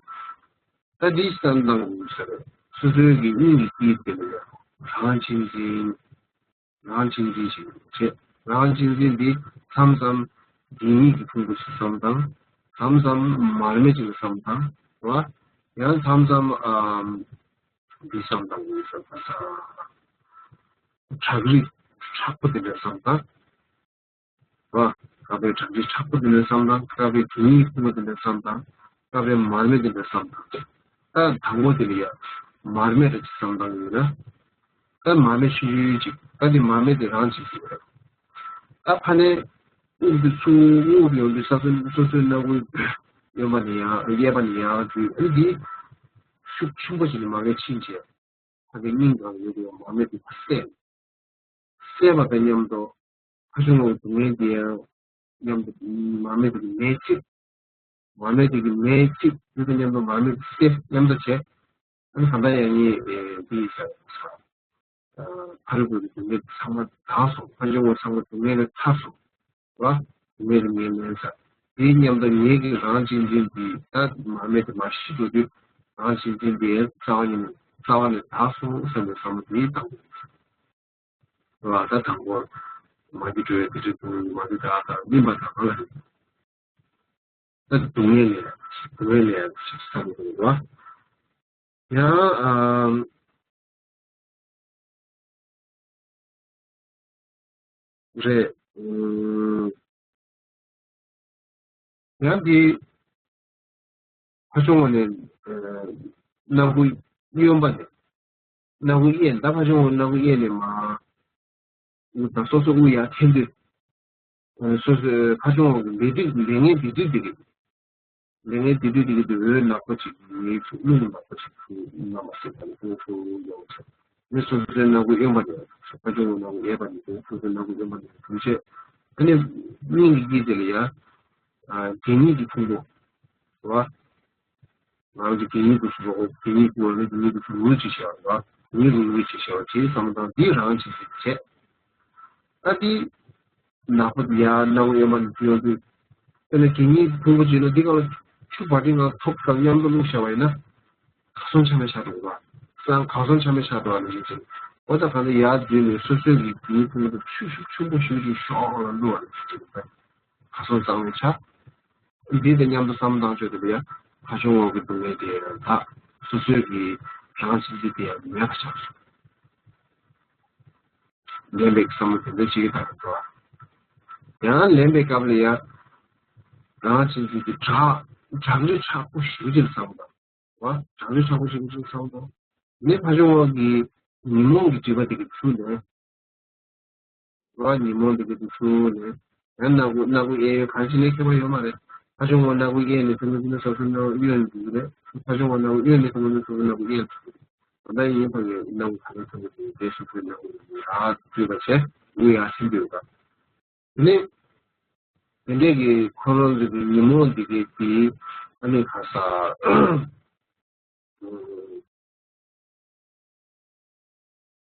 ད་འདི་བསམ་བཏང་དགོས་ས་རེད། སོ་སོའི་གི་སྙིང་གི་དཀྱིལ་དེ་ལ་ཡ་རང་གཅེས་འཛིན། རང་གཅེས་འཛིན་ཞིག་བྱེད། རང་གཅེས་འཛིན་འདི་མཚམས་མཚམས་སྡིག་ཉེས་ཀྱི་ཕུང་པོ་ཞིག་བསམ་དང་། མཚམས་མཚམས་མར་མེ་ཅིག་བསམ་དང་། རེད་བ། ཡང་མཚམས་མཚམས་ཨམ་འདི་བསམ་དང་། འདི་བསམ་དང་། བྲག་རི། མཁྲེགས་པོ་དེ་འདྲ་བསམ་དང་། རོ། ཀ་བའི་གྲ་སྒྲིག་མཁྲེགས་པོ་དེ་འདྲ་བསམ་དང་། ཀ་བའི་དེ་ཉིད་ཁུག་པ་དེ་འདྲ་བསམ་དང་། ཀ་བའི་མར་མེ་དེ་འདྲ་བསམ་དང་། ད་དང་པོ་དེ་ལ་ཡ་མར་མེ་རེ་ཅིག་བསམ་དང་ཡོད་ན། ད་མར་མེ་ཆུང་ཆུང་ཅིག་ད་དེ་མར་མེ་དེ་རང་ཅིག་ཟེར་བ་རེད། ད་ཕ་ནས་དབུགས་དེ་ཚུར་དབུགས་དེ་ཡོང་དུས་ས་སོ་སོ་སོའི་སྣ་ཁུག་གཡོན་པ་ནས་ཡར་གཡས་པ་ནས་ཡར་དུས་ཨ་ནི་དེ་ཤུགས་ཆེན་པོ་ཞིག་ནས་མར་མེ་ཕྱིན་བྱས། ཕ་གི་སྙིང་གང་ཡོད་པའི་མར་མེ་དེ་བསད། བསད་པ་དང་མཉམ་དུ་ཕ་ཆུང་བའི་སྡུག་བསྔལ་དེ་ཡང་མཉམ་དུ་མར་མེ་དེ་གི་མེས་ཚིག་མར་མེ་དེ་གི་མེས་ཚིག་དེ་དང་མཉམ་དུ་མར་མེ་དེ་བསད་མཉམ་དུ་བྱས། ཨ་ནི་གང་ལྟར་ཡང་ངས་འདི་ཡིན་ས། ཕ་རོལ་པོའི་སྡུག་བསྔལ་ཚང་མ་དག་སོང་། ཕ་ཆུང་བ་ཚང་མ་སྡུག་བསྔལ་ལས་ཐར་སོང་། ར། སྡུག་བསྔལ་ལས་ངལ་མེད་ས། དེའི་མཉམ་དུ་ངེད་ཀྱི་རང་གཅེས་འཛིན་འདི་ད་མར་མེ་དེ་མར་ཤི་འགྲོ་དུས་རང་གཅེས་འཛིན་འདི་རྩ་བ་ཉིད་ནས་རྩ་བ་ནས་དག་སོང་བསམ་པའི་བསམ་བློ་དེ་བཏང་དགོས། ར། ད་དང་པོ་མ་གི་འགྲོ་བའི་དེ་འདྲའི་སྡུག་བསྔལ་མ་གི་དག་དང་སྨིན་པ་དང་གང་ལ་རེད། ད་སྡུག་བསྔལ་ལས་སྡུག་བསྔལ་ལས་ཞིག་བསམ་དགོས་ར། ཡང་ཨ། རེད། ཨུམ། ཡང་འདི་ཕ་ཆུང་བ་ནས་ཨ། སྣ་ཁུག་གཡོན་པ་ནས་སྣ་ཁུག་གཡས། ད་ཕ་ཆུང་བ་སྣ་ཁུག་གཡས་ནས་མར། ད་སོ་སོ་དབུགས་ཡར་འཐེན་དུས། སོ་སོའི་ཕ་ཆུང་བ་གི་ལས་དུས་ལས་ངན་དེ་དུས་དེ་གི་ལས་ངན་དེ་དུས་དེ་གི་དུས་འོད་ནག་པོ་ཅིག་ངའི་ཚུར་རླུང་ནག་པོ་ཅིག་ཚུར་རྣམ་པ་སེ་བ་ནས་ཚུར་ཡོང་ཚེ། མི་སོ་སོའི་སྣ་ཁུག་གཡོན་པ་ནས་ཕ་ཆུང་བའི་སྣ་ཁུག་གཡས་པ་ནས་སོ་སོའི་སྣ་ཁུག་གཡོན་པ་ནས་གྲུ་ཆད། ཨ་ནི་སྙིང་གི་དཀྱིལ་དེ་ལ་ཡ། གད་སྙིགས་ཀྱི་ཕུང་པོ། རེད་བ། ང་རང་ཚོ་གད་སྙིགས་དུ་སུ་རོགས་གད་སྙིགས་དུ་བ་ནི་གད་སྙིགས་དུ་སུ་ལུས་ཅིག་བྱས་པ་རེད་བ། གད་སྙིགས་དུ་ལུས་ཅིག་བྱས་པ་བྱས་བསམ་བཏང་འདི་རང་ཅིག་ཅིག་བྱས། ཨ་འདི། ནག་པོ་འདི་ཡར་སྣ་ཁུག་གཡོན་པ་ནས་ཡོང་དུས། དེ་ནས་གད་སྙིགས་ཕུང་པོ་ཅིག་ལ་འདི་ག་ལ་ཆུ་བ་ཏི་ང་ཐོབ་ཙམ་མཉམ་དུ་བླུགས་བཞག་པ་ཡིན་ན། གར་སོང་ཆ་མེད་ཆགས་འགྲོ་གི་རེད་བ། སང་གར་སོང་ཆ་མེད་ཆགས་འགྲོ་བ་ནི་ཡིན་ཅིང་། འོ་ད་གང་ལྟར་ཡར་འཛུལ་ནས་སོ་སོའི་གི་གད་སྙིགས་ཕུང་པོ་ཆུ་ཤུགས་ཆེན་པོ་ཞིག་གིས་ཤོག་ལ་བླུགས་པ་ནི་ཅིག་རེད། གར་སོང་གཙང་མ་ཆགས། འདི་དང་མཉམ་དུ་བསམ་བློ་བཏང་ཆོག་དེ་ལ་ཡང་ཕ་ཆུང་བ་གི་སྡུག་བསྔལ་དེ་ཡང་དག་སོ་སོའི་གི་རང་གཅེས་འཛིན་དེ་ཡང་མེད་པ་ཆགས་སོང་། ལེན་པའི་བསམ་བློ་དེ་འདྲ་ཅིག་གི་དག་འགྲོ་བ། ཡང་ལེན་པའི་སྐབས་ལ་ཡང་རང་གཅེས་འཛིན་གྱི་དྲག་དྲག་ནུས་ཆགས་པོ་ཞུ་ཅིག་བསམ་དང་བ། དྲག་ནུས་ཆགས་པོ་ཞུ་ཅིག་བསམ་དང་། ངས་ཕ་ཆུང་བ་གི་ཉོན་མོངས་ཀྱི་སྒྲིབ་པ་དེ་གི་ཚུལ་ནས། རོ། ཉོན་མོངས་འདི་གི་འདི་ཚུར་ནས། ཡང་སྣ་ཁུག་སྣ་ཁུག་གཡས་གཡོན་གང་ཞིག་ནས་ཁྱད་པར་ཡོད་མ་རེད། ཕ་ཆུང་བ་སྣ་ཁུག་གཡས་ནས་ཐོན་གྱི་འདུག་ན་སོ་སོའི་སྣ་ཁུག་གཡོན་ནས་འདུག་རེད། ཕ་ཆུང་བ་སྣ་ཁུག་གཡོན་ནས་ཐོན་གྱི་འདུག་སོ་སོའི་སྣ་ཁུག་གཡས་ནས་ཐོན་གྱི་འདུག་ད་ལྟ་ཡིན་ཕ་གི་སྣ་ཁུག་ག་ལ་ཐོན་གྱི་འདུག་དེ་སོ་སོའི་སྣ་ཁུག་ནས་རག་འདུག་པ་བྱས་དབུགས་ཡར་ཕྱིན་འདུག་ག་དེ་ནས་དེ་འདྲས་ཀྱི་ཁོ་རང་ཚོ་གི་ཉོན་མོངས་འདི་གི་དེ་ཨ་ནི་ག་ས།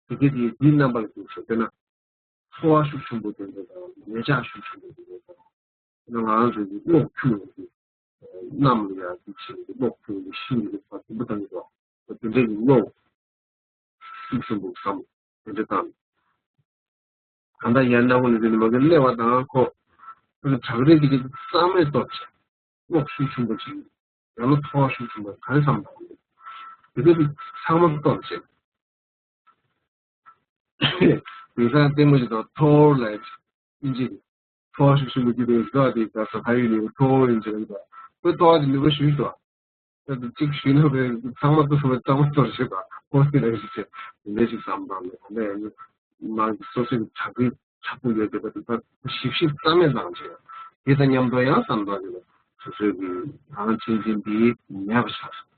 དེ་གི་དེ་འདི་རྣམ་པར་གྱུར་ཞེས་དཔེར་ན། ཚོར་བ་ཤུགས་ཆེན་པོ་དེ་འདྲ་དང་ཉེ་ཆར་ཤུགས་ཆེན་པོ་དེ་འདྲ་དང་། ང་རང་ཚོ་གི་གློག་འཁྱུག་ཡོང་དུས། གནམ་ལ་ཡང་འདི་བྱེད་ཀྱི་གློག་འཁྱུག་ཡོང་དུས་ཤིང་གི་བ་དུམ་བུ་བཏང་གི་འདུག་དེ་འདྲ་གི་གློག་ཤུགས་ཆེན་པོ་བསམ་དེ་འདྲ་བཏང་། གང་ལྟར་ཡར་སྣ་ཁུག་ནས་དེ་ནི་མ་གི་སླེབས་པ་དང་ཁོ། དྲག་རེས་དེ་གི་རྩ་མེད་གཏོར་བྱས། གློག་ཤུགས་ཆེན་པོ་ཅིག་ཡང་ན་ཚོར་བ་ཤུགས་ཆེན་པོ་ག་རེ་བསམ་དང་། དེ་གི་དེ་ཚང་མ་གཏོར་བྱས། དེང་སང་ལྟད་མོ་ཞིག་དང་ཐོར་ལ་ཨིན་ཇི་གི་ཚོར་བ་ཤུགས་ཆེན་པོ་ཅིག་དེ་རྫོགས་དེ་ད་ས་ཕ་ཡུལ་ནས་ཐོར་ཨིན་ཇི་རེད་ད། ཁོས་ཐོར་དེ་ནུས་པ་ཞུས་ཏོ། ད་དུ་གཅིག་ཞུས་ན་བས་ཚང་མ་ཏུ་སོང་བའི་གཙང་མ་གཏོར་བྱེད་པ་ཁོ་དེ་རེད་ཞུ་བྱེད་དེ་འདྲ་ཞིག་བསམ་དང་ནས་ག་ནས་མ་སོ་སོའི་དྲག་པོའི་དྲག་པོ་ཡོད་དེ་པ་དེ་ད་ཞིབ་ཞིབ་རྩ་མེད་བཏང་བྱེད་དེ་དང་མཉམ་དུ་ཡང་བསམ་དང་དེ་ལ་སོ་སོའི་གི་རང་གཅེས་འཛིན་འདི་མེད་པ་ཆགས་སོང་།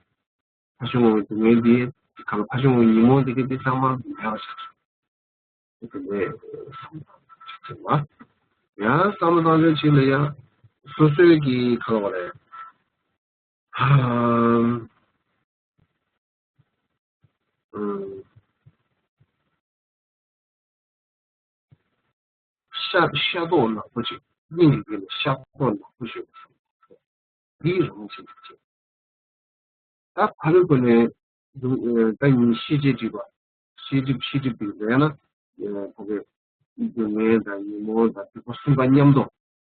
ཕ་ཆུང་བའི་སྡུག་བསྔལ་འདི་ག་ལ་ཕ་ཆུང་བའི་ཉོན་མོངས་འདི་གི་འདི་ཚང་མ་མེད་པ་ཆགས་སོང་། དེ་ནས་བསམ་བློ་བཏང་བྱེད་ཅེས་པ། ཡང་བསམ་བློ་བཏང་བྱེད་ཅིག་ལ་ཡང་སོ་སོའི་གི་ག་ལ་བ་རེད། ཧམ། ཨུམ། ཤ་ཤ་མདོག་ནག་པོ་ཅིག་སྙིང་གི་དཀྱིལ་ལ་ཤ་མདོག་ནག་པོ་ཞིག་འདི་རང་བྱེད་ཅིག་ད་ཕ་རོལ་པོ་ནས་ད་ཉིན་ཤེས་བྱའི་སྒྲིབ་པ། ཤེས་སྒྲིབ་ཤེས་སྒྲིབ་དེ་ལས་ན། ཕ་གི་སྡུག་བསྔལ་དང་ཉོན་མོངས་དང་སྒྲིབ་པ་གསུམ་ཀ་མཉམ་དུ་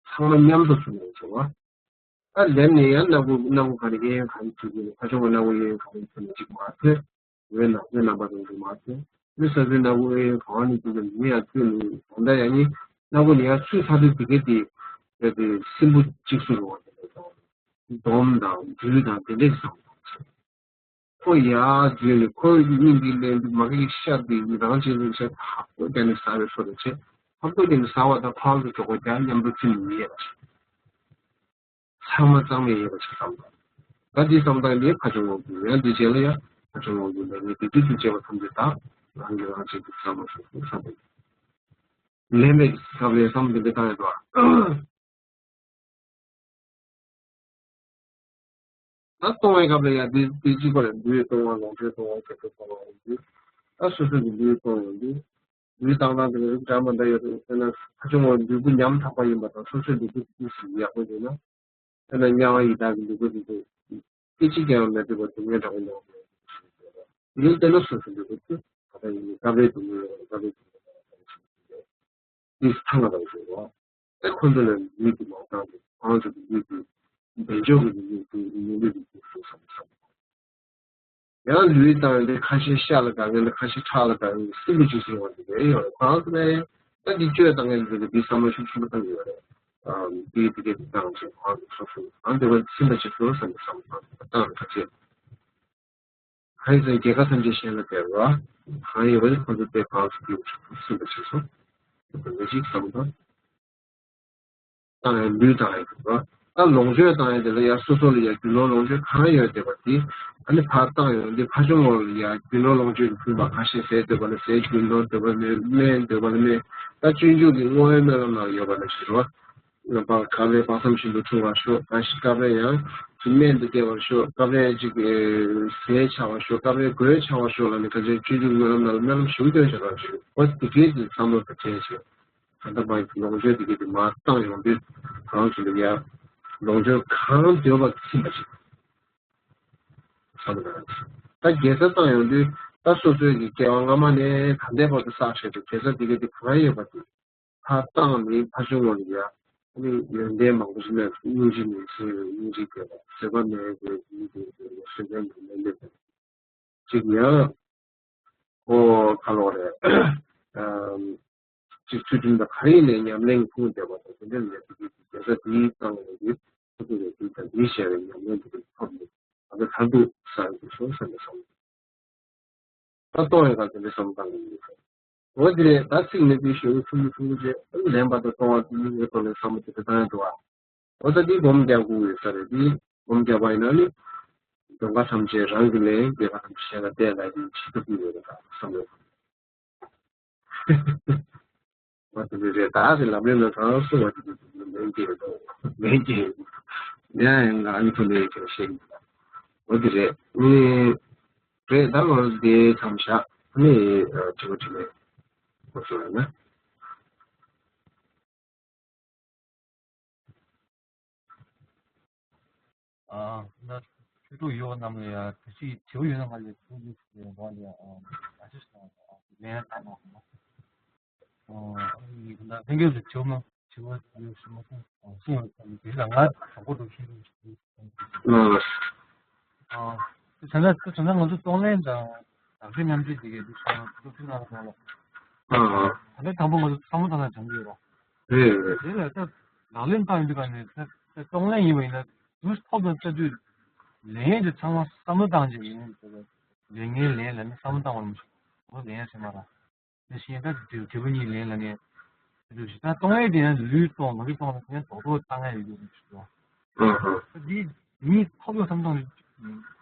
ཚང་མ་མཉམ་དུ་བྱུང་ནས་བྱུང་བ། ད་ལེན་ནས་ཡང་སྣ་ཁུག་སྣ་ཁུག་ག་རེ་གཡས་གཡོན་ག་རེ་ཚུད་ཀྱི་ནས་ཕ་ཆུང་བ་སྣ་ཁུག་གཡས་གཡོན་ག་རེ་ཚུད་ནས་ཅིག་མ་ཐོན། འོད་ནག་འོད་རྣམ་པ་ཅན་ཅིག་མ་ཐོན། མི་ས་ཚུན་ན་བུ་ཨེ་གང་ནི་དུ་མི་ཡ་ཚུན་ནི་གང་ད་ཡ་ནི་ན་བུ་ནི་ཡ་ཚུན་ས་དུ་དི་གེ་དི་ཡ་དི་སྲིན་བུ་གཅིག་སུ་རུ་བ་དི་སྡོམ་དང་འབྲུ་དང་དེ་འདྲས་སམ། ཁོ་ཡ་འཛུལ་ནི་ཁོ་སྙིང་གི་ལན་དུ་མ་གི་ཤ་དི་རང་ཅན་དུ་ཤ་ཧབ་ཏོ་ཀྱ་ནི་ཟ་བའི་སོ་དུ་ཆེ། ཧབ་ཏོ་ཀྱ་ནི་ཟ་བ་དང་ཁོང་དུ་གྲོགས་པོ་ཀྱ་མཉམ་དུ་ཚིམ་མི་ཡ། ཚང་མ་གཙང་མའི་ཡོད་པ་ཞིག་བསམ་པ། ད་འདི་བསམ་སྟངས་འདི་ཕ་ཆུང་ངོ་རྒྱུ་ཡང་འདི་བྱས་ལ་ཡང་ཕ་ཆུང་ངོ་རྒྱུ་ལས་ངས་དེ་དུས་དུས་བྱས་པ་ཐམས་ཅད་དག་རང་གིས་རང་བྱེད་དུ་བསམ་པ་སོགས་སུ་བསམ་པ་ལས་མེད་ཀྱི་སྐབས་ལས་བསམ་འདི་འདི་བཏང་ཡོད་པ། ད་གཏོང་བའི་སྐབས་ལ་ཡང་འདི་འདི་གཅིག་པ་རེད། ལུས་གཏོང་བ་ལོངས་སྤྱོད་གཏོང་བ་སྐྱེ་འཕེལ་གཏོང་བ་ཡོང་དུས་ད་སོ་སོ་གི་ལུས་གཏོང་ཡོང་དུས། ལུས་བཏང་སྟངས་དེ་ལ་རིགས་འདྲ་མི་འདྲ་ཡོད་རེད། དཔེར་ན་ཕ་ཆུང་ངོ་ལུས་པོ་ཉམ་ཐག་པ་ཡིན་པ་དང་སོ་སོའི་ལུས་པོ་དེ་ཞིག་ཡག་པོ་ཡོད་ན། དཔེར་ན་དམྱལ་བ་ཡི་དྭགས་ཀྱི་ལུས་པོ་དེ་ཚོ་སྐད་ཅིག་ཀྱང་མེད་པའི་སྡུག་བསྔལ་འདྲ་བོ་མྱོང་དགོས་ཡོད་རེད། དེ་ལྟར་ན་སོ་སོའི་ལུས་པོ་དེ་ད་ལྟ་ཡིན་ནའི་སྐབས་རེ་སྡུག་བསྔལ་ཡོད་རེད། སྐབས་རེ་སྡུག་བསྔལ་ཡོད་རེད། དེ་ཐང་ལ་བཞུགས་རོགས། དེ་ཁོ་ཚོ་ལ་ལུས་ཀྱི་མང་སྟངས་དེ་ཁོང་ཚོ་གི་ལུས་ཀྱི་བདེ་མཆོག་གི་ལུས་ཀྱི་ཉེ་ལུས་ཀྱི་ལུས་སུ་བསམ་བསམ། ཡང་ལུས་དང་འདི་ཁ་ཤས་ཤ་ལ་དགའ་མཁན་དང་ཁ་ཤས་ཁྲག་ལ་དགའ་མཁན་གྱི་སྲིན་པོ་ཅིག་ཟེར་བ་འདི་ལས་ཡོད་རེད། གང་ཟེར་ན་ཡང་ད་འདི་བཅོས་བཏང་མཁན་འདི་འདི་བསམ་བློ་ཤུགས་ཆེན་པོ་བཏང་གི་ཡོད་རེད། ཨམ་འདི་འདི་གས་འདི་བཏང་ཟེར་གང་གི་སོ་སོ་ཨང་འདི་བ་ཚིམ་པ་ཅིག་བཟོ་བསམ་བསམ་བཏང་ཁ་ཆེ། གང་ཡིན་ཟེར་རྒྱལ་ཁབ་ཐམས་ཅད་གཞན་ལ་དད་པ། གང་ཡིན་པ་ནི་ཁོ་ཚོ་དཔེ་གང་སུ་འདུག་ཟེར་ཚིམ་པ་ཅིག་བཟོ། འདི་འདི་ཅིག་བསམ་བཏང་། བཏང་ཡང་ལུས་བཏང་ཡང་འགྲིག་པ། ད་ལོངས་སྤྱོད་བཏང་ཡང་དེ་ལ་ཡང་སོ་སོ་ལ་ཡང་རྒྱུ་ནོར་ལོངས་སྤྱོད་གང་ཡོད་བསྡད་པ་དེ་ཨ་ནི་ཕར་བཏང་ཡོང་དུས་ཕ་ཆུང་ངོ་ལ་ཡང་རྒྱུ་ནོར་ལོངས་སྤྱོད་ཀྱི་ཕུང་པ་ཁ་ཤས་ཟས་འདོད་པ་ལ་ཟས། རྒྱུ་ནོར་འདོད་པ་ལ་སྨན་འདོད་པ་ལ་སྨན། ད་སྤྱོད་འཇུག་གི་བསྔོ་བའི་སྨོན་ལམ་ནང་ཡོད་པ་ལ་ཞུ་རོགས། ང་པ་སྐབས་རེ་དཔག་བསམ་ཤིན་ཏུ་ཕྲ་བར་ཤོག་ད་ཞིག་སྐབས་རེ་ཡང་སྨན་དུ་སྐྱེ་བར་ཤོག་སྐབས་རེ་ཅིག་ཟས་ཆགས་པར་ཤོག་སྐབས་རེ་གོས་ཆགས་པར་ཤོག་ལ་ནི་ཁ་ཆེ་སྤྱོད་འཇུག་སྨོན་ལམ་ནང་ལ་སྨོན་ལམ་ཞུ་སྟོན་བྱེད་རོགས་ཞུ། ཨོ་དེ་གའི་དུས་བསམ་བློ་དང་བྲལ་ཞིང་། ད་ལྟ་མ་ཡིན་ལོངས་སྤྱོད་དེ་གའི་དུས་མར་བཏང་ཡོང་དུས་གང་ཞིག་ལ་ཡ་ལོངས་སྤྱོད་གང་འདོད་པ་ཚིམ་པ་ཞིག་བསམ་བློ་དང་། ད་དགེ་རྩ་བཏང་ཡོང་དུས་ད་སོ་སོའི་གི་སྐྱེ་བ་སྔ་མ་ནས་ད་ལྟའི་བར་དུ་བསགས་བཞག་པའི་དགེ་རྩ་དེ་གའི་དུས་གང་ཡོད་པ་དེ། ཕར་བཏང་ནས་ཕ་ཆུང་ངོ་ལ་ཡ། ཨ་ནི་ཡོན་ཏན་མང་པོ་ཞིག་སླེབས། སྙིང་རྗེ་མེད་ཟེར་སྙིང་རྗེ་སྐྱེས་པ། བཟོད་པ་མེད་ཟེར་སྙིང་རྗེ་སྐྱེས་པ། བཟོད་པ་མེད་ལས་སླེབས་པ་ཅིག་ཡང་། ཁོ་ཁ་ལོག་རེད། ཨམ། ཅིག་ཚུལ་ཁྲིམས་དང་ག་རེ་ཡིན་ནའི་ཉམས་ལེན་གྱི་ཁུངས་བསྡེབས་པ་དང་དེ་འདྲ་ལས་དེ་གའི་དེ་ས་དེའི་སྟེང་ལ་དེ་ཐུགས་ཁུར་རེ་དེ་དང་དེའི་ཞལ་རེ་ཉམས་ལེན་དེ་གའི་ཐོབ་ནས་ད་ལྟ་མཐར་ཐུག་ས་རེ་དེ་སོང་བསམ་པའི་བསམ། ད་གཏོང་བའི་སྐབས་དེ་འདྲའི་བསམ་བློ་བཏང་གི་ཡོད་ས། འོ་དེ་རེད། ད་ཚིག་མེད་པའི་ཞོལ་ཆུང་ཆུང་ཆུང་བྱས་ལན་པ་དང་གཏོང་བ་དེ་གཉིས་ཀའི་ཐོག་ནས་བསམ་བློ་དེ་འདྲ་བཏང་ཡ་འདུག་ཨ། འོ་ད་འདི་སྒོམ་རྒྱག་དགོས་ཡོད་ས་རེད། འདི་སྒོམ་རྒྱག་པ་ཡིན་ན་ནི་གདོང་ཁ་ཐམས་ཅད་རང་གི་ལན་རྒྱལ་ཁ་ཐམས་ཅད་གཞན་ལ་གཏད་ལ་ཡིན་ཆེད་དུ་ཕུལ་ཡོད་རེད་ད་བསམ་བློ། མ་དེ་འདྲ་རེད། ད་དེ་ལམ་རིམ་ལ་གང་གསུང་བ་དེ་ལན་གྱི་ལན་གྱི་ཡང་ང་ཨ་ནི་ཐོན་ནས་ཁྱེད་ཤེས་ཡིན། འོ་དེ་རེད། ནི་རེད། ད་ལོ་དེ་མཚམས་བཞག་ནི་དྲི་བ་དྲི་མེད་ཁོ་ཚོ་ལ་ན། ཨ། ད་ཆོས་གྲོགས་ཡོད་རྣམས་ལ་ཡང་དེ་ཅིག་དྲི་བ་ཡོད་ན་ང་ལ་ཐུགས་རྗེ་ཆེ་ཞུ་ཡོད་པ་ལ་ཡང་ཨ་ཞེས་སོང་ལན་བཏང་བ་ཨ་ནི་ད་ལྷན་རྒྱས་ལ་དྲི་བ་མ་དྲི་བ་ཡོད་ཞུ་མ་སོང་ཨ་སོང་བ་དེ་ལ་ང་དང་པོ་འགྲོ་ཤེས་རེད་ཞུ། ཨ། དེ་ད་ལྟ་དེ་ད་ལྟ་ང་ཚོ་གཏོང་ལེན་དང་བདག་གཅེས་མཉམ་གཅེས་དེ་གའི་དུས་ཚོད་ནང་དུ་ཐུགས་གནང་སོང་ལ། ཨ། ད་ལྟ་དང་པོ་ང་ཚོ་བསམ་བློ་བཏང་ན་བྱང་གི་ཡོད་རོགས། རེད་རེད། དེ་ལ་ད་ལག་ལེན་བཏང་ཡོང་དུས་ག་ནས་ད་ད་གཏོང་ལེན་ཡིན་པ་ཡིན་ན་དུས་ཐོབ་ན་ལྟ་དུས་ལན་དེ་ཚང་མ་བསམ་བློ་བཏང་བྱས་ཡིན་ལན་ངའི་ལན་ལ་ནི་བསམ་བློ་བཏང་བ་མི་ཤེས་ལན་ཟེར་མ་ར། དེ་བཞིན་ད་དྲི་དྲི་བ་གཉིས་ལན་ལ་ནི། དེ་ད་གཏོང་ཡས་དེ་ཡང་ལུས་གཏོང་ལག་གིས་གཏོང་ལ་དེ་ཡང་རྡོག་རྡོག་བཏང་ཡས་ཡོད་ཀྱི་འདུག་ཟེར། ཨ་ཧ། ད་འདི་མི་ཐོབ་ཡོད་བསམ་བཏང་ནས་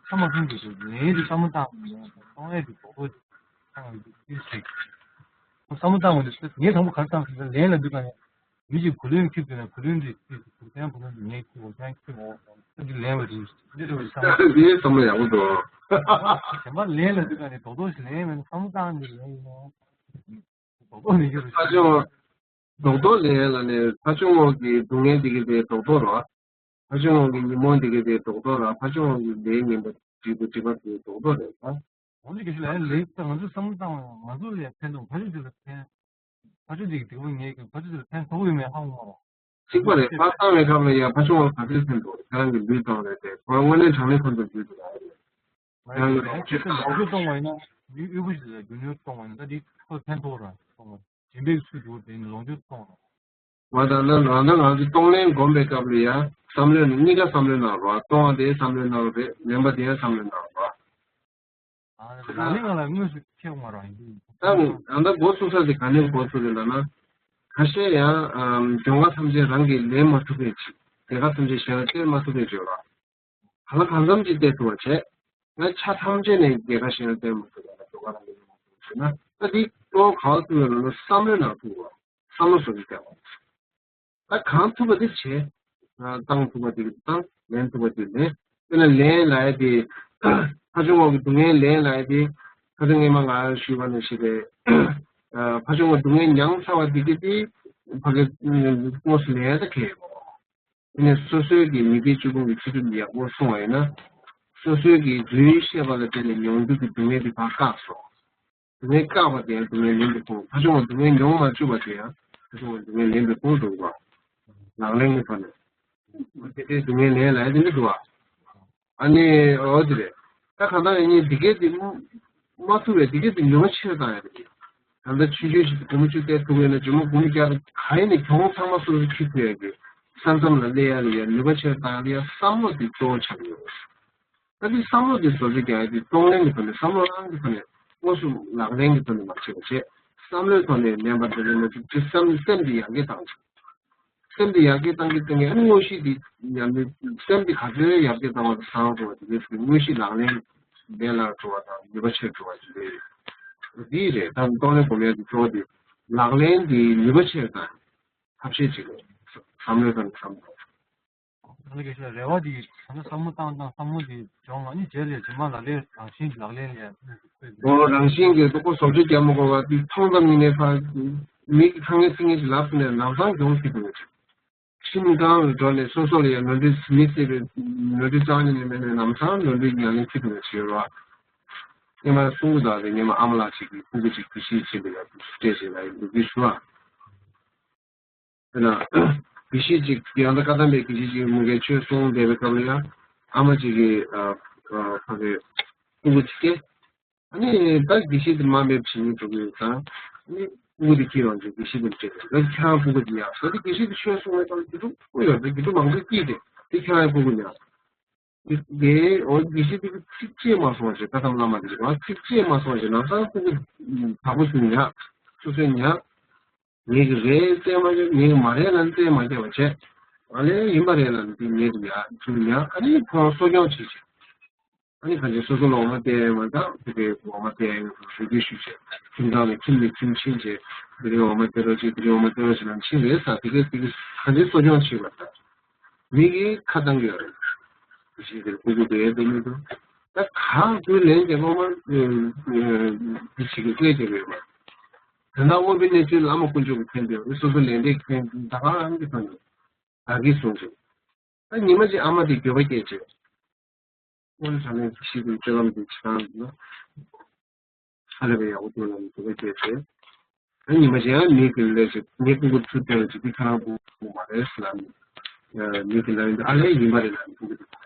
ཚང་མ་ཁོང་གིས་ལན་དེ་བསམ་བློ་བཏང་ནས་གཏོང་ཡས་དེ་རྡོག་རྡོག་བཏང་ཡས་འདུག་ཅེས་ཟེར། བསམ་བློ་བཏང་བ་དེ་ངས་དང་པོ་ག་རེ་བཏང་ཟེར་ན་ལན་ལབ་དུས་ག་ནས། མི་གཅིག་བུ་ལོན་ཁྱེར་དུས་ན་བུ་ལོན་དེ་ཁྱེར་དུས་བུ་ལོན་བུ་ལོན་དེ་ངས་ཁྱེར་འོ་ཁྱེད་ཁྱེར་འོ་ཟེར་དུས་ལན་བ་དེ་འདི་འདྲ་བའི་བསམ་བློ། འདི་བསམ་བློ་ཡག་པོ་འདུག་གཞན་པ་ལན་ལབ་དུས་ག་ནས་རྡོག་རྡོག་ཞིག་ལན་མེད་ན་བསམ་བློ་བཏང་ནས་ལན་ཡིན་ནོ། རྡོག་རྡོག་ནས་ཡོད་རེད། ཕ་ཆུང་རྡོག་རྡོག་ལན་ལ་ནས་ཕ་ཆུང་ངོ་གི་སྡུག་བསྔལ་འདི་གི་དེ་རྡོག་རྡོག་ར། ཕ་ཆུང་ངོ་གི་ཉིན་མོ་འདི་གི་དེ་རྡོག་རྡོག་ར། ཕ་ཆུང་ངོ་གི་ལས་ངན་པ་འདྲི་པ་འདྲི་པ་དེ་རྡོག་རྡོག་རེད་ད། འོན་ཏེ་གལ་སྲིད་ལན་ལས་ད་ང་ཚོས་བསམ་བློ་བཏང་བ་ང་ཚོ་ལ་ཕན་ཐོགས་ཕ་ཆུང་དེ་ལ་ཕན། ཕ་ཆུང་དེ་གི་སྡིག་པ་ངས་ཀྱང་ཕ་ཆུང་དེ་ལ་ཕན་ཐོགས་ཀྱི་མེད་ཧ་གོ་མ་རེད། གཅིག་པ་རེད། ཕར་བཏང་བའི་སྐབས་ལ་ཡང་ཕ་ཆུང་བ་ག་ཚོད་ཕན་ཐོགས་རེད། ཁྱེད་རང་གི་ལུས་བཏང་རེད་དེ་ཁོ་རང་དངོས་གནས་དྲང་གནས་ཁོ་ཚོ་ལུས་དེ་རེད། ཁྱེད་རང་གི་ལོངས་སྤྱོད་བཏང་བ་ཡིན་ན་ ཡུལ་དབུལ་པོ་ཞིག་ལ་རྒྱུ་ནོར་གཏོང་བ་ནི་ད་འདི་ཁོ་ཕན་ཐོགས་ར་གཏོང་བ། སྦྱིན་པའི་ཚུལ་དུ་དེ་ནི་ལོངས་སྤྱོད་གཏོང་ར། ང་དང་ན་རང་དང་ང་ཚོ་གཏོང་ལེན་སྒོམ་པའི་སྐབས་ལ་ཡང་བསམ་བློའི་ནང་གཉིས་ཀ་བསམ་བློའི་ནང་རོ། གཏོང་བ་དེ་བསམ་བློའི་ནང་རེད། ལེན་པ་དེ་ཡང་བསམ་བློའི་ནང་རོ། ཨ་ནི་ང་ལ་དངོས་སུ་ཁྱེད་མ་རང་ཡིན། ད་ང་ད་འགོ་ཚུགས་ས་དེ་ག་ནས་འགོ་ཚུགས་རེད་ལབ་ན། ཁ་ཤས་ཡང་ཨམ་གྱོང་ཁ་ཐམས་ཅད་རང་གིས་ལེན་མ་ཐུབ་པའི་ཕྱིར། རྒྱལ་ཁ་ཐམས་ཅད་གཞན་ལ་སྟེར་མ་ཐུབ་པའི་ཕྱིར་རོ། གང་ལ་གང་འཚམ་ཅིག་སྟེར་ཐུབ་པ་བྱས། ང་ཆ་ཐམས་ཅད་ནས་རྒྱལ་ཁ་གཞན་ལ་སྟེར་མ་ཐུབ་པ་ལ་གྱོང་ཁ་རང་གིས་ལེན་མ་ཐུབ་པ་བྱས་ན། ད་འདི་གཙོ་བོ་ག་བ་ཐུག་ཡོད་ལབ་ན་བསམ་བློའི་ནང་ཐུག་པ། བསམ་བློ་བཟོ་གི་སྟེར་བ། ད་གང་ཐུབ་པ་དེ་བྱས། བཏང་ཐུབ་པ་དེ་བཏང་། ལེན་ཐུབ་པ་དེ་ལེན། དེ་ལ་ལེན་ལབ་ཡ་དེ། ཕར་ཕྱོགས་ཀྱི་སྡུག་བསྔལ་ལེན་ལབ་ཡ་དེ། ཁ་སང་སྔས་མ་ང་ཞུས་པ་ནང་བཞིན་རེད། ཕར་ཕྱོགས་ཀྱི་སྡུག་བསྔལ་མྱངས་ཚར་བ་དེ་གི་དེ། ཕ་གི་དངོས་སུ་ལེན་ཡ་ད་ཁེལ་ཡོད། དེ་ནས་སོ་སོའི་གི་མི་ཚེ་བཅུ་སྤོང་གི་ཚུལ་ཁྲིམས་ཡག་པོ་སྲུང་བ་ཡིན་ན། སོ་སོའི་གི་རྫུན་བཤད་པ་ལ་བརྟེན་ནས་མྱོང་འགྱུར་གྱི་སྡུག་བསྔལ་དེ་ཕར་བཀག་སོང་། སྡུག་བསྔལ་བཀག་པ་དེ་ཡང་སྡུག་བསྔལ་ལེན་པའི་ཁུངས། ཕར་ཕྱོགས་སྡུག་བསྔལ་མྱོང་མ་བཅུག་པ་དེ་ཡང་ཕར་ཕྱོགས་སྡུག་བསྔལ་ལེན་པའི་ཁུངས་འགྲོ་གི་རེད། ལག་ལེན་གྱི་ཐོག་ནས། དེ་ལྟའི་སྡུག་བསྔལ་ལེན་ལ་ཡ་དེ་འདྲ་འདུག་བ། ཨ་ནི་འོ་དེ་རེད། ད་གང་ལྟར་ཡིན་ནའི་འདི་གས་དེ་མ་ཐུབ་པས་འདི་གས་དེ་ནུས་པ་ཆེར་བཏང་ཡ་རེད། ད་ལྟ་ཆུང་ཆུང་ཞིག་སྒོར་མོ་བཅུ་སྟེར་ཐུབ་ཡོད་ན་རྗེས་མ་སྒོར་མོ་བརྒྱ་ག་ཡིན་ནའི་གྱོང་ཚང་མ་སོ་སོ་འཁྱེར་ཐུབ་ཡ་གི་ས་མཚམས་ལ་སླེབས་ཡ་ལ་ཡ་ནུས་པ་ཆེར་བཏང་ཡ་ལ་ཡ་བསམ་བློ་དེ་གཙོ་བོ་ཆགས་ཡོད། ད་འདི་བསམ་བློ་དེ་བཟོ་བཅོས་རྒྱག་ཡ་དེ་གཏོང་ལེན་གྱི་ཐོག་ནས། བསམ་བློ་རང་གི་ཐོག་ནས། དངོས་སུ་ལག་ལེན་གྱི་ཐོག་ནས་མ་བྱེད་པ་བྱས། བསམ་བློའི་ཐོག་ནས་ལེན་པ་འདྲ་ལེན་མ་ཐུབ་ཅེས་བསམ་སེམས་དེ་ཡར་རྒྱས་བཏང་ཆོག་སེམས་དེ་ཡར་རྒྱས་བཏང་གི་བཏང་གི་ཨ་ནི་དངོས་གཞི་དེ་ཉམས་ལེན། སེམས་དེ་ག་ཚོད་ཡར་རྒྱས་བཏང་བ་དང་བཟང་འགྲོ་བ་དེ་ལས་དངོས་གཞི་ལག་ལེན་ལས་སླ་འགྲོ་བ་དང་ནུས་པ་ཆེར་འགྲོ་བ་དེ་རེད། འདི་རེད། ད་གཏོང་ལེན་སྒོམ་ཡ་དེ་གཙོ་བོ་དེ་ལག་ལེན་དེ་ནུས་པ་ཆེར་དང་། ཐབས་ཤེས་བྱེད་དགོས། བསམ་བློའི་ཐོག་ནས་བསམ་དགོས། ད་ལྟ་སྐད་ཆ་རེ་བ་དེ་ད་ལྟ་བསམ་བློ་བཏང་བཏང་བསམ་བློ་དེ་སྦྱོང་ལ་ནི་རྗེས་ལ་རྗེས་མ་ལག་ལེན་རང་བཞིན་གྱི་ལག་ལེན་ལས་ཨོ་རང་བཞིན་གྱི་རྡོག་པོ་བཟོ་བཅོས་རྒྱག་མ་དགོས་པ་དེ་མཐོང་ཙམ་ཉིད་ནས་ཕར་མིག་གིས་ཐང་ངེ་ཚིག་ངེ་ཞིག་ལབ་སོང་ནས་ལམ་སང་གྱོང་ཁེ་འདུག་ཅིག་ཁྱིམ་གང་ལ་འགྲོ་ནས་སོ་སོ་ལ་ཡང་ནོར་འཁྲུལ་མི་སྲིད་པའི་ནོར་འཁྲུལ་རྩ་བ་ཉིད་ནས་མེད་ནས་ལམ་སང་ནོར་འཁྲུལ་ཉམས་ལེན་ཁེ་འདུག་ཅིག་ཡོད་ར། སྔོན་མ་གསུང་གི་འདུག་རེད། སྔོན་མ་ཨ་མ་ལགས་ཅིག་གིས་སྤུ་གུ་ཅིག་དགེ་བཤེས་བྱེད་པའི་ཡ་སྤྲད་བྱས་ལ་ཡི་འདུག་གི་ཞུ་བ། དེ་ན་དགེ་བཤེས་ཅིག་ཡང་ན་བཀའ་གདམས་པའི་དགེ་བཤེས་ཅིག་མུ་གེ་ཆོས་གསུང་བསྡད་པའི་སྐབས་ལ་ཡང་ཨ་མ་ཅིག་གིས་ཨ་ཨ་ཕ་གི་སྤུ་གུ་ཅིག་སྐྱེ། ཨ་ནི་ད་དགེ་བཤེས་དེ་མ་འབེབས་བྱེད་མི་འགྲོ་གི་ཡོད་ཙང་ཨ་ནི་སྤུ་གུ་དེ་སྐྱེས་ཡོང་ཅིག་དགེ་བཤེས་དེ་སྤྲད་དེ་ཁྱེད་རང་སྤུ་གུ་དེ་ཡང་ད་དེ་དགེ་བཤེས་དེ་ཆོས་གསུང་བའི་སྐབས་དགེ་ཕྲུག་སྤུ་ཡོད་དེ་དགེ་ཕྲུག་མང་པོས་སྐྱེས་ཏེ་དེ་ཁྱེད་རང་སྤུ་གུ་ཡང་དེ་འོ་དགེ་བཤེས་དེ་ཚིག་གཅིག་མ་སོང་ཞིག་བཀའ་གདམས་བླ་མ་དེ་ཞིག་ཚིག་གཅིག་མ་སོང་ཞིག་ལམ་སང་སྤུ་གུ་དག་པོ་ཞིག་ཉར་སོ་སོས་ཉར། ངེད་ཀྱི་རེད་བཙལ་མ་བྱས། ངེད་ཀྱི་མ་རེད་ལབ་ནས་བཙལ་མ་བྱས་པ་བྱས། ཨ་ལས་ཡིན་པ་རེད་ལབ་ནས་དེ་ངེད་ཀྱི་ཡ་ཚུར་ཉར། ཨ་ནི་ཁོ་རང་གསོ་སྐྱོང་བྱེད་བྱེད། ཨ་ནི་གང་ཅི་སོ་སོ་ལ་འོ་མ་སྟེར་མ་དང་དེ་གའི་འོ་མ་སྟེར་ཡ་ཞུ་རྒྱུ་ཞུ་བྱས། ཁྱིམ་ཚང་ནས་ཁྱིམ་ནས་ཁྱིམ་ཕྱིན་བྱས། དེ་རིང་འོ་མ་སྟེར་རོགས་བྱེད། དེ་རིང་འོ་མ་སྟེར་རོགས་བྱེད་ལབ་ཕྱིན་རེད་ས། དེ་གའི་དེ་གའི་གང་ཅི་གསོ་སྐྱོང་བྱེད་པ་དང་། མི་གིས་ཁ་བཏང་གི་ཡོད་རེད། དེ་བཞིན་དེར་སྤུ་གུ་དེ་ཡོད་དེ་མི་འདུག་ད་གང་དུ་ལན་དེ་སློབ་མ་དེ་བྱེད་ཀྱི་སླེབས་ཀྱི་ཡོད་མ་རེད། དེ་ན་དབང་པོའི་གནས་ཚུལ་བླ་མ་དཀོན་མཆོག་གི་ཕན་བདེ་བ་སོ་སོ་ལས་འབྲས་ཀྱི་ཕན་ད་ག་རང་གི་ཕན་ད་གིས་གསུངས་ཤིང་། ད་ཉི་མ་གཅིག་ཨ་མ་དེ་འགྱོད་པ་སྐྱེས་བྱས། དབང་ཕྱུག་ནས་ཤི་དུས་སྤྱོད་ལམ་དེ་བྱེད་སྟངས་འདི་ན། ཧ་ལས་པའི་ཡག་པོ་འདུག་ལབ་ནས་འགྱོད་པ་སྐྱེས་བྱས། ད་ཉི་མ་གཅིག་ཡང་མིག་གི་ལས་ཀྱི་ངའི་སྤུ་གུ་ཚུར་བལྟས་པ་ཅིག་འདི་ཁྱེད་རང་སྤུ་གུ་མ་རེད་ཟེར་ལབ་ནས། མིག་གི་ལབ་ཡིན་དུས་ཨ་ལས་ཡིན་པ་རེད་ལབ་ནས་སྤུ་གུ་དེ་ཕར་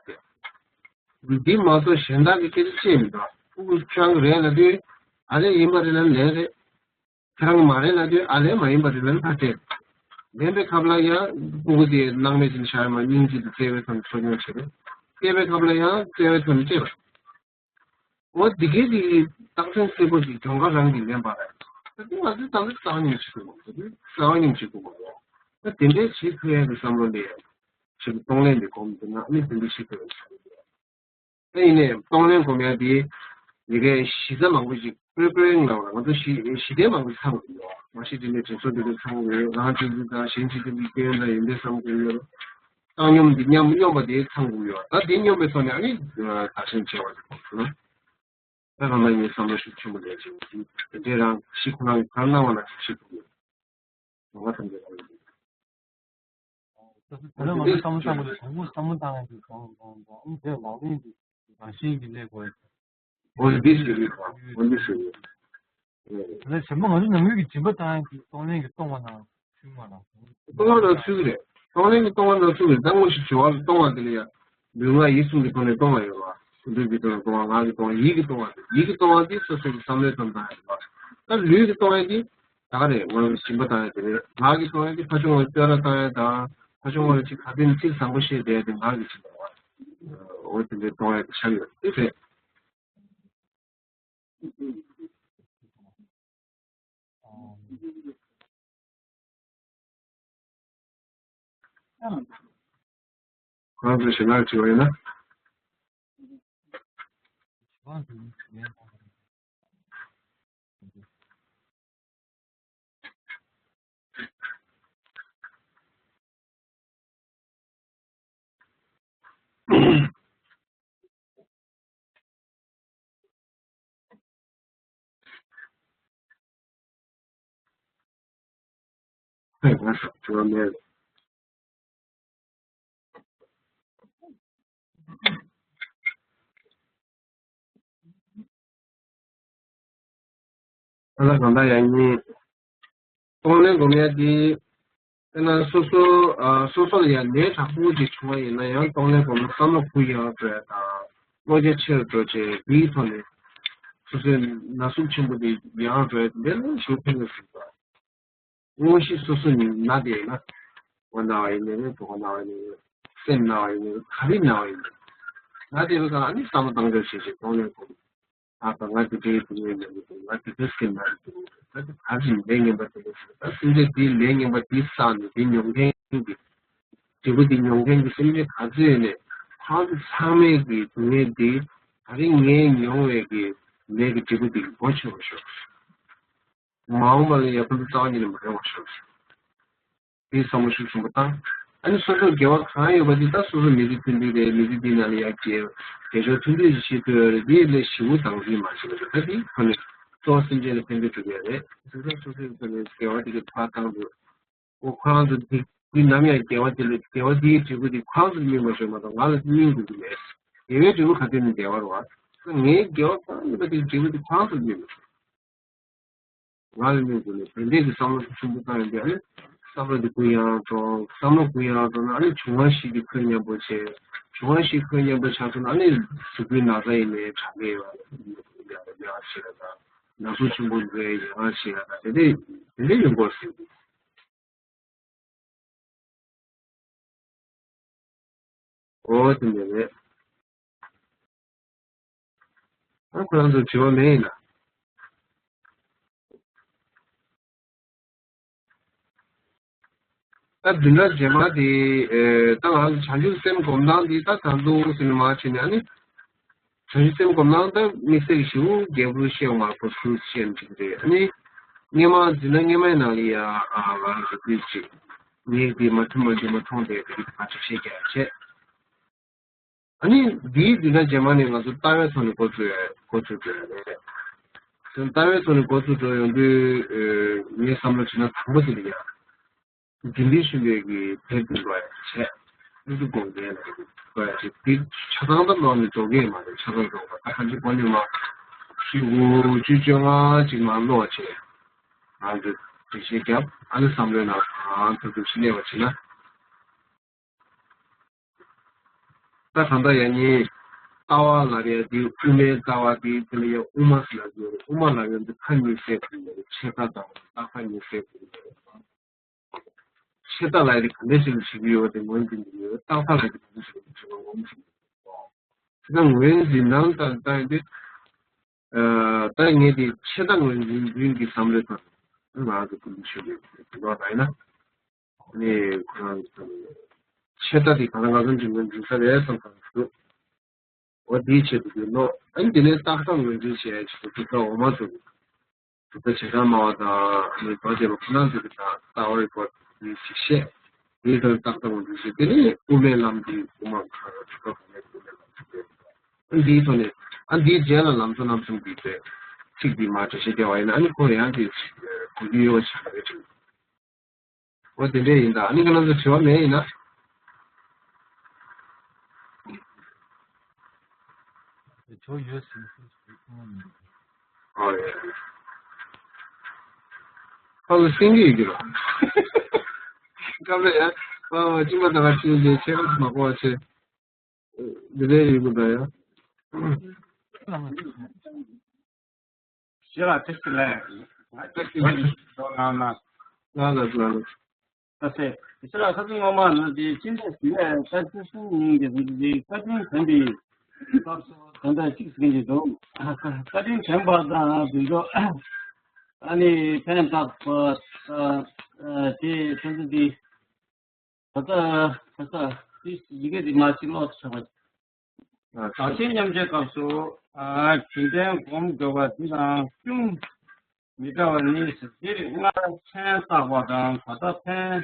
བལྟས། འདི་མ་གཏོགས་གཞན་དག་གི་སྐད་ཆ་བཤད་མི་འདུག་སྤུ་གུ་ཁྱེད་རང་གི་རེད་ལབ་དུས་ཨ་ལས་ཡིན་པ་རེད་ལབ་ནས་ལན་རེད། ཁྱེད་རང་གི་མ་རེད་ལབ་དུས་ཨ་ལས་མ་ཡིན་པ་རེད་ལབ་ནས་ཕར་བལྟས། ལེན་པའི་སྐབས་ལ་ཡང་སྤུ་གུ་དེ་སྣང་མེད་ཅིག་བཞག་ཡོད་མ་སྙིང་རྗེ་དང་བརྩེ་བའི་ཐོག་ནས་གསོ་སྐྱོང་བྱེད་པས། སྐྱེས་པའི་སྐབས་ལ་ཡང་བརྩེ་བའི་ཐོག་ནས་སྐྱེས་པ། འོ་འདི་གའི་དེ་རྟགས་མཚན་གསལ་པོ་ཞིག་གྱོང་ཁ་རང་གིས་ལེན་པ་རེད། ད་དེ་ང་ཚོའི་ཏང་ཏི་རྩ་བ་ཉིད་ནས་བྱེད་ཐུབ་མ་རེད། རྩ་བ་ཉིད་ནས་བྱེད་ཐུབ་མ་རེད། ད་དེ་འདྲའི་བྱེད་ཐུབ་ཡ་གི་བསམ་བློ་ལས་ཡ་ཞིག་གཏོང་ལེན་དེ་གོམས་བསྡད་ན་ཨ་ནི་དེ་འདྲ་བྱེད་ཐུབ་ཡ་ཞིག་རེད། ད་ཡིན་ནའི་གཏོང་ལེན་སྒོམ་ཡ་དེ་ཡི་གེ་གཞི་རྩ་མང་པོ་ཞིག་པོའི་པོའི་ལ་བ་ང་ཚོ་གཞི་གཞི་རྟེན་མང་པོ་ཚང་དགོས་ཡོད། མ་གཞི་དེ་ནས་དྲན་གསོ་དེ་འདྲ་ཚང་དགོས་ཡོད། རང་གཅིག་པུ་དང་གཞན་གཅིག་པུ་གི་སྐྱོན་དང་ཡོན་ཏན་བསམ་དགོས་ཡོད། བཏང་སྙོམས་འདི་མཉམ་སྙོམས་པ་དེ་ཚང་དགོས་ཡོད། ད་དེ་སྙོམས་པའི་ཐོག་ནས་ཨ་ནི་བདག་གཞན་བརྗེ་བ་དེ་གོ་ཐུབ་ན། ད་གང་ལྟར་ངས་བསམ་བློ་ཤུགས་ཆེན་པོ་ལས་བྱུང་གི་དེ་འདྲའི་རང་གཞི་ཁོ་རང་གི་གར་སྣང་བ་ལ་ཤུགས་ཆེན་པོ་ཡོད། ང་ཐམས་ཅད་ལ་ཡོད། ད་ལྟ་ང་ཚོ་བསམ་བློ་བཏང་དགོས་དུས་དང་པོ་བསམ་བློ་བཏང་ཡག་གི་གང་གང་གང་ཨང་དེ་ལག་ལེན་གྱི་རང་བཞིན་གྱི་གནས་དགོས། འོ་འདི་ཞིག་ཡོད་པ། འོ་འདི་ཞིག་ཡོད། ད་ལྟ་གཞན་པ་ང་ཚོ་ནང་ཡུལ་གྱི་སྦྱིན་པ་བཏང་ཡག་གི་གཏོང་ལེན་གྱི་གཏོང་བ་ནང་ཚུད་མ་ལ། གཏོང་བ་ནང་ཚུད་ཀྱི་རེད། གཏོང་ལེན་གྱི་གཏོང་བ་ནང་ཚུད་ཀྱི་རེད། ད་དངོས་གཞི་སྦྱོར་བ་ལ་གཏོང་བ་དེ་ལ་ཡང་ལུས་ངག་ཡིད་གསུམ་གྱི་ཐོག་ནས་གཏོང་བ་ཡོད་པ། ལུས་ཀྱིས་སྟོང་བ། ལུས་ཀྱིས་སྟོང་བ། ངག་གིས་སྟོང་བ། ཡིད་ཀྱིས་སྟོང་བ་དེ་སོ་སོ་གི་བསམ་བློའི་དོན་དང་ཡིན་པ། ད་ལུས་ཀྱིས་སྟོང་བ་དེ་ད་ག་རེད། ངག་གི་སྦྱིན་པ་བཏང་ཡ་དེ་རེད། ངག་གིས་སྟོང་བ་དེ་ཕར་ཕྱོགས་ལ་བསྟོད་ར་བཏང་ཡ་དང་། ཕར་ཕྱོགས་ལ་ཅིག་ག་དེ་ནས་ཚིག་བཟང་པོ་བཤད་བསྡད་དེ་ངག་གི་སྦྱིན་པ་བ། འོ་དེ་འདྲའི་སྟོང་བ་དེ་ཆགས་ཡོད་དེ་རེད། ཁོང་ཚོས་ཞེ་དྲག་བྱས་པ་ཡིན་ན། ཨ་ལ་གང་ལྟར་ཡང་ཉིན། གཏོང་ལེན་སྒོམ་ཡ་དེ། དཔེར་ན་སོ་སོ། ཨ། སོ་སོ་ལ་ཡང་ནད་དྲག་པོ་ཅིག་བྱུང་བ་ཡིན་ན་ཡང་གཏོང་ལེན་སྒོམ་ན་བསམ་བློ་གུ་ཡངས་འགྲོ་ཡ་དང་། བློ་རྒྱ་ཆེ་རུ་འགྲོ་བྱས་དེའི་ཐོག་ནས་སོ་སོའི་ན་ཟུག་ཆེན་པོ་དེ་ཡང་འགྲོ་ཡ་དེ་ལས་ཞུ་ཕན་ཚུན་ཟིན་པ། དངོས་གཞི་སོ་སོ་ནི་ན་དེ་ཡིན་ན། ངོ་ན་བ་ཡིན་ནའི་གྲོད་ཁོག་ན་བ་ཡིན་ནའི་སེམས་ན་བ་ཡིན་ནའི་ག་རེ་ན་བ་ཡིན་ནའི། ན་དེ་བས་ཀྱང་ཨ་ནི་བསམ་བློ་བཏང་འདོད་བྱེད་ཅིག་གཏོང་ལེན་སྒོམ། ཨ་ད་ང་དེ་འདྲའི་སྡུག་བསྔལ་མྱོང་གི་འདུག་ང་དེ་འདྲའི་སེམས་ན་གི་འདུག་ད་དེ་ག་ཅིག་ལས་ངན་པ་དེ་འདྲ་ཞིག་ད་སེམས་ཅན་དེའི་ལས་ངན་པ་དེ་བསགས་ནས་དེ་མྱོང་མཁན་གྱི། འབྲས་བུ་དེ་མྱོང་མཁན་གྱི་སེམས་ཅན་ག་ཚོད་ཡོད་ནས་ཁོང་ཚོ་ཚང་མས་ཀྱི་སྡུག་བསྔལ་དེ་ད་རིང་ངས་མྱོང་བའི་གི་ལས་ཀྱི་འབྲས་བུ་དེ་གི་སྒོ་ཕྱེ་བར་ཤོག་མ་འོངས་པ་ལ་ཡང་ཁོང་ཚོ་རྩ་བ་ཉིད་ནས་མ་ཡོང་བར་ཤོག་དེའི་བསམ་བློ་ཤུགས་ཆེན་པོ་བཏང་། ཨ་ནི་སོ་སོར་དགེ་བ་གང་ཡོད་པ་དེ་ད་སོ་སོ་མི་ཚེ་མཐུན་སྒྲིལ་རེད། མི་ཚེ་འདིའི་ནང་ལ་ཡར་རྒྱས་རྒྱས་ཤོག་མཐུན་སྒྲིལ་ཞིག་བྱེད་ཐུབ་ཡོད་རེད། དེ་ལས་ཞེ་པོ་དང་འཛིན་མ་བྱེད་པ་རེད། ད་དེ་ཁོ་ནས་གཙོ་བོ་སེམས་ཅན་ལ་ཕན་ཐོགས་ཐུབ་ཡོད་རེད། སོ་སོ་སོ་སོའི་ཐོག་ནས་དགེ་བ་དེ་ག་ཕར་བཏང་དུས། ཨོ་ཁོ་རང་ཚོ་དེ་དུས་ནམ་ཡང་དགེ་བ་དེ་ལ་དགེ་བ་དེའི་འབྲས་བུ་དེ་ཁོ་རང་ཚོར་སྨིན་པར་ཤོག་མ་གཏོགས་ང་ལ་སྨིན་དགོས་ཀྱི་མེད། དགེ་བའི་འབྲས་བུ་ག་དུས་ནས་བདེ་བ་རེད་བ། ངའི་དགེ་བ་གང་ཡིན་པ་དེའི་འབྲས་བུ་དེ་ཁོ་རང་ཚོར་སྨིན་པར་ཤོག་ང་ལ་སྨིན་དགོས་ནས་དེ་འདྲས་ཀྱི་བསམ་བློ་ཤུགས་ཆེན་པོ་བཏང་ཡོང་དུས་ཨ་ནི་བསམ་བློ་དེ་གུ་ཡངས་འགྲོ། བསམ་བློ་གུ་ཡངས་འགྲོ་ན་ཨ་ནི་འབྱུང་བ་བཞི་དེ་ཁོད་མཉམ་པོ་བྱས། འབྱུང་བ་བཞི་ཁོད་མཉམ་པོ་ཆགས་སོང་ན་ཨ་ནི་གཟུགས་པོའི་ན་ཚ་ཡིན་ནའི་དྲག་གི་ཡོད་ཡ་ཡ་ཞེ་དྲག་དང་ན་ཟུག་ཆེན་པོ་འགྲོ་ཡ་ཡ་ཞེ་དྲག་དང་དེ་འདྲས་དེ་འདྲས་ཡོང་གི་ཡོད་ཟེར་གི། ཨོ་དེ་འདྲ་རེད། ཨ་ཁོ་རང་ཚོ་དྲི་བ་མེད་ཡིན་ན། ད་བདུན་ཕྲག་རྗེས་མ་དེ་ཨེ་ད་ང་ཚོ་བྱང་ཆུབ་སེམས་སྒོམ་སྟངས་དེ་ད་ད་དུང་སེམས་མ་ཕྱིན་ནས་ཨ་ནི། བྱང་ཆུབ་སེམས་སྒོམ་སྟངས་ད་དམིགས་བསལ་གྱི་ཞེ་པོ་རྒྱས་པོ་བཤད་མ་དགོས་ཚུལ་བཤད་འགྲིག་རེད། ཨ་ནི་སྔས་མ་འཛིན་གྲྭ་སྔས་མའི་ནང་ལ་ཡ་ཨ་ང་རང་ཚོ་དུས་གཅིག་ངས་འདི་མ་ཐུབ་མ་འདི་མ་ཐུབ་དེ་དེ་རིགས་ང་ཚོ་བཤད་རྒྱག་བྱས། ཨ་ནི་འདིའི་འཛིན་གྲྭ་རྗེས་མ་ནས་ང་ཚོ་ལྟ་བའི་ཐོག་ནས་འགོ་ཚུགས་ཡ་འགོ་ཚུགས་འགྲོ་ཡ་རེད། ལྟ་བའི་ཐོག་ནས་འགོ་ཚུགས་འགྲོ་ཡོང་དུས་ངའི་བསམ་བློ་བྱས་ན་དང་པོ་དེ་ལ་ཡ། འཛིན་གྲྭའི་གཞོན་པའི་གི་དེབ་འདི་འགྲོ་ཡ་བྱས། ཀླུ་སྒྲུབ་དགོངས་རྒྱན་ལ་འགྲོ་ཡ་བྱས། འདི་ཆ་ཚང་ད་ནོར་ནས་རྫོགས་ཀྱི་ཡོད་མ་རེད། ཆ་ཚང་རྫོགས་པ་ད་གང་ཅི་གོ་ནི་མ། བཞི་དགུ་བཅུ་བཅོ་ལྔ་ཅིག་མ་ཀློག་བྱས། ང་ཚོ་འགྲེལ་བཤད་རྒྱབ་ཨ་ནི་བསམ་བློའི་ནང་ང་ཚོ་འདུག་ཕྱི་གནས་པ་བྱས་ན། ད་གང་ལྟར་ཡང་ནི། ལྟ་བ་ལབ་ཡ་དེ་དབུ་མའི་ལྟ་བ་དེ་དེ་ལ་ཡང་དབུ་མ་ཟེར་ལབ་ཡོད་རེད། དབུ་མ་ལབ་ཡོང་དུས་མཐའ་གཉིས་སེལ་དགོས་ཡོད་རེད། ཆད་ལྟ་དང་རྟག་མཐའ་གཉིས་སེལ་དགོས་ཡོད་རེད། ཆད་ལྟ་ལབ་ཡ་དེ་ག་འདྲ་ཞིག་ལ་བྱེད་ཀྱི་ཡོད་དེ་ངོས་འཛིན་གྱི་ཡོད། རྟག་མཐའ་ལབ་ཡ་དེ་ག་འདྲ་ཞིག་ལ་བྱེད་པ་ངོས་འཛིན་གྱི་ཡོད། དེ་ལ་ངོས་འཛིན་སྟངས་ལྟར་བལྟ་ཡོང་དུས། ཨ་ད་ངས་དེ་ཆད་ལྟ་ངོས་འཛིན་འཛིན་གྱི་བསམ་བློའི་ཐོག་ནས་ང་ཚོ་ཀུན་སྤྱོད་ཀྱི་འགྲོ་བ་ཡིན་ན། ནས་ཁོ་རང་གི་ཆད་ལྟ་དེ་གང་ལ་གང་འཛིན་ངོས་འཛིན་ས་རེད་བསམ་བསམ་འདུག་འོ་དེའི་ཆེད་དུ་གི་ནོ། ཨ་ནི་དེ་ནས་རྟག་མཐའ་ངོས་འཛིན་བྱས་ཆེད་དུ་གྲུབ་མཐའ་འོག་མ་ཚོ་གི་གྲུབ་མཐའ་བྱེ་བྲག་སྨྲ་བ་དང་ཨ་ནི་རྡོ་རྗེ་པ་ཁོ་རང་ཚོ་གི་ད་ལྟ་བ་རིག་པ་དེ་ཞིག་བཤད། དེའི་ཐོག་རྟག་མཐའ་ངོས་འཛིན་བྱས། དེ་ནས་དབུ་མའི་ལམ་དེ་དབུ་མ་གྲུབ་མཐའ་གོང་མའི་དབུ་མའི་ལམ་ཚིག་དེ་ཨ་འདིའི་ཐོག་ནས་ཨ་འདིའི་རྗེས་ལ་ལམ་གཙོ་རྣམ་གསུམ་གྱི་ཚིག་འདི་མ་འགྲེལ་བཤད་རྒྱབ་པ་ཡིན་ན་ཨ་ནི་ཁོ་ཡང་དེ་གོ་རྒྱུ་ཡོད་པ་ཆགས་ཀྱི་རེད། འོ་དེ་འདྲས་ཡིན་ད། ཨ་ནི་ཁྱེད་རང་ཚོ་དྲི་བ་མེད་ཡིན་ན། ཨོ་ཡ། ཁ་ལ་སེང་གེ་ཡོད་ཀྱི་རེད། སྐབས་རེ་ཡ། ཨ་ཅི་མ་ད་ག་ཅི་ལས་ཆེ་ཁ་མ་གོ་བ་ཆེ། འདི་འདྲས་ཡོད་ཀྱི་འདུག་ཡ། ཞེས་ལ་ཐུགས་རྗེ་ལེགས། ང་ཚོ་ཞུ་བ་ཞིག་འགྲོ་གནང་ན། ལགས་ལགས་ལགས་ལགས། ད་སེ། ཞེས་ལ་ས་ཚིགས་སྔོན་མ་ནང་དེ་ཕྱི་ཟླ་བཞི་པའི་ས་ཚིགས་གསུམ་ཉིན་གྱི་ཟིན་བྲིས་བཀའ་དྲིན་དྲན་པའི་སྐབས་སུ་དོན་དག་གཅིག་ཟིན་གྱི་འདུག་བཀའ་དྲིན་དྲན་པ་དང་དུས་ཚོད། ཨ་ནི་ཕན་བཏགས་པ་དེ་ཚོད་འཛིན་དེ། ད་ལྟ་ད་ལྟ་དེ་ཡི་གེ་དེ་མ་གཅིག་ཀློག་ཆོག་པ། བདག་གཞན་མཉམ་བརྗེའི་སྐབས་སུ་དྲིན་དྲན་སྒོམ་དགོས་པ་འདི་དང་ཅུང་མི་འདྲ་བ་ནི། འདིར་སྔར་ཕན་བཏགས་པ་དང་ད་ལྟ་ཕན་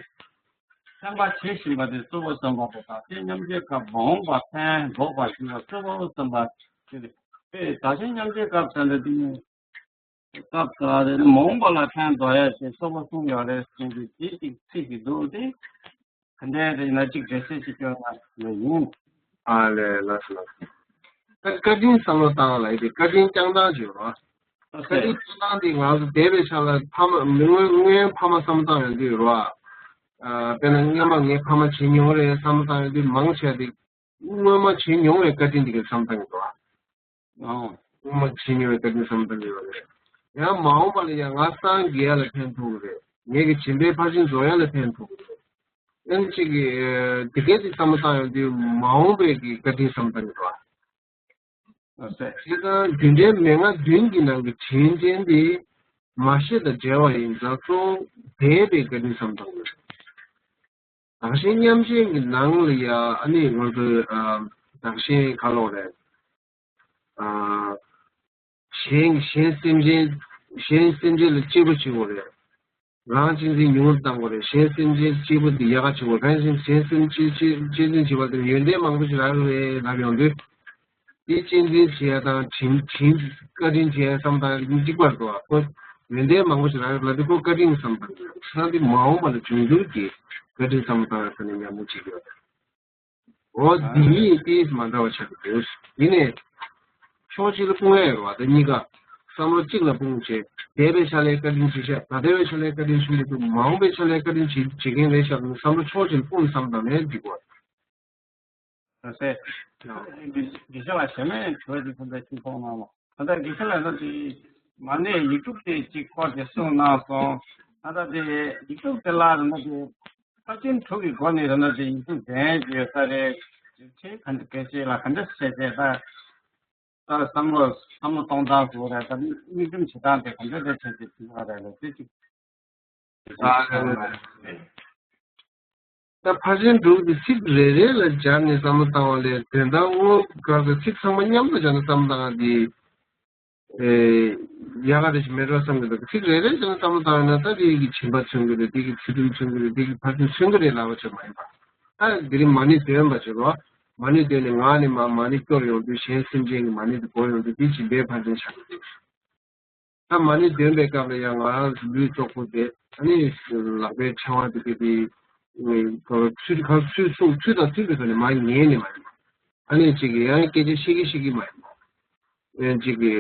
ཕན་པ་བྱེད་བཞིན་པ་དེ་གཙོ་བོ་བསམ་པ་དང་། བདག་གཞན་མཉམ་བརྗེའི་སྐབས་མ་འོངས་པ་ཕན་འདོགས་པར་འགྱུར་བ་གཙོ་བོ་བསམ་པ་དེ་རེད། བདག་གཞན་མཉམ་བརྗེའི་སྐབས་ཟེར་ན་དེ་ནི། སྐབས་དང་རེ་མ་འོངས་པ་ལ་ཕན་འདོགས་ཡ་ཞེས་སོགས་པ་གསུངས་ཡོད་རེད་གསུངས་དུས་དེ་གཅིག་ཚིག་ཞིག་འདུག་སྟེ། ག་འདྲའི་རེད་ན་གཅིག་འགྲེལ་བཤད་ཅིག་སྐྱོན་ན་ཡོད་ཡིན། ཨ་ལས་ལགས་སོ་ལགས་སོ། བཀའ་བཀའ་དྲིན་བསམ་བློ་བཏང་ལ་ཡི་དེ་བཀའ་དྲིན་བསྐྱངས་སྟངས་ཅིག་ཡོད་རེད་བ། བཀའ་དྲིན་བསྐྱངས་སྟངས་དེ་ང་ཚོ་འདས་པའི་ཆ་ལ་ཕ་མ་མི་སྔོན་སྔོན་ཕ་མ་བསམ་བློ་བཏང་ཡོང་དུས་ཡོད་རེད་བ། དཔེར་ན་སྔོན་མ་ངའི་ཕ་མ་བྱེད་མྱོང་རེད་བསམ་བློ་བཏང་ཡོང་དུས་མང་ཆེ་བ་དེ་སྔོན་མ་བྱེད་མྱོང་བའི་བཀའ་དྲིན་དེ་ག་བསམ་བློ་བཏང་གི་འདུག་བ། ཨོ། སྔོན་མ་བྱེད་མྱོང་བའི་བཀའ་དྲིན་བསམ་བློ་བཏང་གི་ཡོད་རེད། ཡང་མ་འོངས་པ་ལ་ཡང་ང་སངས་རྒྱས་ལ་ཕན་ཐོགས་ཀྱི་རེད། ངེད་ཀྱི་སྦྱིན་པའི་ཕར་ཕྱིན་རྫོགས་ཡ་ལ་ཕན་ཐོགས་ཀྱི་རེད། ཨེམ་གཅིག་གི་དེ་གས་དེ་བསམ་བློ་བཏང་ཡོང་དུས་མ་འོངས་པའི་གི་བཀའ་དྲིན་བསམ་བློ་བཏང་གི་འདུག་བ། བྱས་ཙང་རྒྱུ་འབྲས་མན་ངག་བདུན་གྱི་ནང་གི་དྲིན་ཅན་དེ་མ་ཤི་དང་བྲལ་བ་ཡིན་ཙང་གཙོ་བོ་འདས་པའི་བཀའ་དྲིན་བསམ་བློ་བཏང་དགོས། བདག་གཞན་མཉམ་བརྗེ་གི་ནང་ལ་ཡ་ཨ་ནི་ང་ཚོ་བདག་གཞན་ག་ལོག་རེད། གཞན་གཞན་སེམས་ཅན་གཞན་སེམས་ཅན་ལ་གཅེས་པོ་བྱེད་དགོས་རེད། རང་གཅེས་འཛིན་ཉུང་དུ་བཏང་དགོས་རེད། གཞན་སེམས་ཅན་གཅེས་པོ་འདི་ཡག་ག་བྱེད་དགོས། གཞན་སེམས་ཅན་གཅེས་གཅེས་འཛིན་བྱེད་པ་དེ་ཡོན་ཏན་མང་པོ་ཞིག་རག་གི་རེད་ལབ་ཡོང་དུས། དེ་གཅེས་འཛིན་བྱེད་ཡ་དང་དྲིན་དྲིན་བཀའ་དྲིན་བྱེད་ཡ་བསམ་སྟངས་གཉིས་གཅིག་པ་རེད་འདུག་བ། ཁོ་ཡོན་ཏན་མང་པོ་ཞིག་རག་ལབ་དུས་ཁོ་བཀའ་དྲིན་བསམ་སྟངས་ཀྱི་ས་འདི་མ་འོངས་པ་ལ་འབྱུང་འགྱུར་གྱི་བཀའ་དྲིན་བསམ་སྟངས་ས་ནས་ཉམས་མྱོང་བྱེད་ཀྱི་ཡོད་རེད། འོ་འདི་གཉིས་དེ་མ་འདྲ་བ་ཆགས་ཀྱི་འདུག་དེ་ནས་ཕྱོགས་གཅིག་ལ་སྤུངས་ཡ་ཡོད་རེད་བ། དེ་གཉིས་ཀ་བསམ་བློ་གཅིག་ལ་སྤུངས་བྱས་འདས་པའི་ཆ་ལས་བཀའ་དྲིན་ཆེ་ཤག་ད་ལྟ་བའི་ཆ་ལས་བཀའ་དྲིན་ཆེན་པོ་འདུག་མ་འོངས་པའི་ཆ་ལས་བཀའ་དྲིན་ཆེ་བྱེད་མཁན་རེད་ཤག་བསམ་བློ་ཕྱོགས་གཅིག་ལ་སྤུངས་བསམ་བཏང་ནས་འགྲིག་གོ། ད་སེ། དགེ་བཤེས་ལགས་ཞེ་མེད་དྲི་བ་ཅིག་ད་ལྟ་ཅིག་ཕོག་གནང་བ། ད་ལྟ་དགེ་བཤེས་ལགས་ནི་དེ་མ་ཎི་ཡིག་དྲུག་དེ་ཅིག་སྐོར་དེ་གསུངས་གནང་སོང་། ད་ལྟ་དེ་ཡིག་དྲུག་དེ་ལ་རེད་ན་དེ་ཕར་ཕྱིན་དྲུག་གི་སྒོ་ནས་རེད་ན་དེ་ཡིག་དྲུག་ལྡན་ཡོད་ས་རེད། ཁྱེད་ག་འདྲ་དགེ་བཤེས་ལགས་ག་འདྲ་བཤད་བྱས་ད། ད་བསམ་བློ་བསམ་བློ་གཏོང་སྟངས་སུ་རེད་ད་དམིགས་རིམ་བྱེད་སྟངས་དེ་ག་འདྲ་རེད་བྱས་ཏེ་དྲི་བ་རེད་ལ་དེ་ཅིག་ད་ཕར་ཕྱིན་དྲུག་དེ་ཚིག་རེ་རེ་ལ་སྦྱར་ནས་བསམ་བློ་བཏང་བ་ལས་དོན་དག་དངོས་ག་ཚོད་ཚིག་ཚང་མ་མཉམ་དུ་སྦྱར་ནས་བསམ་བློ་བཏང་བ་དེ་ཡག་ག་རེ་ཞིག་མེད་འགྲོ་བསམ་གྱི་འདུག་ཚིག་རེ་རེ་སྦྱར་ནས་བསམ་བློ་བཏང་བ་ན་ད་དེ་ཡི་གི་བྱིན་པ་མཚོན་གྱི་རེད། དེ་གི་ཚུལ་ཁྲིམས་མཚོན་གྱི་རེད། དེ་གི་ཕར་ཕྱིན་མཚོན་གྱི་རེད་ལབ་པ་ཅིག་མ་ཡིན་པ། ད་དེ་རིང་མ་ཎི་འདོན་པ་ཅིག་རོ། མ་ཎི་འདོན་ནས་ངག་ནས་མ་མ་ཎི་སྐྱོར་ཡོང་དུས་གཞན་སེམས་ཅན་གྱི་མ་ཎི་དེ་གོ་ཡོང་དུས་དེ་སྦྱིན་པའི་ཕར་ཕྱིན་ཆགས་ཀྱི་འདུག་ད་མ་ཎི་འདོན་པའི་སྐབས་ལ་ཡང་ང་རང་ཚོ་ལུས་བཙོག་པོ་དེ་ཨ་ནི་ལག་པའི་ཕྲེང་བ་དེ་གི་དེ་ཚུལ་གང་ཚུལ་གསུངས་ཚུལ་དང་མཐུན་པའི་ཐོག་ནས་མར་ཉན་ནས་མ་ཡིན་པ། ཨ་ནི་གཅིག་གི་ཡང་སྐད་ཆ་བཤད་ཀྱི་བཤད་ཀྱི་མ་ཡིན་པ། ཨ་ནི་གཅིག་གི་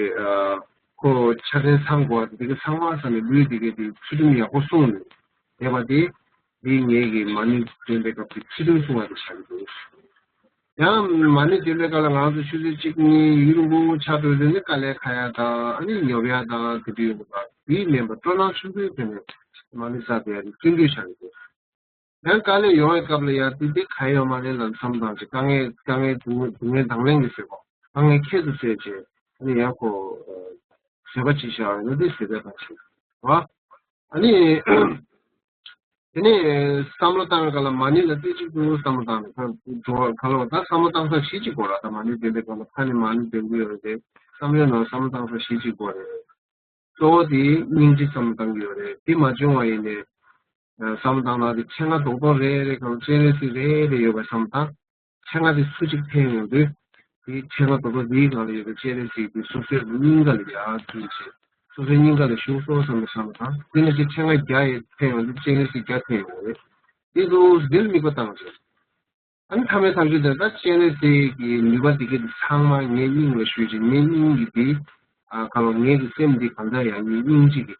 ཁོ་ཆ་ཚང་ཚང་དགོས་པ་དེ་གི་ཚང་མ་ཚང་ནས་ལུས་དེ་གི་དེ་ཚུལ་ཁྲིམས་ཡག་པོ་སྲུང་ནས་བསྡད་པ་དེ། འདི་ངེད་ཀྱི་མ་ཎི་འདོན་པའི་སྐབས་ཀྱི་ཚུལ་ཁྲིམས་སྲུང་བ་དེ་ཆགས་ཀྱི་འདུག་ཡང་མ་ཎི་འདོན་པའི་སྐབས་ལ་ང་ཚོ་ཆུ་ཚོད་གཅིག་གཉིས་ཡུན་རིང་པོ་ཆགས་འགྲོ་དུས་ནི་དཀའ་ལས་ཁག་ཡ་དང་ཨ་ནི་ཉོབ་ཡ་དང་དེ་འདྲ་ཡོང་གི་འདུག་དེ་མིན་པ་སྤྲོ་སྣང་ཆེན་པོའི་ཐོག་ནས་མ་ཎི་བསགས་པའི་བརྩོན་འགྲུས་བྱ་གི་འདུག་ཡང་དཀའ་ལས་ཡོང་བའི་སྐབས་ལ་ཡང་དེ་འདི་ག་ཡོད་མ་རེད་ལབ་བསམ་བཏང་ཅིག་དཀའ་ངལ་དཀའ་ངལ་སྡུག་བསྔལ་སྡུག་བསྔལ་དང་ལེན་གྱི་ཟེར་གོ་དཀའ་ངལ་ཁྱད་དུ་བསད་ཅིག་ཨ་ནི་ཡང་ཁོ་བཟོད་པ་ཅིག་བྱ་བ་ཡོད་དེ་བཟོད་པའི་བར་ཆད་བ། ཨ་ནི། དེ་ནས་བསམ་བློ་བཏང་བའི་སྐབས་ལ་མ་ཎི་ལ་རྩེ་གཅིག་ཏུ་བསམ་བློ་བཏང་ནས་ཁ་འགྲོ་བ་ག་ལ་བ་ད་བསམ་བློ་བཏང་ས་གཞི་གཅིག་དགོས་ར། ད་མ་ཎི་འདོན་པའི་སྐབས་ལ་ཕ་ནས་མ་ཎི་འདོན་གྱི་ཡོད་རེད་དེ་བསམ་བློའི་ནང་བསམ་བློ་བཏང་ས་གཞི་གཅིག་དགོས་རེད། གཙོ་བོ་དེ་སྙིང་རྗེ་བསམ་བློ་བཏང་གི་ཡོད་རེད། དེ་མ་བྱུང་བ་ཡིན་ནས་བསམ་བློ་བཏང་ན་དེ་ཆེད་མངགས་རྡོག་རྡོག་རེ་རེ་གང་སྤྱན་རས་གཟིགས་རེ་རེ་ཡོད་པ་བསམ་བློ་བཏང་། ཆེད་མངགས་དེ་སུ་གཅིག་འཐེན་ཡོང་དུས། དེའི་ཆེད་མངགས་རྡོག་རྡོག་དེའི་སྒང་ལ་ཡོད་པའི་སྤྱན་རས་གཟིགས་དེ་སོ་སོའི་སྙིང་ག་ལ་ཡར་བསྐྱིལ་བྱས། སོ་སོའི་སྙིང་ག་ལ་ཞུགས་སོང་བསམ་པའི་བསམ་བློ་དང་། དེ་ནས་ཅིག་ཆེད་མངགས་བརྒྱ་ཡི་འཐེན་ཡོང་དུས་སྤྱན་རས་གཟིགས་བརྒྱ་འཐེན་ཡོང་གི་རེད། དེ་ཚོ་འདིར་དམིགས་པ་བཏང་བྱས། ཨ་ནི་མཐའ་མའི་མཐའ་མཇུག་དེ་ད་སྤྱན་རས་གཟིགས་ཀྱི་ནུས་པ་དེ་གས་དེ་ཚང་མ་ངའི་སྙིང་ལ་ཞུགས་བྱས། ངའི་སྙིང་གི་དེ་ཨ་ག་ལ་ངའི་གི་སེམས་འདི་གང་ལྟར་ཡང་ངའི་སྙིང་རྗེ་གི་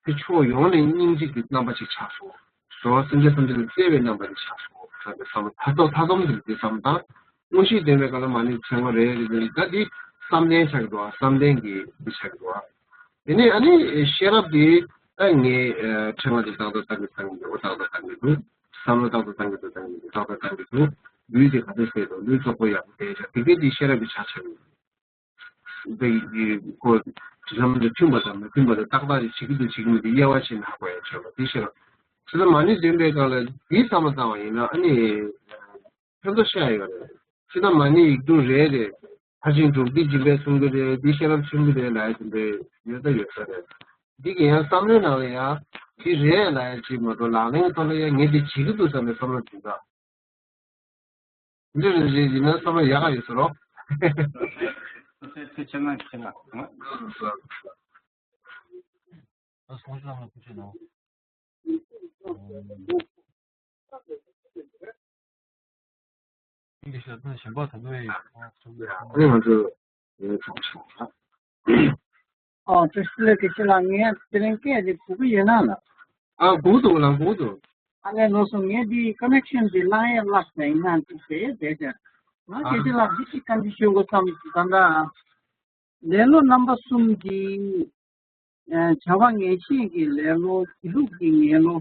དེ་ཕྱོགས་ཡོངས་ནས་སྙིང་རྗེ་གི་རྣམ་པ་ཅིག་ཆགས་སོང་། འགྲོ་བ་སེམས་ཅན་ཐམས་ཅད་ལ་བརྩེ་བའི་རྣམ་པ་ཅིག་ཆགས་སོང་བསམ་པའི་བསམ་བློ་མཐའ་སྟོབས་མཐའ་སྟོབས་འདི་འདི་བསམ་བློ་བཏང་ དངོས་གཞི་བསྟན་པའི་སྐབས་ལ་མ་ཎི་ཕྲེང་བ་རེ་རེ་རེ་ད་འདི་བསམ་གཏན་ཆགས་འགྲོ་བ། བསམ་གཏན་གྱི་འདི་ཆགས་འགྲོ་བ། དེ་ནས་ཨ་ནི་ཤེས་རབ་འདི་ད་ངས་ཕྲེང་བ་འདི་ཏག་ཏག་ཏག་གི་བཏང་གི་འདུག་ཏག་ཏག་བཏང་གི་འདུག་བསམ་བློ་ཏག་ཏག་བཏང་གི་འདུག་བཏང་གི་འདུག་ཏག་ཏག་བཏང་གི་འདུག་ལུས་འདི་ག་ཚོད་ཟེར་འདུག་ལུས་རྫོགས་པ་ཡག་པོ་བསྡད་ཤག་དེ་གས་འདི་ཤེས་རབ་ཀྱི་ཆ་ཆགས་ཡོད། འདི་ཡི་སྐོར་དྲི་ལམ་འདི་མཐུན་པ་དང་མི་མཐུན་པ་དང་ཏག་ཏག་ཅིག་བྱེད་ཀྱི་འདུག་བྱེད་ཀྱི་མི་འདུག་དབྱེ་བ་ཕྱེ་ནས་ཧ་གོ་ཡ་ཆོག་པ་འདི་ཤེས་རབ། ཕྱི་ལ་མ་ཎི་འདོན་པའི་སྐབས་ལ་འདི་བསམ་བློ་བཏང་བ་ཡིན་ན་ཨ་ནི་ཕན་ཐོགས་ཤ་ཡོད་རེད། ཕྱི་ལ་མ་ཎི་ཡིག་འབྲུ་རེ་རེ་ཕར་ཕྱིན་དྲུག་འདི་སྦྱིན་པའི་གསུང་གི་རེད། འདི་ཤེས་རབ་ཆེན་པོ་རེད་ལབ་ཡ་དེ་འདྲའི་ཡོད་ད་ཡོད་ས་རེད། འདི་གི་ཡང་བསམ་བློའི་ནང་ལ་ཡང་འདི་རེད་ལབ་ཡ་ཅིག་མ་གཏོགས་ལག་ལེན་ཐོག་ལ་ཡང་ངས་འདི་བྱེད་ཀྱི་འདུག་བསམ་པའི་བསམ་བློ་འདི་འདྲ། འདི་རེད་རེད་ཡིན་ན་བསམ་བློ་ཡག་ག་ཡོད་ས་རོ། ཚེ་ཚེ་ཆེ་ན་ཆེ་ན་ང་། ཨ་སོང་ཤ་ང་ཁུ་ཆེ་ན། ཨིང་ལིཤ་ལ་ཕན་གཞན་པ་ད་དུང་ཡོད། ཨ་ནི་ང་ཚོ་ཡོད་ཚོགས་ཤོག་ཨ། ཨོ་ཏེ་སི་ལེ་ཏེ་ཤི་ལ་ངས་དེ་རིང་སྐད་དེ་གོ་གི་ཡོད་ན་ལ། ཨ་གོ་འདུག་ལ་གོ་འདུག་ཨ་ནེ་ལོ་སོ་ངས་འདི་ཀ་ནེག་ཤན་འདི་ལངས་ཡས་ལགས་ཟེར་ཡིན་ན་འདི་ཟེར་ཡས་བསྡད་ཟེར། ང་ཨ་སྐད་ཆ་ལ་འདི་ཅིག་བཀའ་འདྲི་ཞུ་དགོས་བསམ་ད་ལྟ། ལེ་ལོ་རྣམ་པ་གསུམ་གྱི། བྱ་བ་ངན་ཞེན་གྱི་ལེ་ལོ། སྒྱིད་ལུག་གི་ངན་ལོ།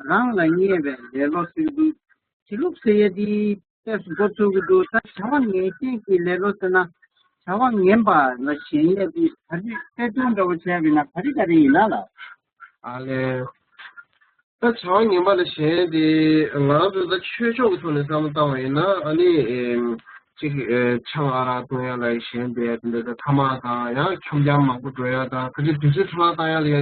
རང་ལ་ཉེས་པའི་ལེ་ལོ་ཟེར་གྱི་འདུག་སྒྱིད་ལུག་ཟེར་ཡས་འདི་ཏོག་ཙམ་མགོ་ཚོས་ཀྱི་འདུག་ད་བྱ་བ་ངན་ཞེན་གྱི་ལེ་ལོ་ཟེར་ན་བྱ་བ་ངན་པ་ལ་ཞེན་ཡས་འདི་ག་རེ་དཔེ་སྟོན་འདྲ་བོ་བྱས་པ་ཡིན་ན་ག་རེ་ག་རེ་ཡིན་ན་ལ། ཨ་ལེ། ད་བྱ་བ་ངན་པ་ལ་ཞེན་དེ་ང་ཚོ་ད་ཆོས་ཕྱོགས་ཀྱི་ཐོག་ནས་བསམ་བློ་བཏང་བ་ཡིན་ན་ཨ་ནི་ཨེམ་གཅིག་ཨེ་ཆང་ཨ་རག་བཏུང་ཡ་ལ་ཞེན་པའི་དེ་འདྲ་ད་ཐ་མག་དང་ཡང་འཁྱམ་རྒྱག་མང་པོ་འགྲོ་ཡ་དང་ཁ་ཅིག་དུས་ཚོད་འཕྲོ་བརླག་བཏང་ཡ་ལ་ཡ་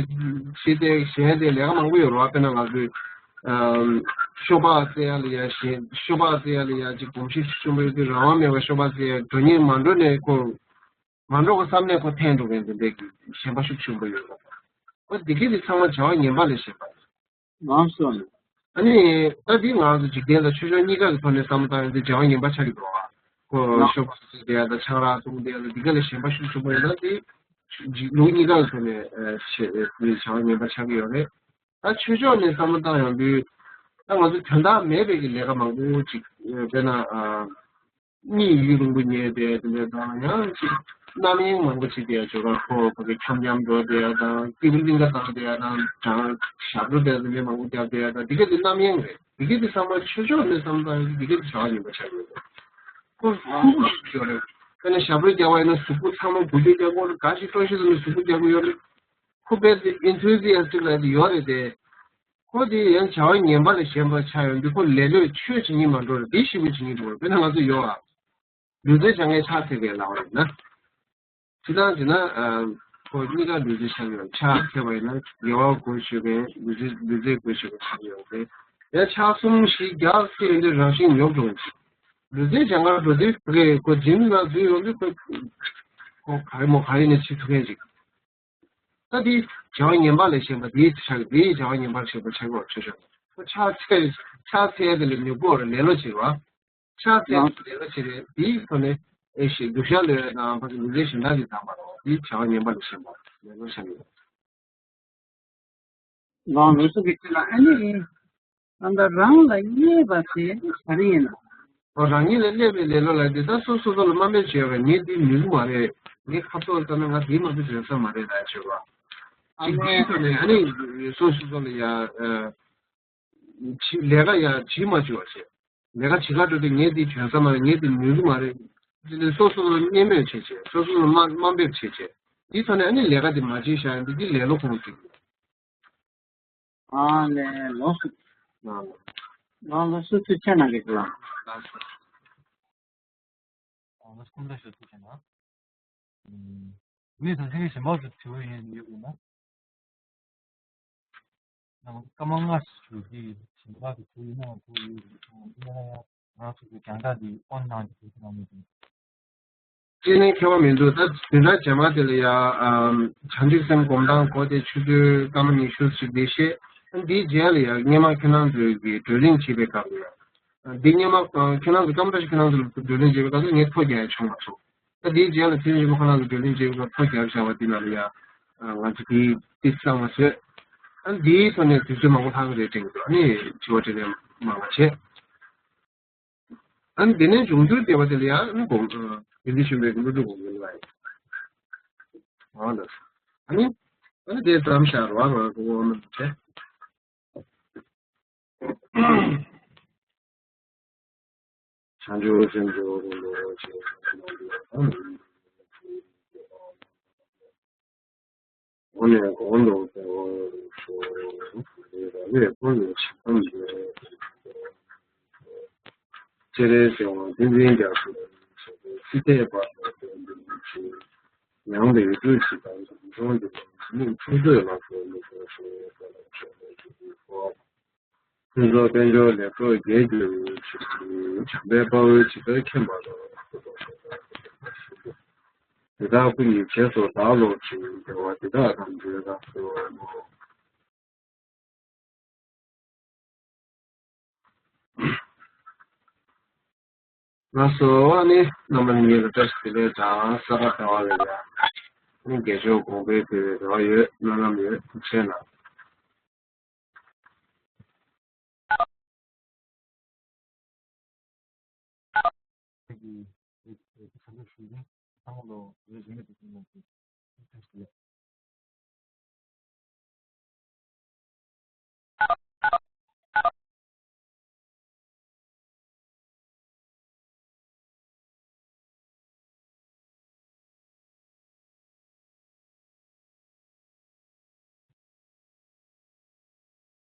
ཞེན་དེ་ཞེན་དེ་ལས་ཀ་མང་པོ་ཡོད་རེད་བ། དཔེར་ན་ང་ཚོས་ཨམ་ཤོ་སྦག་རྩེ་ཡ་ལ་ཡ་ཞེན་ཤོ་སྦག་རྩེ་ཡ་ལ་ཡ་གཅིག་གོམས་གཤིས་ཆུང་ཆུང་པོ་ཡོད་དུས་རང་དབང་མེད་པར་ཤོ་སྦག་རྩེ་ཡ་འགྲོ་སྙིང་མ་འགྲོ་ནས་ཁོ། མ་འགྲོ་བ་བསམ་ནས་ཁོ་འཐེན་འགྲོ་མཁན་དེ་འདྲའི་གི་ཞེན་པ་ཤུགས་ཆེན་པོ་ཡོད་པ། ཨོ་འདི་གི་དེ་ཚང་མ་བྱ་བ་ངན་པ་ལས་ཞེན་པ་རེད། ལགས་སོ། ཨ་ནི་ད་འདི་ང་ཚོ་འཇིག་རྟེན་དང་ཆོས་ཕྱོགས་གཉིས་ཀ་གི་ཐོག་ནས་བསམ་བློ་བཏང་ཡོང་དུས་བྱ་བ་ངན་པ་ཆགས་ཀྱི་འདུག་ཨ། ཁོ་ལགས། ཤོ་སྦག་རྩེ་བསྡད་ཡ་དང་ཆང་རག་བཏུང་བསྡད་ཡ་དང་འདི་ག་ལས་ཞེན་པ་ཤུགས་ཆེན་པོ་ཡོད་ན་དེ་འཇིག་ལུགས་གཉིས་ཀ་གི་ཐོག་ནས་ཨ་ཞེ་བྱ་བ་ངན་པ་ཆགས་ཀྱི་ཡོད་རེད། ད་ཆོས་ཕྱོགས་ནས་བསམ་བློ་བཏང་ཡོང་དུས་ད་ང་ཚོ་དོན་དག་མེད་པའི་གི་ལས་ཀ་མང་པོ་ཅིག་དཔེར་ན་ཨ། གཉིད་ཡུན་རིང་པོ་ཉལ་བསྡད་དེ་འདྲ་དང་ཡང་ཅིག་རྣམ་གཡེང་མང་པོ་བྱེད་བསྡད་ཡ་ཅོ་ག་ཁོ་ཕ་གི་འཁྱམ་འཁྱམ་འགྲོ་བསྡད་ཡ་དང་སྐྱིད་པོ་གླིང་ག་བཏང་བསྡད་ཡ་དང་གྲང་ཞབས་བྲོ་བསྡད་དེ་འདྲ་མང་པོ་རྒྱབ་བསྡད་ཡ་དང་འདི་ག་དེ་རྣམ་གཡེང་རེད། འདི་ག་དེ་ཚང་མ་ཆོས་ཕྱོགས་ནས་བསམ་བཏང་ཡ་འདི་ག་དེ་བྱ་བ་ཡིན་པ་ཆགས་ཡོད་རེད། ཁོ་ཁུག་ཁུག་ཞིག་ཡོད་རེད། དཔེར་ན་ཞབས་བྲོ་རྒྱག་པ་ཡིན་ན་གཟུགས་པོ་ཚང་མ་འགུལ་སྐྱོད་རྒྱག་དགོས་རེད། ག་ཞིག་སྤྲོ་ཤེས་ཙམ་ནས་གཟུགས་པོ་རྒྱག་དགོས་ཡོད་རེད། ཁོ་དཔེ་དེ་ཨེན་ཐུ་ཛི་ཡ་སི་ཊིག་ལབ་དེ་ཡོད་རེད་དེ། ཁོ་དེ་ཡང་བྱ་བ་ངན་པ་ལ་ཞེན་པ་ཆགས་ཡོང་དུས་ཁོ་ལེ་ལོས་ཆོས་བྱེད་སྙིང་མ་འདོར་རེད། དེ་ཞིབ་པོ་བྱེད་སྙིང་འདོར་རེད། དཔེར་ན་ང་ཚོ་ཡོ་ག་ལུས་རྩལ་སྦྱང་མཁན་ཕྱག་འཚལ་མཁན་ལབ་པ་ཡིན་ན། སྤྱིར་བཏང་བྱས་ན་ཁོ་གཉིས་ཀ་ལུས་རྩལ་སྦྱང་གི་ཡོད། ཕྱག་འཚལ་བ་ཡིན་ན་ཡོ་ག་སྒོ་ཕྱེ་མཁན་ལུས་རྩལ་ལུས་རྩལ་སྒོ་ཕྱེ་མཁན་ཆགས་ཡོང་སྟེ། ཡང་ཕྱག་གསུམ་བཞི་རྒྱག་ཚར་ཡོང་དུས་རང་བཞིན་ཉོབ་འགྲོ་གི་འདུག་ལུས་རྩལ་སྦྱང་གར་འགྲོ་དུས་ཕ་གིར་ཁོ་ཇིམ་ལ་འཛུལ་ཡོང་དུས་ཁོ་ཁོ་ག་རེ་མོ་ག་རེ་ནས་བྱེད་ཐུབ་མཁན་ཅིག་ད་དེའི་བྱ་བ་ངན་པ་ལས་གཞན་པ་དེའི་ཆ་དེའི་བྱ་བ་ངན་པ་ཞེས་པ་ཆགས་པར་ཆོས་ཕྱོགས་ཁོ་ཕྱག་འཚལ་ཕྱག་འཚལ་དེ་ལ་མྱུ་གུ་བར་ལེ་ལོ་བྱེད་པ། ཕྱག་འཚལ་ལེ་ལོ་བྱེད་པའི་དེའི་ཐོག་ནས་ཨེ་ཤེས་སྡུག་ཤ་ལོས་དང་ཕ་གི་ལུས་རྩལ་གཞན་དག་གིས་བསྡམས་པ་རེད། དེའི་བྱ་བ་ངན་པ་ལས་གཞན་པ་ལེ་ལོ་བྱེད་པ། ལགས་ལགས་སོ། གི་ཅི་ལ་ཨ་ནི། ཨ་ད་རང་ལ་བརྙས་པ་དེ་ག་རེ་ཡིན་ན། ཨོ་རང་ཉིད་ལ་བརྙས་པའི་ལེ་ལོ་ལ་འདི་ལྟར་སོ་སོ་སོ་ལ་དམའ་འབེབས་བྱས་པས་ངས་འདི་ནུས་ཀྱི་མ་རེད། ངས་ཁ་ཕྱོགས་ལྟ་ན་ང་འདི་མ་འདི་འཇོན་ས་མ་རེད་ལབ་བྱས་པ། ཨ་ཅིག་ནི་འདིའི་ཐོག་ནས་ཨ་ནི་སོ་སོ་སོ་ལ་ཡ་ཨ། ལས་ཀ་ཡ་བྱེད་མ་བཅུག་པ་བྱས། ལས་ཀ་བྱེད་ག་འགྲོ་དུས་ངས་འདི་འཇོན་ས་མ་རེད། ངས་འདི་ནུས་ཀྱི་མ་རེད། འདི་ནི་སོ་སོ་ལ་བརྙས་སྨོད་བྱས་བྱས་སོ་སོ་ལ་དམའ་དམའ་འབེབས་བྱས་བྱས། འདིའི་ཐོག་ནས་ཨ་ནི་ལས་ཀ་འདི་མ་བྱེད་བཞག་ཡ་འདི་འདི་ལེ་ལོ་ཁོང་ཚོས། ཨ་ལས་ལོ་སུ། ལ་ལ་ལ་སུ་ཚུལ་ཆ་ན་གི་ལ། ལ་སུ། ཨ་ལ་སུ་ཁོང་ཚོ་ཞུ་ཚུལ་ཆ་ན། ཨུམ། མི་ཚོ་ཚིག་ངན་ཞིམ་པོ་ཞིག་བྱེད་ཡིན་ཡོད་ན། ནང་སྐར་མ་ལྔ་ཞིག་གི་ཞིམ་པ་གི་བྱེད་ཡིན་ན་བྱེད་ཡོད་ཡིན་ན་ཡང་ང་ཚོ་གི་རྒྱང་ཐག་འདི་ཨོན་ནང་གི་བྱེད་ཡིན་ན་མི་འདུག་སྤྱིར་ནི་ཁྱད་པར་མི་འདུག་ད་བདུན་ཕྲག་རྗེས་མ་དེ་ལ་ཡ་ཨམ། བྱང་ཆུབ་སེམས་སྒོམ་སྟངས་གོ་དེ་ཆུ་ཚོད་སྐར་མ་ཉི་ཤུ་ཞིག་དེ་བཤད། འདིའི་རྗེས་ལ་ཡ་སྔས་མ་ཁྱེད་རང་ཚོའི་གི་བགྲོ་གླེང་བྱེད་པའི་སྐབས་ལ་ཡ། འདི་སྔས་མ་ཁྱེད་རང་ཚོ་སྐར་མ་བཀྲ་ཤིས་ཁྱེད་རང་ཚོ་ལ་བགྲོ་གླེང་བྱེད་པའི་སྐབས་སུ་ངས་ཐོ་རྒྱག་ཡ་བྱུང་མ་སོང་། ད་འདིའི་རྗེས་ལ་ཚེ་རིང་ཞིག་ཁོ་རང་ཚོ་བགྲོ་གླེང་བྱེད་པའི་སྐབས་ཐོ་རྒྱག་བཞག་པ་འདི་ལ་ཡ། ང་ཚོ་འདི་ཏིག་ཙམ་མ་བཟོས། ཨ་འདིའི་ཐོག་ནས་དུས་ཚོད་མང་པོ་ལྷག་གི་རེད་དྲན་གྱི་འདུག་ཨ་ནི་དྲི་བ་དྲིས་ལན་མང་བ་བྱས། ཨ་ནི་དེ་ནས་འབྱུང་འགྱུར་བསྟན་པ་དེ་ལ་ཡང་ཨ་ནི་དགོངས་དགེ་འདུན་ཆོས་འཕེལ་གྱི་བློ་གྲོས་དགོངས་འགལ་ལ་ཡིན། འོ་ལགས། ཨ་ནི་ཨ་ནི་དེ་ཙམ་ཤར་བ་ང་གི་འོ་མ་དེ། བྱང་ཆུབ་སེམས་མཆོག་ཀུན་ཏུ་བཞད་པའི་འོ་ནས་གོང་དུ་སྤེལ་བར་ཤོག་རང་ལས་ཀུན་ནས་ཇི་ཙམ་འདས། སྤྱན་རས་གཟིགས་དབང་ཏིང་འཛིན་རྒྱ་མཚོ་ལ་སོགས་པའི་སྲིད་མཐའི་བར་དུ་བརྟན་པའི་ཆོས། མྱང་འདས་སྤྲུལ་ཞིག་དང་འཛམ་བྱང་འདི་ལ་མི་ཕྱོགས་བཅུ་ལ་སོགས་མི་ཕྱོགས་ཤོག་ལ་སོགས་པའི་ཆོས་ཀྱི་འཁོར། ཕུན་ཚོགས་དཔལ་འབྱོར་ལེགས་ཚོགས་རྒྱས་གྱུར་ཅིག་བྱམས་པའི་དཔའ་བོས་ཇི་ལྟར་མཁྱེན་པ་དང་། དེ་དག་སྐུ་གཉིས་རྗེས་སུ་བདག་སློབ་ཅིང་། བདེ་བ་འདི་དག་ཐམས་ཅད་རབ་ཏུ་བསྔོ། ལགས་སོ། ཨ་ནི་རྣམ་པ་གཉིས་ལ་བཀྲ་ཤིས་བདེ་ལེགས་དང་གསར་པ་ལྟ་བ་ལ་ཡང་ཨ་ནི་རྒྱལ་མཆོག་དགོངས་པའི་དེ་རེ་བ་ཡོད། སྨོན་ལམ་ཡོད། ཐུགས་རྗེ་གནང་།